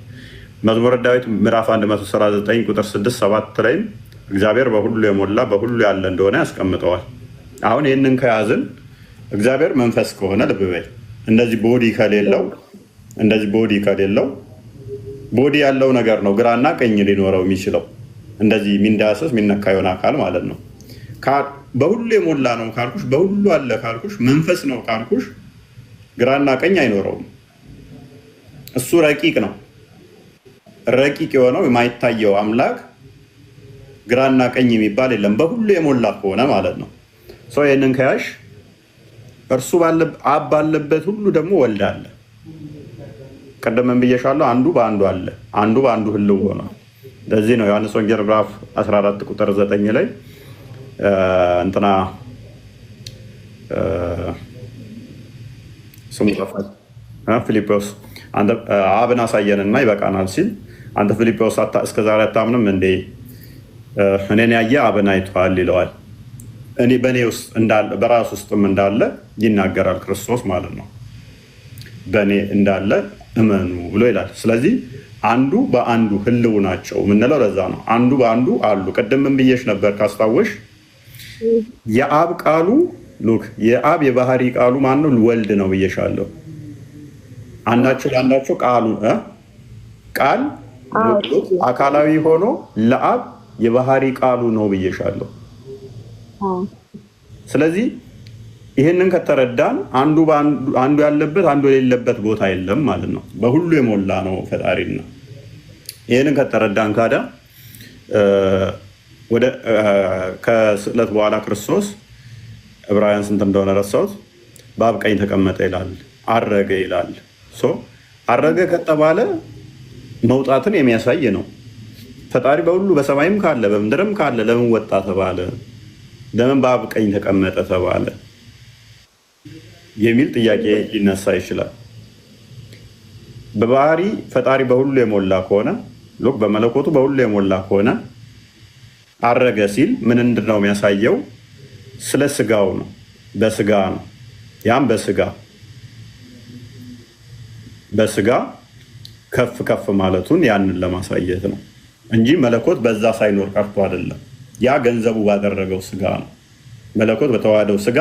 Speaker 3: መዝሙረ ዳዊት ምዕራፍ 139 ቁጥር 6 7 ላይም እግዚአብሔር በሁሉ የሞላ በሁሉ ያለ እንደሆነ ያስቀምጠዋል። አሁን ይህንን ከያዝን እግዚአብሔር መንፈስ ከሆነ ልብ በይ፣ እንደዚህ body ከሌለው፣ እንደዚህ body ከሌለው፣ body ያለው ነገር ነው ግራና ቀኝ ሊኖረው የሚችለው፣ እንደዚህ የሚንዳሰስ የሚነካ የሆነ አካል ማለት ነው። በሁሉ የሞላ ነው ካልኩሽ፣ በሁሉ አለ ካልኩሽ፣ መንፈስ ነው ካልኩሽ ግራና ቀኝ አይኖረውም። እሱ ረቂቅ ነው። ረቂቅ የሆነው የማይታየው አምላክ ግራና ቀኝ የሚባል የለም፣ በሁሉ የሞላ ከሆነ ማለት ነው። So ይህንን ከያሽ እርሱ አብ ባለበት ሁሉ ደግሞ ወልድ አለ። ቅድም ብዬሻለሁ፣ አንዱ በአንዱ አለ፣ አንዱ በአንዱ ህልው ሆኗል። ለዚህ ነው ዮሐንስ ወንጌል ምዕራፍ 14 ቁጥር 9 ላይ እንትና ስሙ ጠፋኝ፣ ፊልጶስ አብን አሳየንና ይበቃናል ሲል፣ አንተ ፊልጶስ እስከዛሬ አታምንም እንዴ? እኔን ያየ አብን አይቷል ይለዋል። እኔ በእኔ ውስጥ እንዳለ በራሱ ውስጥም እንዳለ ይናገራል ክርስቶስ ማለት ነው። በእኔ እንዳለ እመኑ ብሎ ይላል። ስለዚህ አንዱ በአንዱ ህልው ናቸው የምንለው ለዛ ነው። አንዱ በአንዱ አሉ። ቅድም ምን ብዬሽ ነበር ካስታወሽ? የአብ ቃሉ፣ look፣ የአብ የባህሪ ቃሉ ማነው? ወልድ ነው ብዬሻለሁ። አንዳቸው ለአንዳቸው ቃሉ ቃል አካላዊ ሆኖ ለአብ የባህሪ ቃሉ ነው ብዬሻለሁ። ስለዚህ ይህንን ከተረዳን አንዱ ያለበት አንዱ የሌለበት ቦታ የለም ማለት ነው። በሁሉ የሞላ ነው ፈጣሪና። ይህንን ከተረዳን ካዳ ወደ ከስቅለት በኋላ ክርስቶስ ዕብራውያን ስንት እንደሆነ ረሳሁት፣ በአብ ቀኝ ተቀመጠ ይላል፣ አረገ ይላል። So አረገ ከተባለ መውጣትን የሚያሳይ ነው። ፈጣሪ በሁሉ በሰማይም ካለ በምድርም ካለ ለምን ወጣ ተባለ? ለምን በአብ ቀኝ ተቀመጠ ተባለ? የሚል ጥያቄ ሊነሳ ይችላል። በባህሪ ፈጣሪ በሁሉ የሞላ ከሆነ፣ look፣ በመለኮቱ በሁሉ የሞላ ከሆነ አረገ ሲል ምን ነው የሚያሳየው? ስለ ስጋው ነው፣ በስጋ ነው። ያም በስጋ ከፍ ከፍ ማለቱን ያንን ለማሳየት ነው እንጂ መለኮት በዛ ሳይኖር ቀርቶ አይደለም። ያ ገንዘቡ ባደረገው ስጋ ነው። መለኮት በተዋህደው ስጋ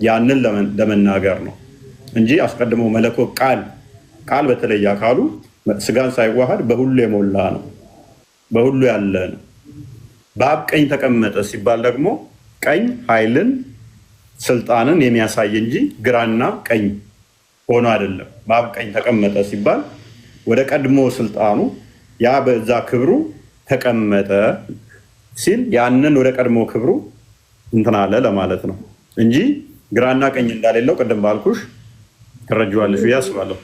Speaker 3: ያንን ለመናገር ነው እንጂ አስቀድሞ መለኮት ቃል ቃል በተለየ አካሉ ስጋን ሳይዋሃድ በሁሉ የሞላ ነው፣ በሁሉ ያለ ነው። በአብ ቀኝ ተቀመጠ ሲባል ደግሞ ቀኝ ኃይልን ስልጣንን የሚያሳይ እንጂ ግራና ቀኝ ሆኖ አይደለም። በአብ ቀኝ ተቀመጠ ሲባል ወደ ቀድሞ ስልጣኑ ያ በዛ ክብሩ ተቀመጠ ሲል ያንን ወደ ቀድሞ ክብሩ እንትን አለ ለማለት ነው እንጂ ግራና ቀኝ እንዳሌለው ቅድም ባልኩሽ ትረጂዋለሽ ብዬ አስባለሁ።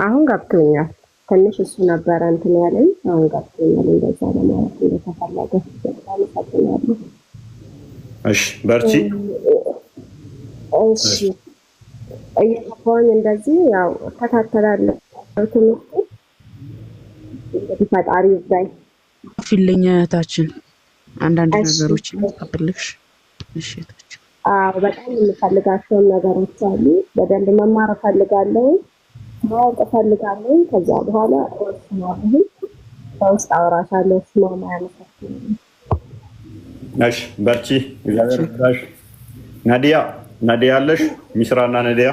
Speaker 1: አሁን ገብቶኛል። ትንሽ እሱ ነበረ እንትን ያለኝ፣ አሁን ገብቶኛል። እንደዛ ለማለት እንደተፈለገ አመሰግናለሁ።
Speaker 3: እሺ፣ በርቺ።
Speaker 1: እሺ፣ እየገባሁኝ እንደዚህ ያው እከታተላለሁ ትምህርቱ። እንግዲህ ፈጣሪ ይርዳኝ።
Speaker 5: ፊልኝ እህታችን፣ አንዳንድ ነገሮችን ከፈለግሽ። እሺ እህታችን።
Speaker 1: አዎ፣ በጣም የምፈልጋቸውን ነገሮች አሉ። በደንብ መማር እፈልጋለሁ፣ ማወቅ እፈልጋለሁ። ከዛ በኋላ እወስናለሁ። በውስጥ አወራሻለሁ። ስማማ ያመሰግናለሁ።
Speaker 3: እሺ፣ በርቺ። እግዚአብሔር ይርዳሽ። ናዲያ፣ ናዲያ አለሽ? ሚስራና ናዲያ።